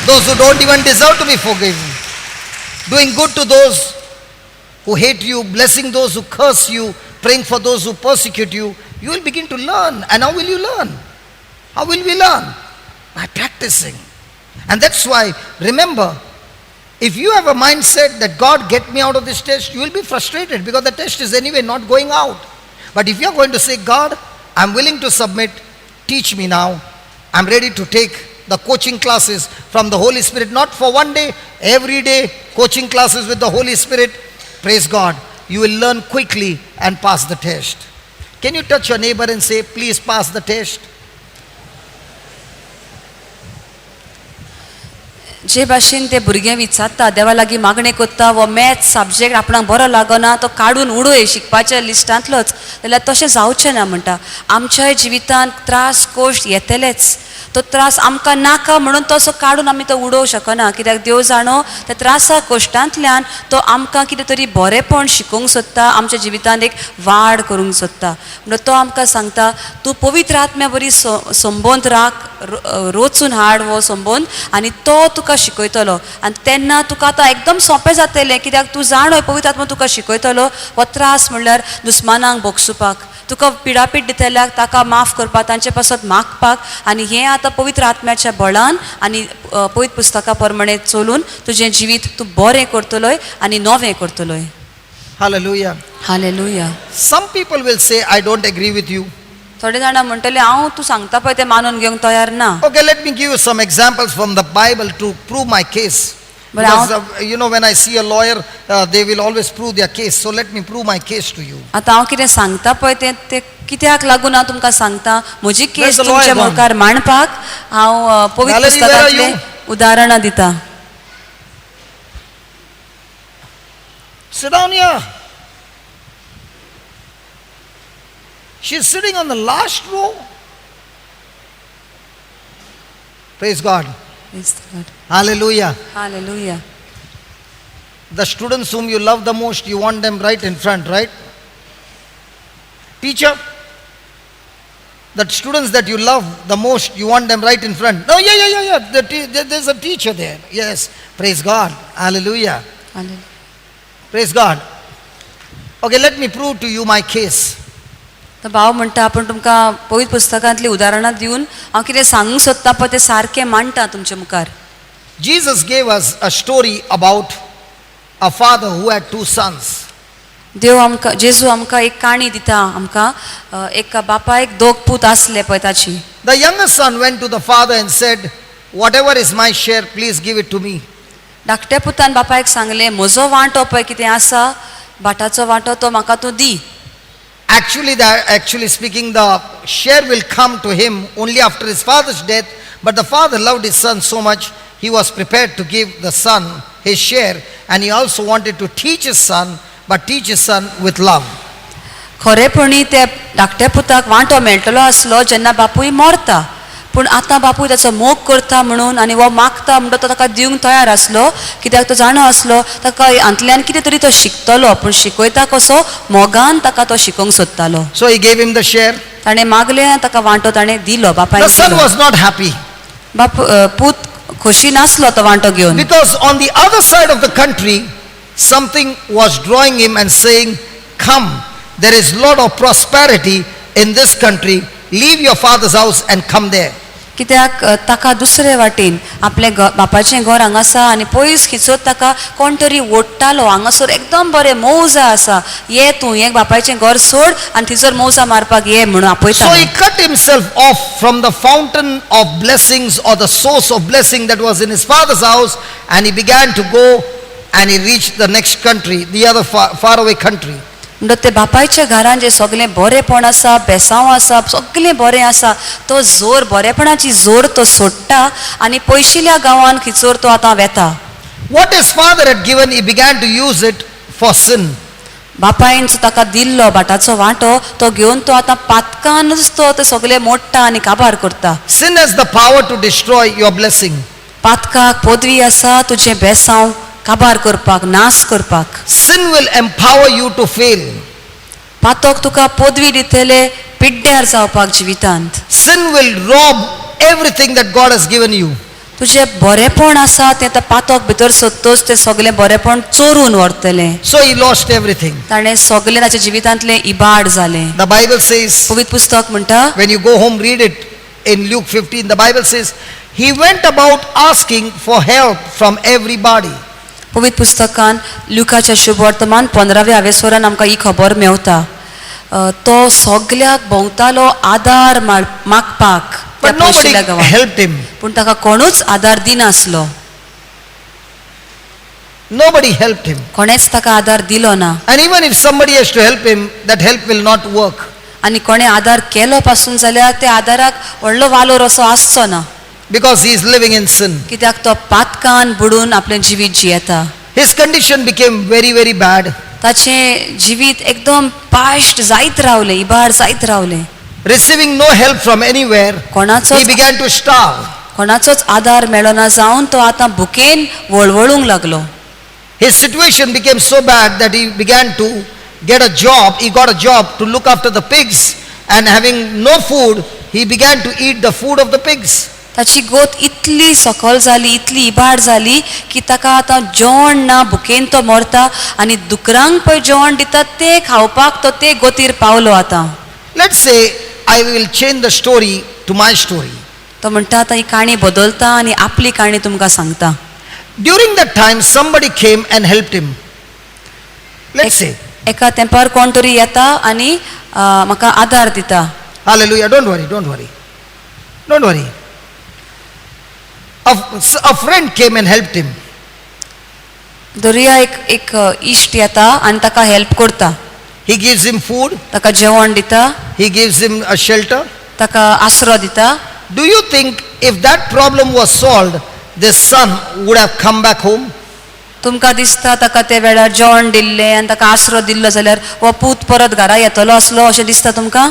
those who don't even deserve to be forgiven. Doing good to those who hate you, blessing those who curse you, praying for those who persecute you. You will begin to learn. And how will you learn? How will we learn? By practicing. And that's why, remember, if you have a mindset that God get me out of this test, you will be frustrated, because the test is anyway not going out. But if you are going to say, God, I'm willing to submit, teach me now. I'm ready to take the coaching classes from the Holy Spirit, not for one day, every day, coaching classes with the Holy Spirit. Praise God. You will learn quickly and pass the test. Can you touch your neighbor and say, please pass the test? जे भाशेन ते भुरगे विचारता देवा लागीं मागणें करता हो maths subject आपणाक बरो लागना तो काडून उडय शिकपाच्या लिस्टांतलोच जाल्यार तशें जावचें ना म्हणटा. आमच्याय जिवितांत त्रास कोश्ट येतलेच, तो त्रास आमकां नाका म्हणून तसो काडून आमी तो उडोवंक शकना, कित्याक देव जाणो त्या त्रासा कोश्टांतल्यान तो आमकां कितें तरी बरेंपण शिकोवंक सोदता, आमच्या जिवितांत एक वाड करूंक सोदता. म्हणून तो आमकां सांगता तूं पवित्र आत्म्या बरी संबंद राख, रोचून हाड हो संबंद आनी तो तुका शिकयतलो आनी तेन्ना तुका आतां एकदम सोंपें जातलें, कित्याक तूं जाणो पवित्र आत्मा तुका शिकयतलो हो त्रास म्हणल्यार दुस्मानांक भोगसुपाक, तुका पिडापीड दितल्याक ताका माफ करपाक, तांचे पासत मागपाक आनी हें आतां पवित्र आत्म्याच्या बळान आनी पवित्र पुस्तका प्रमाणे चलून तुजें जिवीत तूं बरें करतलोय आनी नवें करतलोय. Hallelujah. Hallelujah. Some people will say, I don't agree with you. थोडे जाणां म्हणटले हांव तूं सांगता पळय तें मानून घेवंक तयार ना. Okay, let me give you some examples from the Bible to prove my case. But Because, you know, when I see a lawyer, they will always prove their case. So let me prove my case to you. आतां हांव कितें सांगता पळय तें तें कित्याक लागून हांव तुमकां सांगता, म्हजी Where's case the lawyer तुमच्या gone? मुखार मांडपाक हांव पवित्र Valerie, where are पुस्तकांतलें you? उदाहरणां दिता. Sit down here. She's sitting on the last row. Praise God. Praise the Lord. Hallelujah. Hallelujah. The students whom you love the most, you want them right in front, right? Teacher, the students that you love the most, you want them right in front. No, yeah. There's a teacher there. Yes. Praise God. Hallelujah. Hallelujah. Praise God. Okay, let me prove to you my case. तो भाव म्हणटा आपूण तुमकां पवित्र पुस्तकांतलीं उदाहरणां दिवन हांव कितें सांगूंक सोदता पळय तें सारकें मांडटा तुमच्या मुखार. Jesus gave us a story about a father who had two sons. देव आमकां जेजू आमकां एक काणी दिता आमकां, एका बापायक दोग पूत आसले पळय ताची. The younger son went to the father and said, whatever is my share, please give it to me. धाकट्या पुतान बापायक सांगलें म्हजो वांटो पळय कितें आसा भाटाचो वांटो तो म्हाका तूं दी. Actually speaking, the share will come to him only after his father's death. But the father loved his son so much, he was prepared to give the son his share, and he also wanted to teach his son, but teach his son with love. खरेपणी त्या धाकट्या पुताक वांटो मेळटलो आसलो जेन्ना बापूय मरता, पूण आतां बापूय ताचो मोग करता म्हणून आनी हो मागता म्हणून तो ताका दिवंक तयार आसलो, कित्याक तो जाणो आसलो ताका हातूंतल्यान कितें तरी तो शिकतलो, पूण शिकयता कसो मोगान ताका तो शिकोवंक सोदतालो. So he gave him the share. ताणें मागलें आनी ताका वांटो ताणें दिलो बापायन. The son was not happy. बाप पूत खोशी नासलो तो वांटो घेवन. Because on the other side of the country, something was drawing him and saying, come, there is lot of prosperity in this country, leave your father's house and come there. कित्याक ताका दुसरे वाटेन आपलें बापाचें घर हांगा आसा आनी पयस खिचत ताका कोण तरी ओडटालो, हांगासर एकदम बरें मौजा आसा, ये तूं हें बापायचें घर सोड आनी थंयसर मौजा मारपाक ये म्हणून आपयता. So he cut himself off from the fountain of blessings or the source of blessing that was in his father's house, and he began to go and he reached the next country, the other faraway country. म्हणटा ते बापायच्या घरान जे सगळें बरेंपण आसा, बेसांव आसा, सगळें बरें आसा, तो जोर बरेपणाची जोर तो सोडटा आनी पयशिल्या गांवान खिचोर तो आतां वेता. What his father had given, he began to use it for sin. बापायन जो ताका दिल्लो भाटाचो वांटो तो घेवन तो आतां पातकानच तो ते सगळें मोडटा आनी काबार करता. Sin has the power to destroy your blessing. पातकाक पदवी आसा तुजें बेसांव काबार करपाक, नाश करपाक. Sin will empower you to fail. पातक तुका पदवी दितले पिड्ड्यार जावपाक जिवितांत. Sin will rob everything that God has given you. तुजें बरेंपण आसा तें आतां पातक भितर सोदतच तें सगळें बरेंपण चोरून व्हरतलें. So he lost everything. ताणें सगळें ताच्या जिवितांतलें इबाड जालें. The Bible says, पवित्र पुस्तक म्हणटा, when you go home read it in Luke 15, the Bible says, he went about asking for help from everybody. पवित्र पुस्तकान लुकाच्या शुभवर्तमान 15व्या आवेस्वरान आमकां ही खबर मेवता. तो सगल्याक भोंवतालो आदार मागपाक But nobody helped him. पूण ताका कोणूच आदार दिनासलो. Nobody helped him. कोणेच ताका आदार दिलो ना. And even if somebody has to help him, that help will not work. आनी कोणे आदार केलो पासून जाल्यार त्या आदाराक व्हडलो वालोर असो आसचो ना. Because he is living in sin. कित्याक तो पातकान बुडून आपलें जिवीत जियेता. His condition became very, very bad. ताचें जिवीत एकदम पाश्ट जायत रावलें, इबाड जायत रावलें. Receiving no help from anywhere, he कोणाचोच began to starve. कोणाचोच आदार मेळना जावन तो आतां भुकेन वळवळूंक लागलो. His situation became so bad that he began to get a job. He got a job to look after the pigs, and having no food, he began to eat the food of the pigs. ताची गोत इतली सकल जाली, इतली इबाड जाली की ताका आतां जेवण ना, भुकेन तो मरता आनी दुकरांक पळय जेवण दिता तें खावपाक तो ते गोतीर पावलो आतां. Let's say I will change the story to my story. तो म्हणटा आतां ही काणी बदलता आनी आपली काणी तुमकां सांगता. During that time, somebody came and helped him. Let's say, एका तेंपार कोण तरी येता आनी म्हाका आदार दिता. Hallelujah, don't worry, don't worry. Don't worry. A friend came and helped him. दर्या एक एक इश्ट येता आनी ताका हेल्प करता. He gives him food, ताका जेवण दिता, he gives him a shelter. ताका आसरो दिता. Do you think if that problem was solved, this son would have come back home? तुमकां दिसता ताका ते वेळार जेवण दिल्लें आनी ताका आसरो दिल्लो जाल्यार हो पूत परत घरा येतलो आसलो अशें दिसता तुमकां?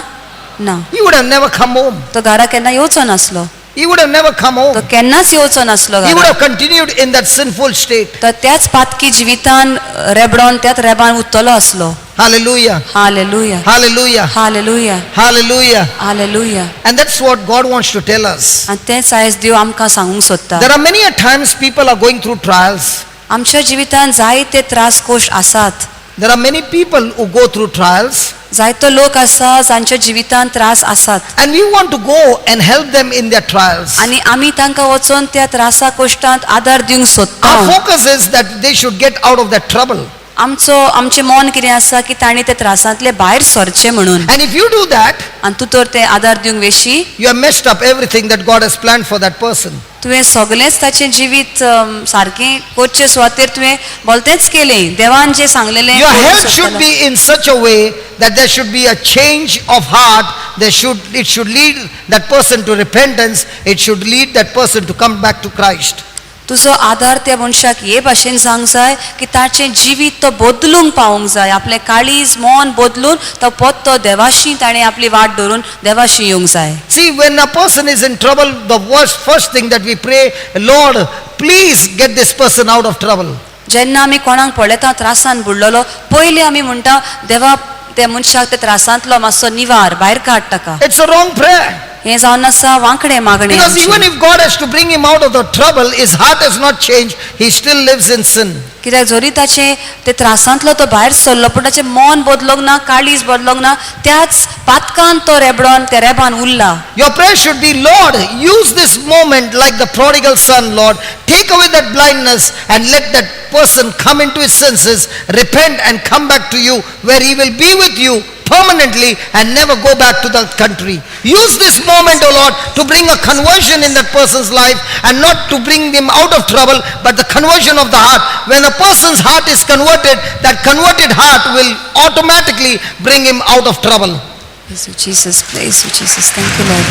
ना. He would have never come home. तो घरा केन्ना येवचो नासलो. He would have never come तो home. केन्नाच येवचो नासलो He would घरा. have continued in that sinful state. तो त्याच पातकी जिवितान रेबडोन त्याच रेबान उरतलो आसलो. Hallelujah. Hallelujah. Hallelujah. Hallelujah. Hallelujah. Hallelujah. And that's what God wants to tell us. आनी तेंच आयज देव आमकां सांगूंक सोदता. There are many a times people are going through trials. आमच्या जिवितान जायते त्रास कोश आसात. There are many people who go through trials. जायतो लोक आसा जांच्या जिवितान त्रास आसात. And we want to go and help them in their trials. आनी आमी तांकां वचोन त्या त्रासा कोश्टांत आदार दिवंक सोदता. Our focus is that they should get out of that trouble. आमचो आमचें मन कितें आसा की तांणी ते त्रासांतले भायर सरचें म्हणून. And if you do that, आनी तूं तर ते आदार दिवंक वेशी, you have messed up everything that God has planned for that person. तुवें सगळेंच ताचें जिवीत सारकें करचे सुवातेर तुवें भलतेंच केलें. देवान जें सांगलेलें Your करूंक help should सोदतालो. be in such a way that there should be a change of heart. It should lead that person to repentance. It should lead that person to come back to Christ. तुजो आदार त्या मनशाक हे भाशेन जावंक जाय की ताचें जिवीत तो बदलूंक पावूंक जाय. आपलें काळीज मन बदलून तो पत्तो देवाशी ताणें आपली वाट धरून देवाशी येवंक जाय. See, when a person is in trouble, the first thing that we pray, Lord, please get this person out of trouble. जेन्ना आमी कोणाक पळयता त्रासान बुडलेलो, पयलीं आमी म्हणटा देवा त्या मनशाक त्या त्रासांतलो मातसो निवार भायर काड ताका. It's a wrong prayer. हें जावन आसा वांकडें मागणें Because आमचें. even if God has to bring him out of the trouble, his heart has not changed. He still lives in sin. कित्याक जरी ताचें ते त्रासांतलो तो भायर सरलो पूण ताचें मन बदलोंक ना, काळीज बदलोंक ना, त्याच पातकान तो रेबडोन त्या रेबान उरला. Your prayer should be, Lord, use this moment like the prodigal son, Lord. Take away that blindness and let that person come into his senses, repent and come back to you, where he will be with you permanently and never go back to that country. Use this moment, O Lord, to bring a conversion in that person's life and not to bring them out of trouble, but the conversion of the heart. When a person's heart is converted, that converted heart will automatically bring him out of trouble. Praise you, Jesus. Praise you, Jesus. Thank you, Lord.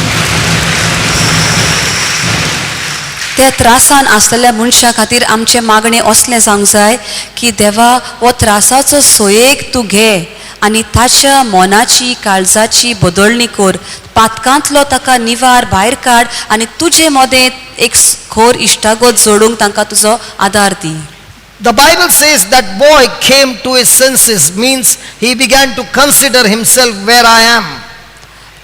त्या त्रासान आसलेल्या मनशा खातीर आमचें मागणें असलें जावंक जाय की देवा हो त्रासाचो सोयेक तूं घे आनी ताच्या मनाची काळजाची बदलणी कर, पातकांतलो ताका निवार भायर काड आनी तुजे मदें एक खोर इश्टागत जोडूंक तांकां तुजो आदार दी. The Bible says that boy came to his senses, means he began to consider himself, where I am.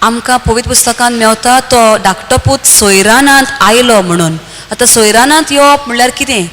आमकां पवित्र पुस्तकान मेवता तो धाकटो पूत सोयरानांत आयलो म्हणून. आतां सोयरानांत येवप म्हणल्यार कितें?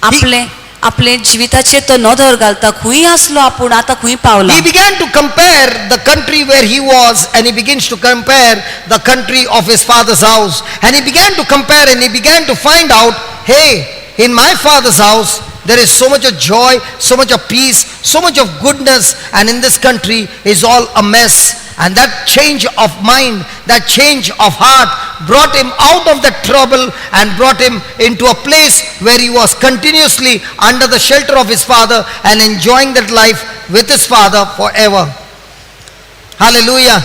आपलें आपले जिविताचेर तो नदर घालता, खंय आसलो आपूण आतां खंय पावला. He began to compare the country where he was, and he begins to compare the country of his father's house. And he began to compare and he began to find out, hey, in my father's house there is so much of joy, so much of peace, so much of goodness, and in this country is all a mess. And that change of mind, that change of heart brought him out of that trouble and brought him into a place where he was continuously under the shelter of his father and enjoying that life with his father forever. Hallelujah.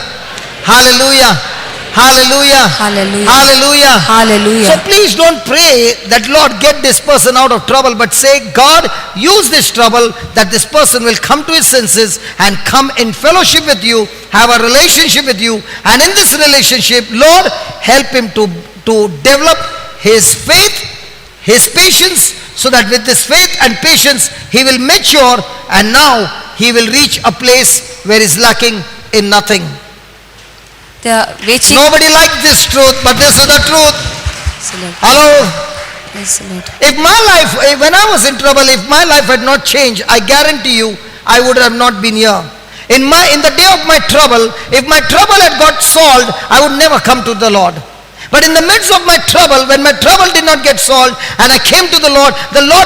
Hallelujah. Hallelujah. Hallelujah. Hallelujah. Hallelujah. So please don't pray that Lord get this person out of trouble, but say God use this trouble that this person will come to his senses and come in fellowship with you, have a relationship with you, and in this relationship, Lord, help him to develop his faith, his patience, so that with this faith and patience he will mature and now he will reach a place where he's lacking in nothing. त्या वेचीक Nobody liked this truth, but this is the truth. Hello? If my life, when I was in trouble, if my life had not changed, I guarantee you, I would have not been here. In the day of my trouble, if my trouble had got solved, I would never come to the Lord. But in the midst of my trouble, when my trouble did not get solved and I came to the Lord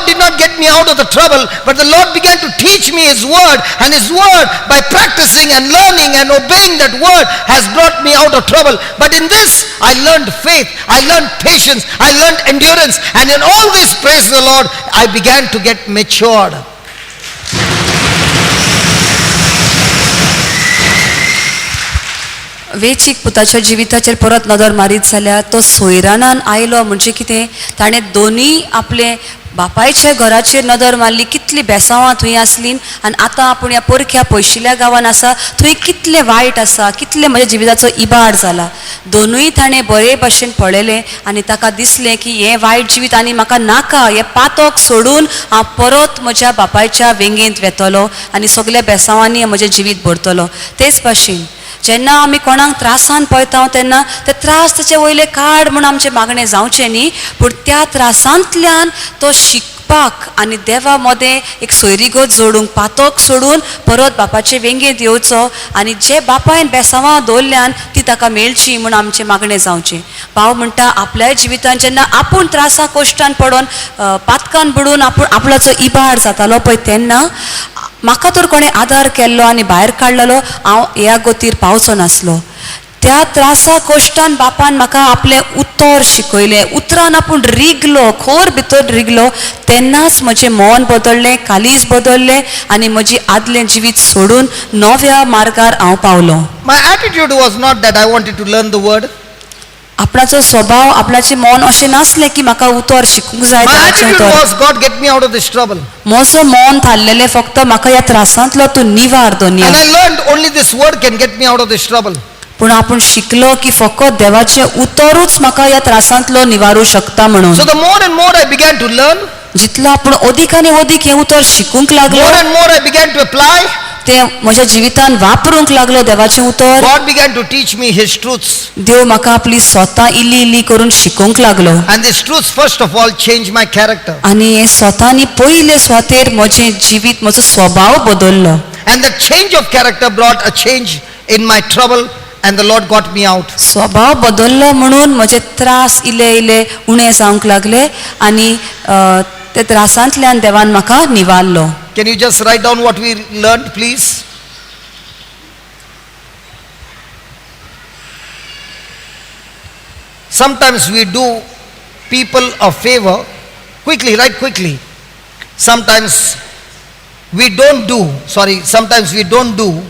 did not get me out of the trouble, but the Lord began to teach me His word, and His word, by practicing and learning and obeying that word, has brought me out of trouble. But in this, I learned faith, I learned patience, I learned endurance, and in all this, praise the Lord, I began to get matured. वेचीक पुताच्या जिविताचेर परत नदर मारीत जाल्यार तो सोयरानान आयलो म्हणजे कितें ताणें दोनूय आपले बापायच्या घराचेर नदर मारली कितली बेसांवां थंय आसलीं आनी आतां आपूण ह्या परख्या पयशिल्ल्या गांवान आसा थंय कितलें वायट आसा कितलें म्हज्या जिविताचो इबाड जाला. दोनूय ताणें बरे भाशेन पळयलें आनी ताका दिसलें की हें वायट जिवीत आनी म्हाका नाका, हें पातक सोडून हांव परत म्हज्या बापायच्या वेंगेंत वेतलो आनी सगल्या बेसांवांनी म्हजें जिवीत भरतलो. तेच भाशेन जेन्ना आमी कोणाक त्रासान पळयता तेन्ना ते त्रास तेचे वयले काड म्हूण आमचें मागणें जावचें न्ही, पूण त्या त्रासांतल्यान तो शिकपाक आनी देवा मदें एक सोयरीगत जोडूंक पातक सोडून परत बापाचे वेंगेंत येवचो आनी जे बापायन बेसांवां दवरल्यान ती ताका मेळची म्हूण आमचें मागणें जावचें. भाव म्हणटा आपल्या जिवितान जेन्ना आपूण त्रासा कश्टान पडोन पातकान बुडून आपूण आपल्याचो इबाड जातालो पळय तेन्ना म्हाका तर कोणें आदार केल्लो आनी भायर काडलेलो हांव ह्या गतीर पावचो नासलो. त्या त्रासा कश्टान बापान म्हाका आपलें उतर शिकयलें, उतरान आपूण रिगलो, खोर भितर रिगलो, तेन्नाच म्हजें मन बदललें, कालीज बदललें आनी म्हजी आदलें जिवीत सोडून नव्या मार्गार हांव पावलो. My attitude was not that I wanted to learn the word. आपणाचो स्वभाव आपणाचें मन अशें नासलें की म्हाका उतर शिकूंक जाय. My attitude was, God, get me out of this trouble. म्हजो मन थारलेलें फक्त म्हाका ह्या त्रासांतलो तूं निवार दोनया. And I learned only this word can get me out of this trouble. पूण आपूण शिकलो की फकत देवाचें उतरूच म्हाका ह्या त्रासांतलो निवारू शकता म्हणून. So the more and more I began to learn, जितलो आपूण अदीक आनी अदीक हें उतर शिकूंक लागलो, more and more I began to apply, तें म्हज्या जिवितान वापरूंक लागलो देवाचें उतर. God began to teach me His truths. देव म्हाका आपली स्वता इल्ली इल्ली करून शिकोवंक लागलो. And these truths first of all changed my character. आनी हे स्वतानी पयले सुवातेर म्हजें जिवीत म्हजो स्वभाव बदललो. And the change of character brought a change in my trouble, and the Lord got me out. स्वभाव बदललो म्हणून म्हजे त्रास इल्ले इल्ले उणे जावंक लागले आनी ते त्रासांतल्यान देवान म्हाका निवारलो. Can you just write down what we learned, please? Sometimes we do people a favor. Quickly, write quickly. Sometimes we don't do, sorry, sometimes we don't do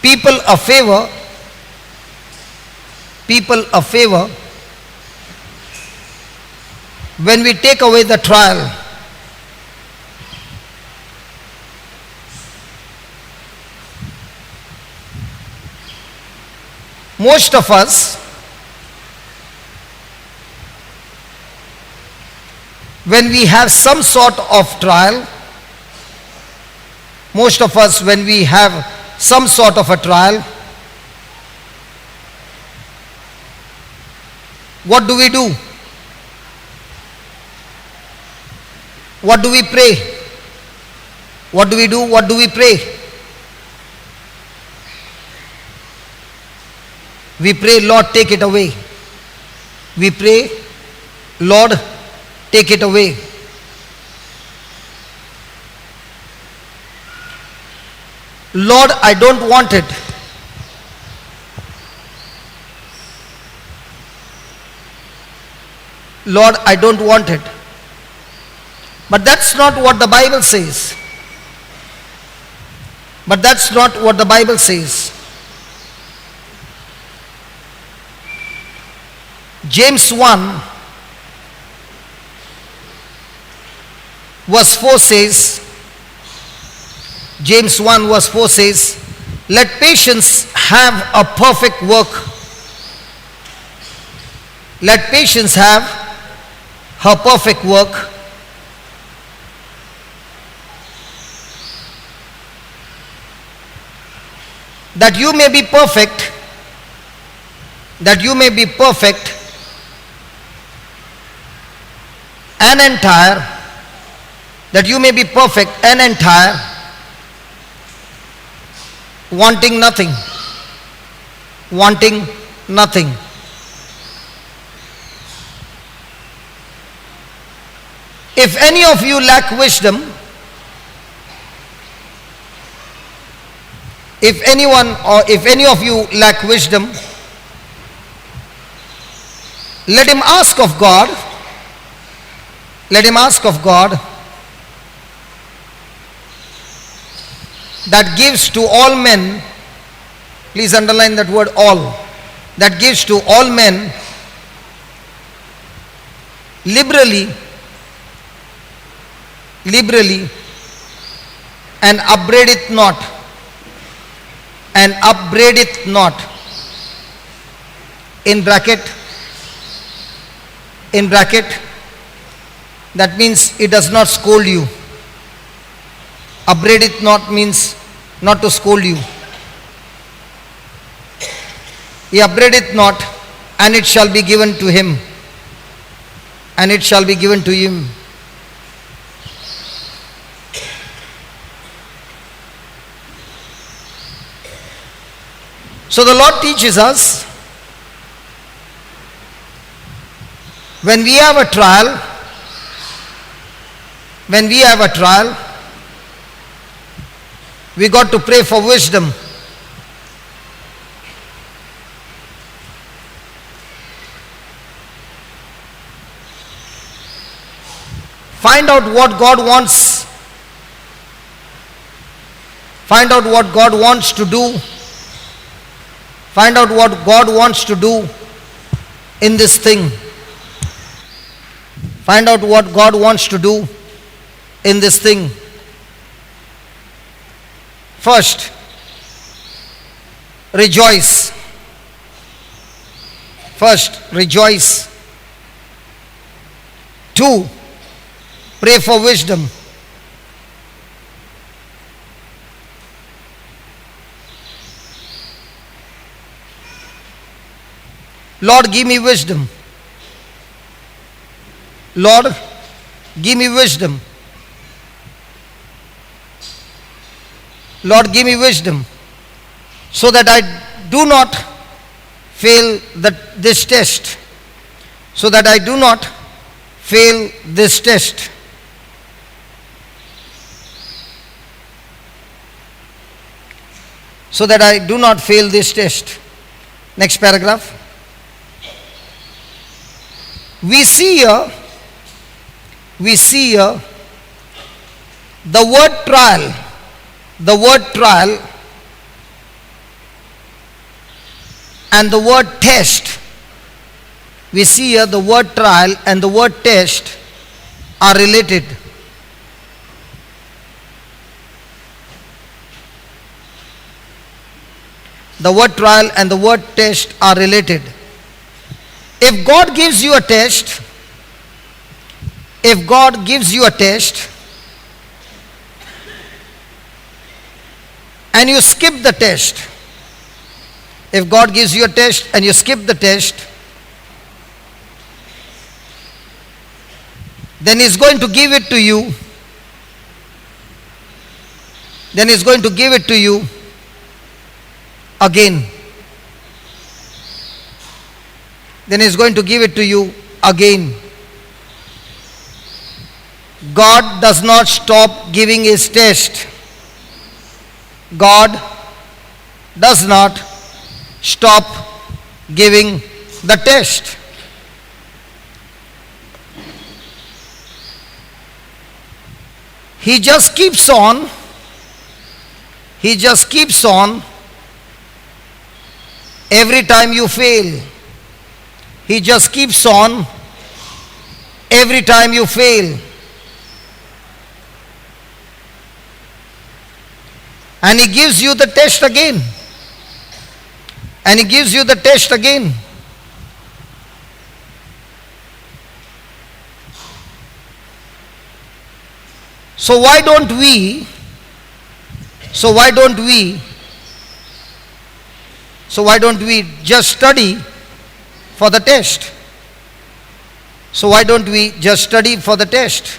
people a favor, people a favor when we take away the trial. Most of us, when we have some sort of trial, most of us when we have some sort of a trial, what do we do? What do we pray? What do we do? What do we pray? We pray, Lord, take it away. We pray, Lord, take it away. Lord, I don't want it. Lord, I don't want it. But that's not what the Bible says. But that's not what the Bible says. James 1 verse 4 says, James 1 verse 4 says, let patience have a perfect work. Let patience have her perfect work, that you may be perfect, that you may be perfect and entire, that you may be perfect and entire, wanting nothing, wanting nothing. If any of you lack wisdom, if anyone or if any of you lack wisdom, let him ask of God, let him ask of God that gives to all men, please underline that word all, that gives to all men liberally, liberally, and upbraideth not, and upbraideth not, in bracket, in bracket, that means it does not scold you. Upbraideth not means not to scold you. He upbraideth not, and it shall be given to him, and it shall be given to him. So the Lord teaches us, when we have a trial, when we have a trial, we got to pray for wisdom. Find out what God wants. Find out what God wants to do. Find out what God wants to do in this thing. Find out what God wants to do in this thing. First, rejoice. First, rejoice. 2, pray for wisdom. Lord, give me wisdom. Lord, give me wisdom. Lord, give me wisdom so that I do not fail this test. So that I do not fail this test. So that I do not fail this test. Next paragraph. We see here the word trial, the word trial and the word test. We see here the word trial and the word test are related. The word trial and the word test are related. If God gives you a test, if God gives you a test and you skip the test, if God gives you a test and you skip the test, then He's going to give it to you. Then He's going to give it to you again. Then He's going to give it to you again. God does not stop giving His test. God does not stop giving the test. He just keeps on. He just keeps on. Every time you fail, He just keeps on every time you fail. And he gives you the test again. And he gives you the test again. So why don't we, so why don't we, so why don't we just study for the test? So why don't we just study for the test?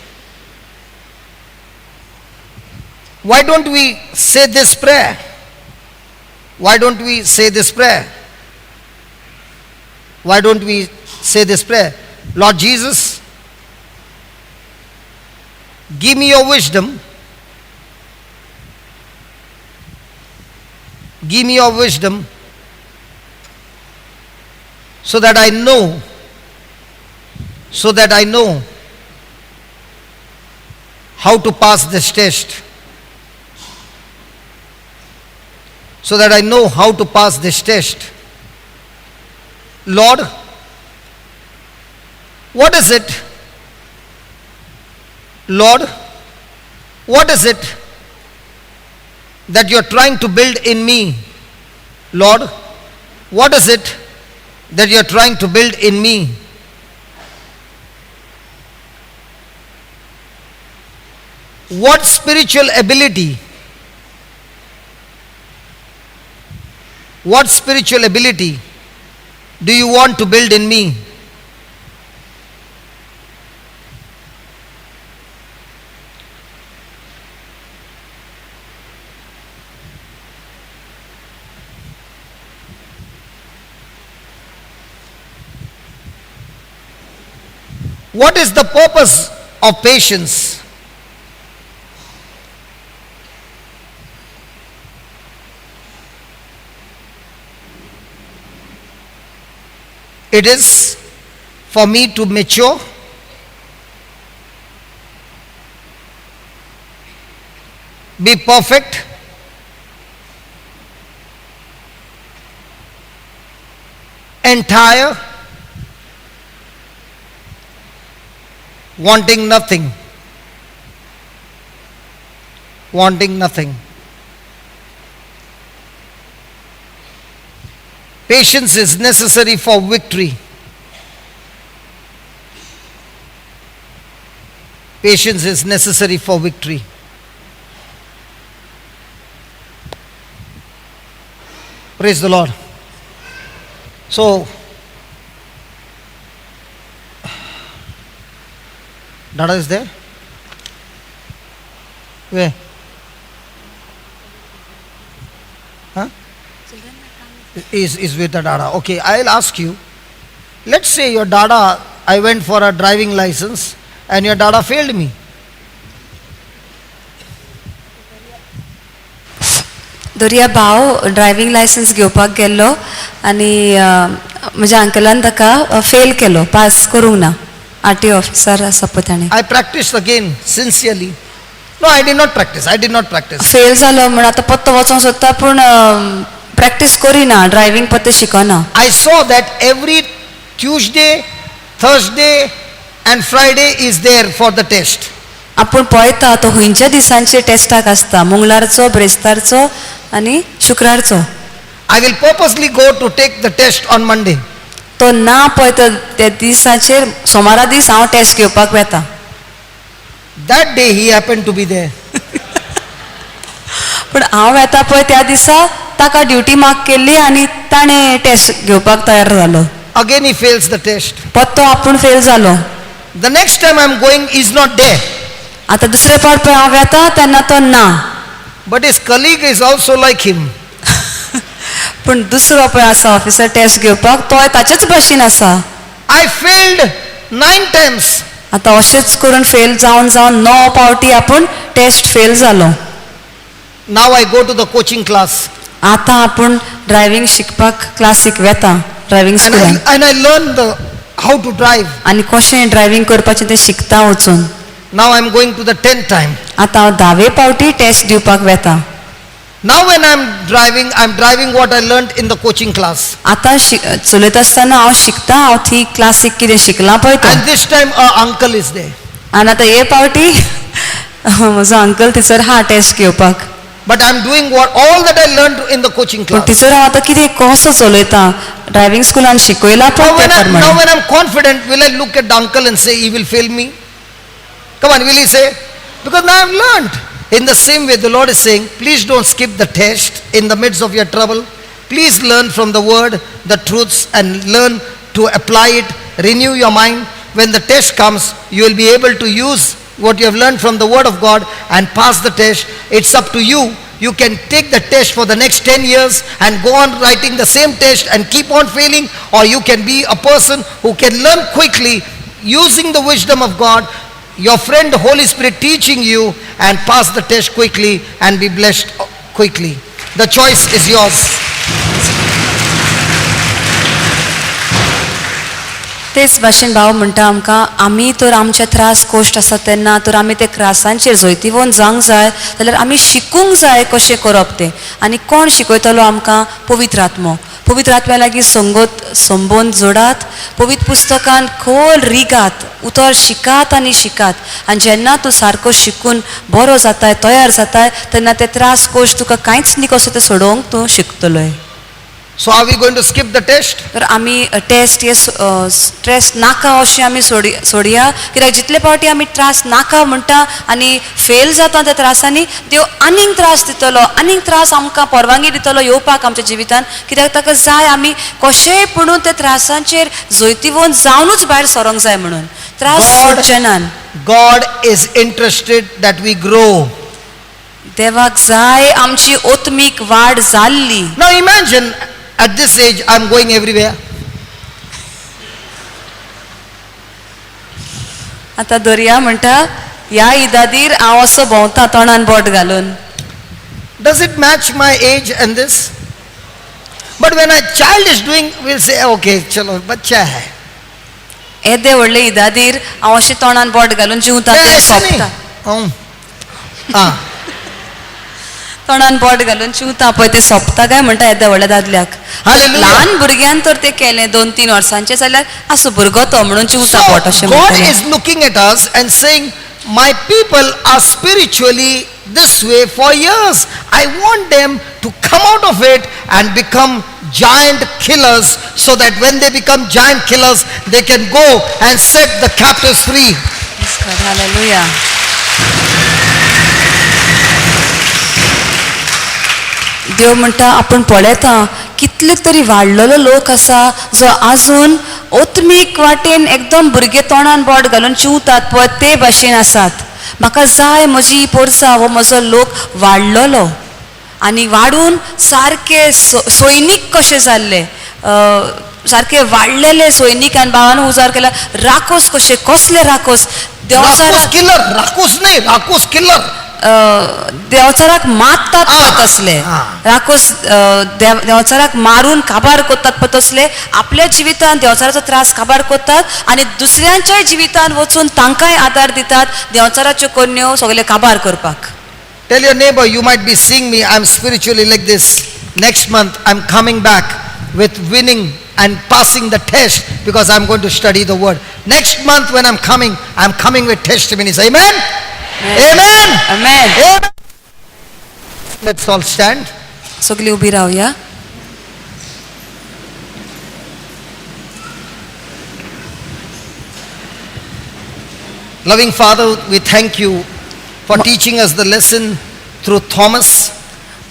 Why don't we say this prayer? Why don't we say this prayer? Why don't we say this prayer? Lord Jesus, give me your wisdom. Give me your wisdom so that I know, so that I know how to pass this test. So that I know how to pass this test. Lord, what is it? Lord, what is it that you are trying to build in me? Lord, what is it that you are trying to build in me? What spiritual ability? What spiritual ability do you want to build in me? What is the purpose of patience? It is for me to mature, be perfect, entire, wanting nothing, wanting nothing. Patience is necessary for victory. Patience is necessary for victory. Praise the Lord. So, Dada is there? Where? Huh? Is with the Dada. Okay, I'll ask you. Let's say your Dada, I went for a driving license and your Dada failed me. दर्या भाव driving licence घेवपाक गेल्लो आनी म्हज्या अंकलान ताका fail केलो, pass करूंक ना. आर टी ओ ऑफिसर आसा पळय ताणें. I practiced again sincerely. No, I did not practice. I did not practice. Fail जालो म्हण आतां पत्तो वचोंक सोदता पूण प्रॅक्टीस करिना, ड्रायव्हिंग पत्ते शिकना. I saw that every Tuesday, Thursday and Friday is there for the test. आपूण पळयता तो खंयच्या दिसांचे टेस्टाक आसता, मंगळारचो, ब्रेस्तारचो आनी शुक्रारचो. I will purposely go to take the test on Monday. तो ना पळयता त्या दिसाचेर, सोमारा दीस हांव टेस्ट घेवपाक वेता. That day he happened to be there. पूण हांव वेता पळय त्या दिसा ताका ड्युटी मार्क केल्ली आनी ताणें टेस्ट घेवपाक तयार जालो. Again he fails the test. पत्तो आपूण फेल जालो. The next time I am going, he is not there. आतां दुसरे फावट पळय हांव वेता तेन्ना तो ना. But his colleague is also like him. पूण दुसरो पळय आसा ऑफिसर टेस्ट घेवपाक, तोय ताचेच भाशेन आसा. I failed 9 times. आतां अशेंच करून फेल जावन जावन 9 पावटी आपूण टेस्ट फेल जालो. Now I go to the coaching class. आतां आपूण ड्रायव्हिंग शिकपाक क्लासीक वेता, ड्रायव्हिंग And स्कुलान. I learn the how to drive. आनी कशें ड्रायव्हिंग करपाचें तें शिकता वचून. Now I am going to the 10th time. आतां हांव 10वे पावटी टेस्ट दिवपाक वेता. Now when I'm driving what I learned in the coaching class. आतां चलयता आसतना हांव शिकता, हांव ती क्लासीक कितें शिकलां पळय तो. And this time our uncle is there. आनी आतां हे पावटी म्हजो अंकल थंयसर हा टेस्ट घेवपाक. But I'm doing what all that I learned in the coaching पूण class. थंयसर हांव आतां कितें कसो चलयता ड्रायव्हिंग स्कुलान शिकयला पळय Now ते when, I, now प्रमाणे. when I'm confident, will I look at the uncle and say he will fail me? Come on, will he say? Because now I've learned. In the same way, the Lord is saying, please don't skip the test in the midst of your trouble. Please learn from the word, the truths, and learn to apply it. Renew your mind. When the test comes, you will be able to use what you have learned from the word of God and pass the test. It's up to you. You can take the test for the next 10 years and go on writing the same test and keep on failing, or you can be a person who can learn quickly using the wisdom of God, your friend the Holy Spirit teaching you, and pass the test quickly and be blessed quickly. The choice is yours. तेच भाशेन भाव म्हणटा आमकां, आमी तर आमचे त्रास cost आसा तेन्ना तर आमी ते त्रासांचेर जैतिवंत जावंक जाय जाल्यार आमी शिकूंक जाय कशें करप तें. आनी कोण शिकयतलो आमकां? पवित्र आत्मो. पवित्र आत्म्या लागीं संगत संबंद जोडात, पवित्र पुस्तकान खोल रिगात, उतर शिकात आनी शिकात. आनी जेन्ना तूं सारको शिकून बरो जाताय, तयार जाताय, तेन्ना ते त्रास कोश्ट तुका कांयच न्ही कसो तें सोडोवंक तूं शिकतलोय. So are we going to skip the test? तर आमी टेस्ट हे स्ट्रेस नाका अशें आमी सोडया, कित्याक जितले फावटी आमी त्रास नाका म्हणटा आनी फेल जाता त्या त्रासांनी, देव आनीक त्रास दितलो, आनीक त्रास आमकां परवानगी दितलो येवपाक आमच्या जिवितान, कित्याक ताका जाय आमी कशेंय पुणून त्या त्रासांचेर जैतिवंत जावनूच भायर सरोंक जाय म्हणून. त्रास सोडचे नात. God is interested that we grow. देवाक जाय आमची ओत्मीक वाड जाल्ली. Now imagine at this age I am going everywhere. आता दर्या म्हणटा ह्या इदादीर हांव असो भोंवता तोंडान बोट घालून. Does it match my age and this? But when a child is doing, we'll say, okay, चलो बच्चा है. येदे व्हडले इदादीर हांव अशें तोंडान बोट घालून जिवता नहीं, तें ऐसे नहीं. सोंपता. तोंडान बोट घालून चिंवता पळय तें सोंपता काय म्हणटा येद्या व्हडल्या दादल्याक. Hallelujah. ल्हान भुरग्यान तर तें केलें 2-3 वर्सांचें जाल्यार आसूं भुरगो तो म्हणून चिंवता So, बोट अशें God म्हणटालें. is looking at us and saying, my people are spiritually this way for years. I want them to come out of it and become giant killers, so that when they become giant killers, they can go and set the captives free. Yes, God. Hallelujah. देव म्हणटा आपूण पळयता कितले तरी वाडलेलो लोक आसा जो आजून ओत्मीक वाटेन एकदम भुरगे तोंडान बोट घालून चिंवतात पळय ते भाशेन आसात. म्हाका जाय म्हजी पोरसा हो म्हजो लोक वाडलेलो आनी वाडून सारके सैनीक कशे जाल्ले, सारके वाडलेले सैनीक. आनी भावान उजार केला राकोस कशे, कसले राकोस, राकोस किलर, राकोस न्ही, राकोस किलर. देवचाराक मारतात पळय तसले राकोस, देवचाराक मारून काबार करतात पळय तसले आपल्या जिवितान देवचाराचो त्रास काबार करतात आनी दुसऱ्यांच्याय जिवितान वचून तांकांय आदार दितात देवचाराच्यो करण्यो सगळे काबार करपाक. Tell your neighbor, you might be seeing me, I'm spiritually like this. Next month, I'm coming back with winning and passing the test because I'm going to study the word. Next month when I'm coming, I'm coming with testimonies. Amen? Amen. Amen. Amen. Let's all stand. सगळी उबी रावया. Loving Father, we thank you for teaching us the lesson through Thomas.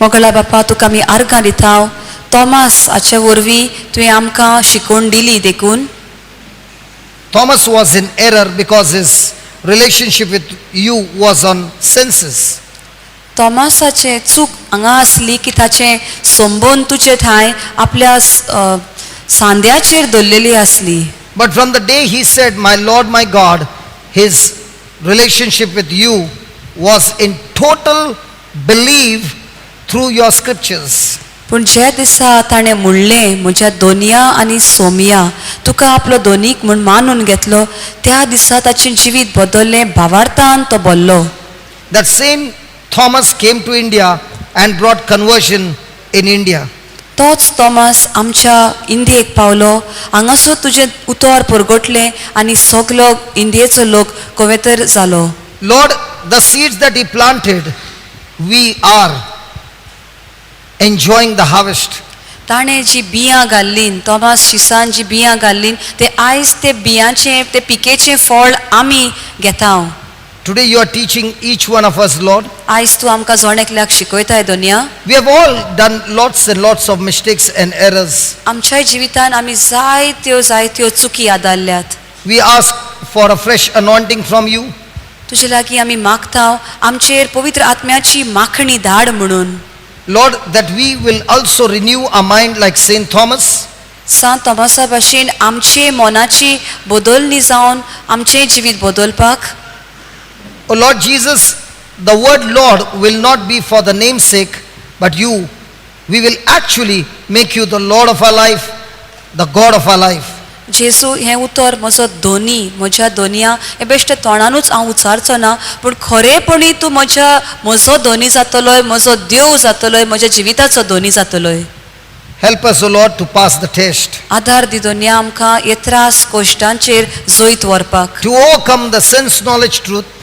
मोगळा बापा, तुका आमी आर्गां दिता Thomas हाचे वरवीं तुवें आमकां शिकोवन दिली देखून. Thomas was in error because his relationship with you was on senses. थॉमसाचें चूक हांगा आसली की ताचें संबंद तुजे ठांय आपल्या सांद्याचेर दवरलेली आसली. But from the day he said, my Lord, my God, his relationship with you was in total belief through your scriptures. पूण ज्या दिसा ताणें म्हणलें म्हज्या दोनया आनी सोमया तुका आपलो दोनीक म्हूण मानून घेतलो त्या दिसा ताचें जिवीत बदल्लें, भावार्थान तो बोल्लो. That same Thomas came to India and brought conversion in India. तोच तॉमास आमच्या इंडियेक पावलो, हांगासर तुजें उतर परगटलें आनी सगलो इंडियेचो लोक कवेतर जालो. Lord, the seeds that he planted, we are enjoying the harvest. ताणें जी बियां घाल्लीं, तॉमास शिसान जी बियां घाल्लीं, ते आयज ते बियांचें ते पिकेचें फळ आमी घेता. Today you are teaching each one of us, Lord. आयज तूं आमकां जण एकल्याक शिकयताय दोनया. We have all done lots and lots of mistakes and errors. आमच्या जिवितान आमी जायत्यो जायत्यो चुकी आदारल्यात. We ask for a fresh anointing from you. तुजे लागीं आमी मागता आमचेर पवित्र आत्म्याची माखणी धाड म्हणून. Lord, that we will also renew our mind like Saint Thomas. सांत तॉमासा भाशेन आमचे मनाची बदलणी जावन आमचें जिवीत बदलपाक. O Lord Jesus, the word Lord will not be for the name's sake, but you, we will actually make you the Lord of our life, the God of our life. जेजू हें उतर म्हजो धोनी, म्हज्या दोनया हें बेश्टें तोंडानूच हांव उच्चारचो ना, पूण खरेपणी तूं म्हज्या म्हजो धोनी जातलोय, म्हजो देव जातलोय, म्हज्या जिविताचो Dhoni जातलोय. Help us, O Lord, to pass the test, आदार दी दोनया आमकां हे त्रास कश्टांचेर जैत व्हरपाक, to overcome the sense knowledge truth,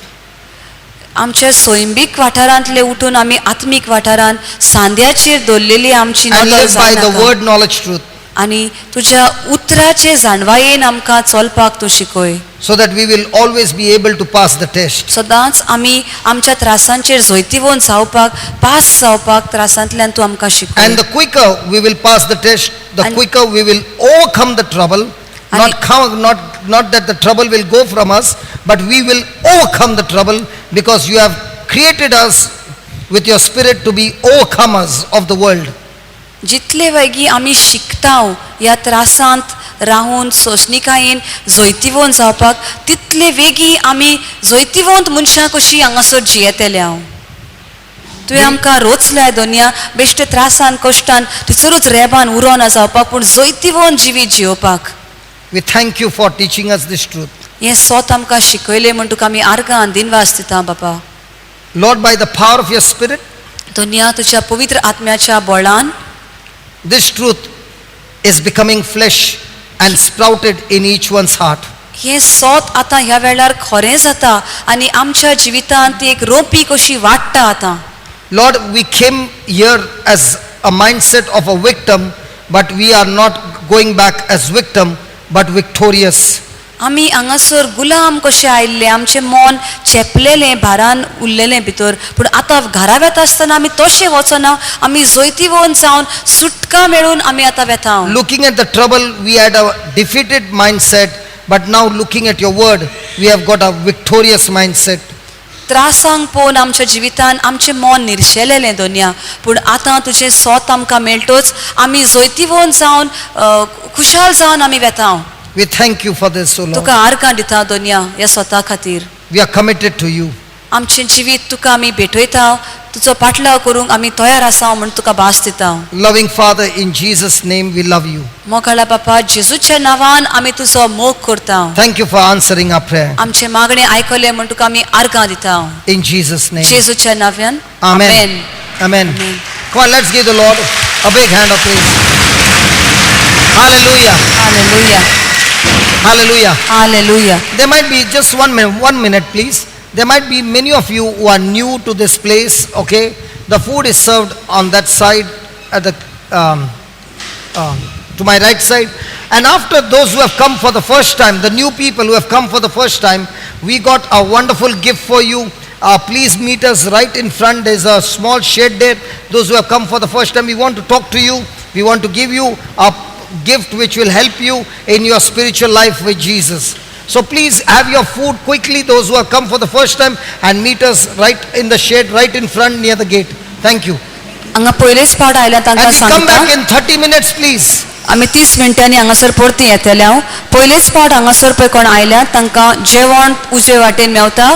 आमच्या सैमीक वाठारांतले उठून आमी आत्मीक वाठारांत सांद्याचेर दवरलेली आमची and नदर live by the जायनाका. Word knowledge truth, आनी तुज्या उतराचे जाणवायेन आमकां चलपाक तूं शिकय, so that we will always be able to pass the test. सदांच आमी आमच्या त्रासांचेर जैतिवंत जावपाक, पास जावपाक त्रासांतल्यान तूं आमकां शिकय. And the quicker we will pass the test, the And- quicker we will overcome the trouble. And- Not, come, not that the trouble will go from us, but we will overcome the trouble because you have created us with your spirit to be overcomers of the world. जितले वेगी आमी शिकता ह्या त्रासांत रावून सोंसणिकायेन जैतिवंत जावपाक, तितले वेगी आमी जैतिवंत मनशां कशीं हांगासर जियेतले. हांव तुवें आमकां रोचल्या दोनया बेश्टे त्रासान कश्टान थंयसरूच रेबान उरोना जावपाक, पूण जैतिवंत जिवीत जियोवपाक. We thank you for teaching us this truth. हें सोत आमकां शिकयलें म्हूण तुका आमी आर्गां दिनवास दिता बापा. Lord, by the power of your spirit, दोनया तुज्या पवित्र आत्म्याच्या बळान this truth is becoming flesh and sprouted in each one's heart. हें सोत आतां ह्या वेळार खरें जाता आनी आमच्या जिवितांत ती एक रोपी कशी वाडटा आतां. Lord, we came here as a mindset of a victim, but we are not going back as victim, but victorious. आमी हांगासर गुलाम कशे आयिल्ले, आमचें मन चेपलेलें भारान उरलेलें भितर, पूण आतां घरा वेता आसतना आमी तशें वचना, आमी जैतिवंत जावन सुटका मेळून आमी आतां वेता. Looking at the trouble, we had a defeated mindset, but now looking at your word, we have got a victorious mindset. त्रासांक पळोवन आमच्या जिवितान आमचें मन निर्शेलेलें दोनया, पूण आतां तुजें सोत आमकां मेळटोच आमी जैतिवंत जावन खुशाल जावन आमी वेता. We thank you for this, O Lord. तुका आर्गां दिता दोनया ह्या स्वता खातीर. We are committed to you. आमचें जिवीत तुका आमी भेटयता, तुजो पाटलाव करूंक आमी तयार आसा म्हूण तुका भास दिता. Loving Father, in Jesus' name we love you. मोगाळा बापा, जेजूच्या नांवान आमी तुजो मोग करता. Thank you for answering our prayer. आमचें मागणें आयकलें म्हूण तुका आमी आर्गां दिता. In Jesus' name. जेजूच्या नांवान. Amen. Amen. Amen. Come on, let's give the Lord a big hand of praise. Hallelujah. Hallelujah. Hallelujah. Hallelujah. There might be just 1 minute, please. There might be many of you who are new to this place, okay? The food is served on that side, at the to my right side. And after those who have come for the first time, the new people who have come for the first time, we got a wonderful gift for you. Please meet us right in front. There's a small shed there. Those who have come for the first time, we want to talk to you. We want to give you a gift which will help you in your spiritual life with Jesus. So please have your food quickly, those who have come for the first time, and meet us right in the shed, right in front near the gate. Thank you. हांगा पयलेच फावट आयल्या तांकां And we come सांगता, back in 30 minutes, please. आमी 30 मिनटांनी हांगासर परती येतले. हांव पयलेच फावट हांगासर पळय कोण आयल्या तांकां जेवण उजवे वाटेन मेवता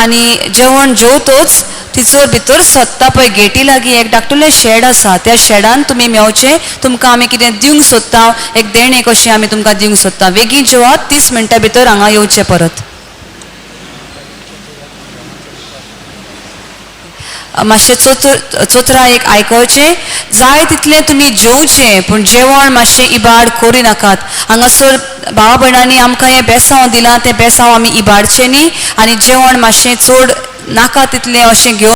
आनी जेवण जेवतोच तिचो भितर सोदता पळय गेटी लागीं एक धाकटुलें शेड आसा, त्या शेडान तुमी मेवचें. तुमकां आमी कितें दिवंक सोदता, एक देणें कशें आमी तुमकां दिवंक सोदता. बेगीन जेवात, 30 मिनटां भितर हांगा येवचें परत. मातशें चोतर चोतरा एक आयकोचें. जाय तितलें तुमी जेवचें पूण जेवण मातशें इबाड करी नाकात. हांगासर भावा भयणांनी आमकां हें बेसांव दिलां, तें बेसांव आमी इबाडचें न्ही आनी जेवण मातशें चड नाका तितलें अशें घेवन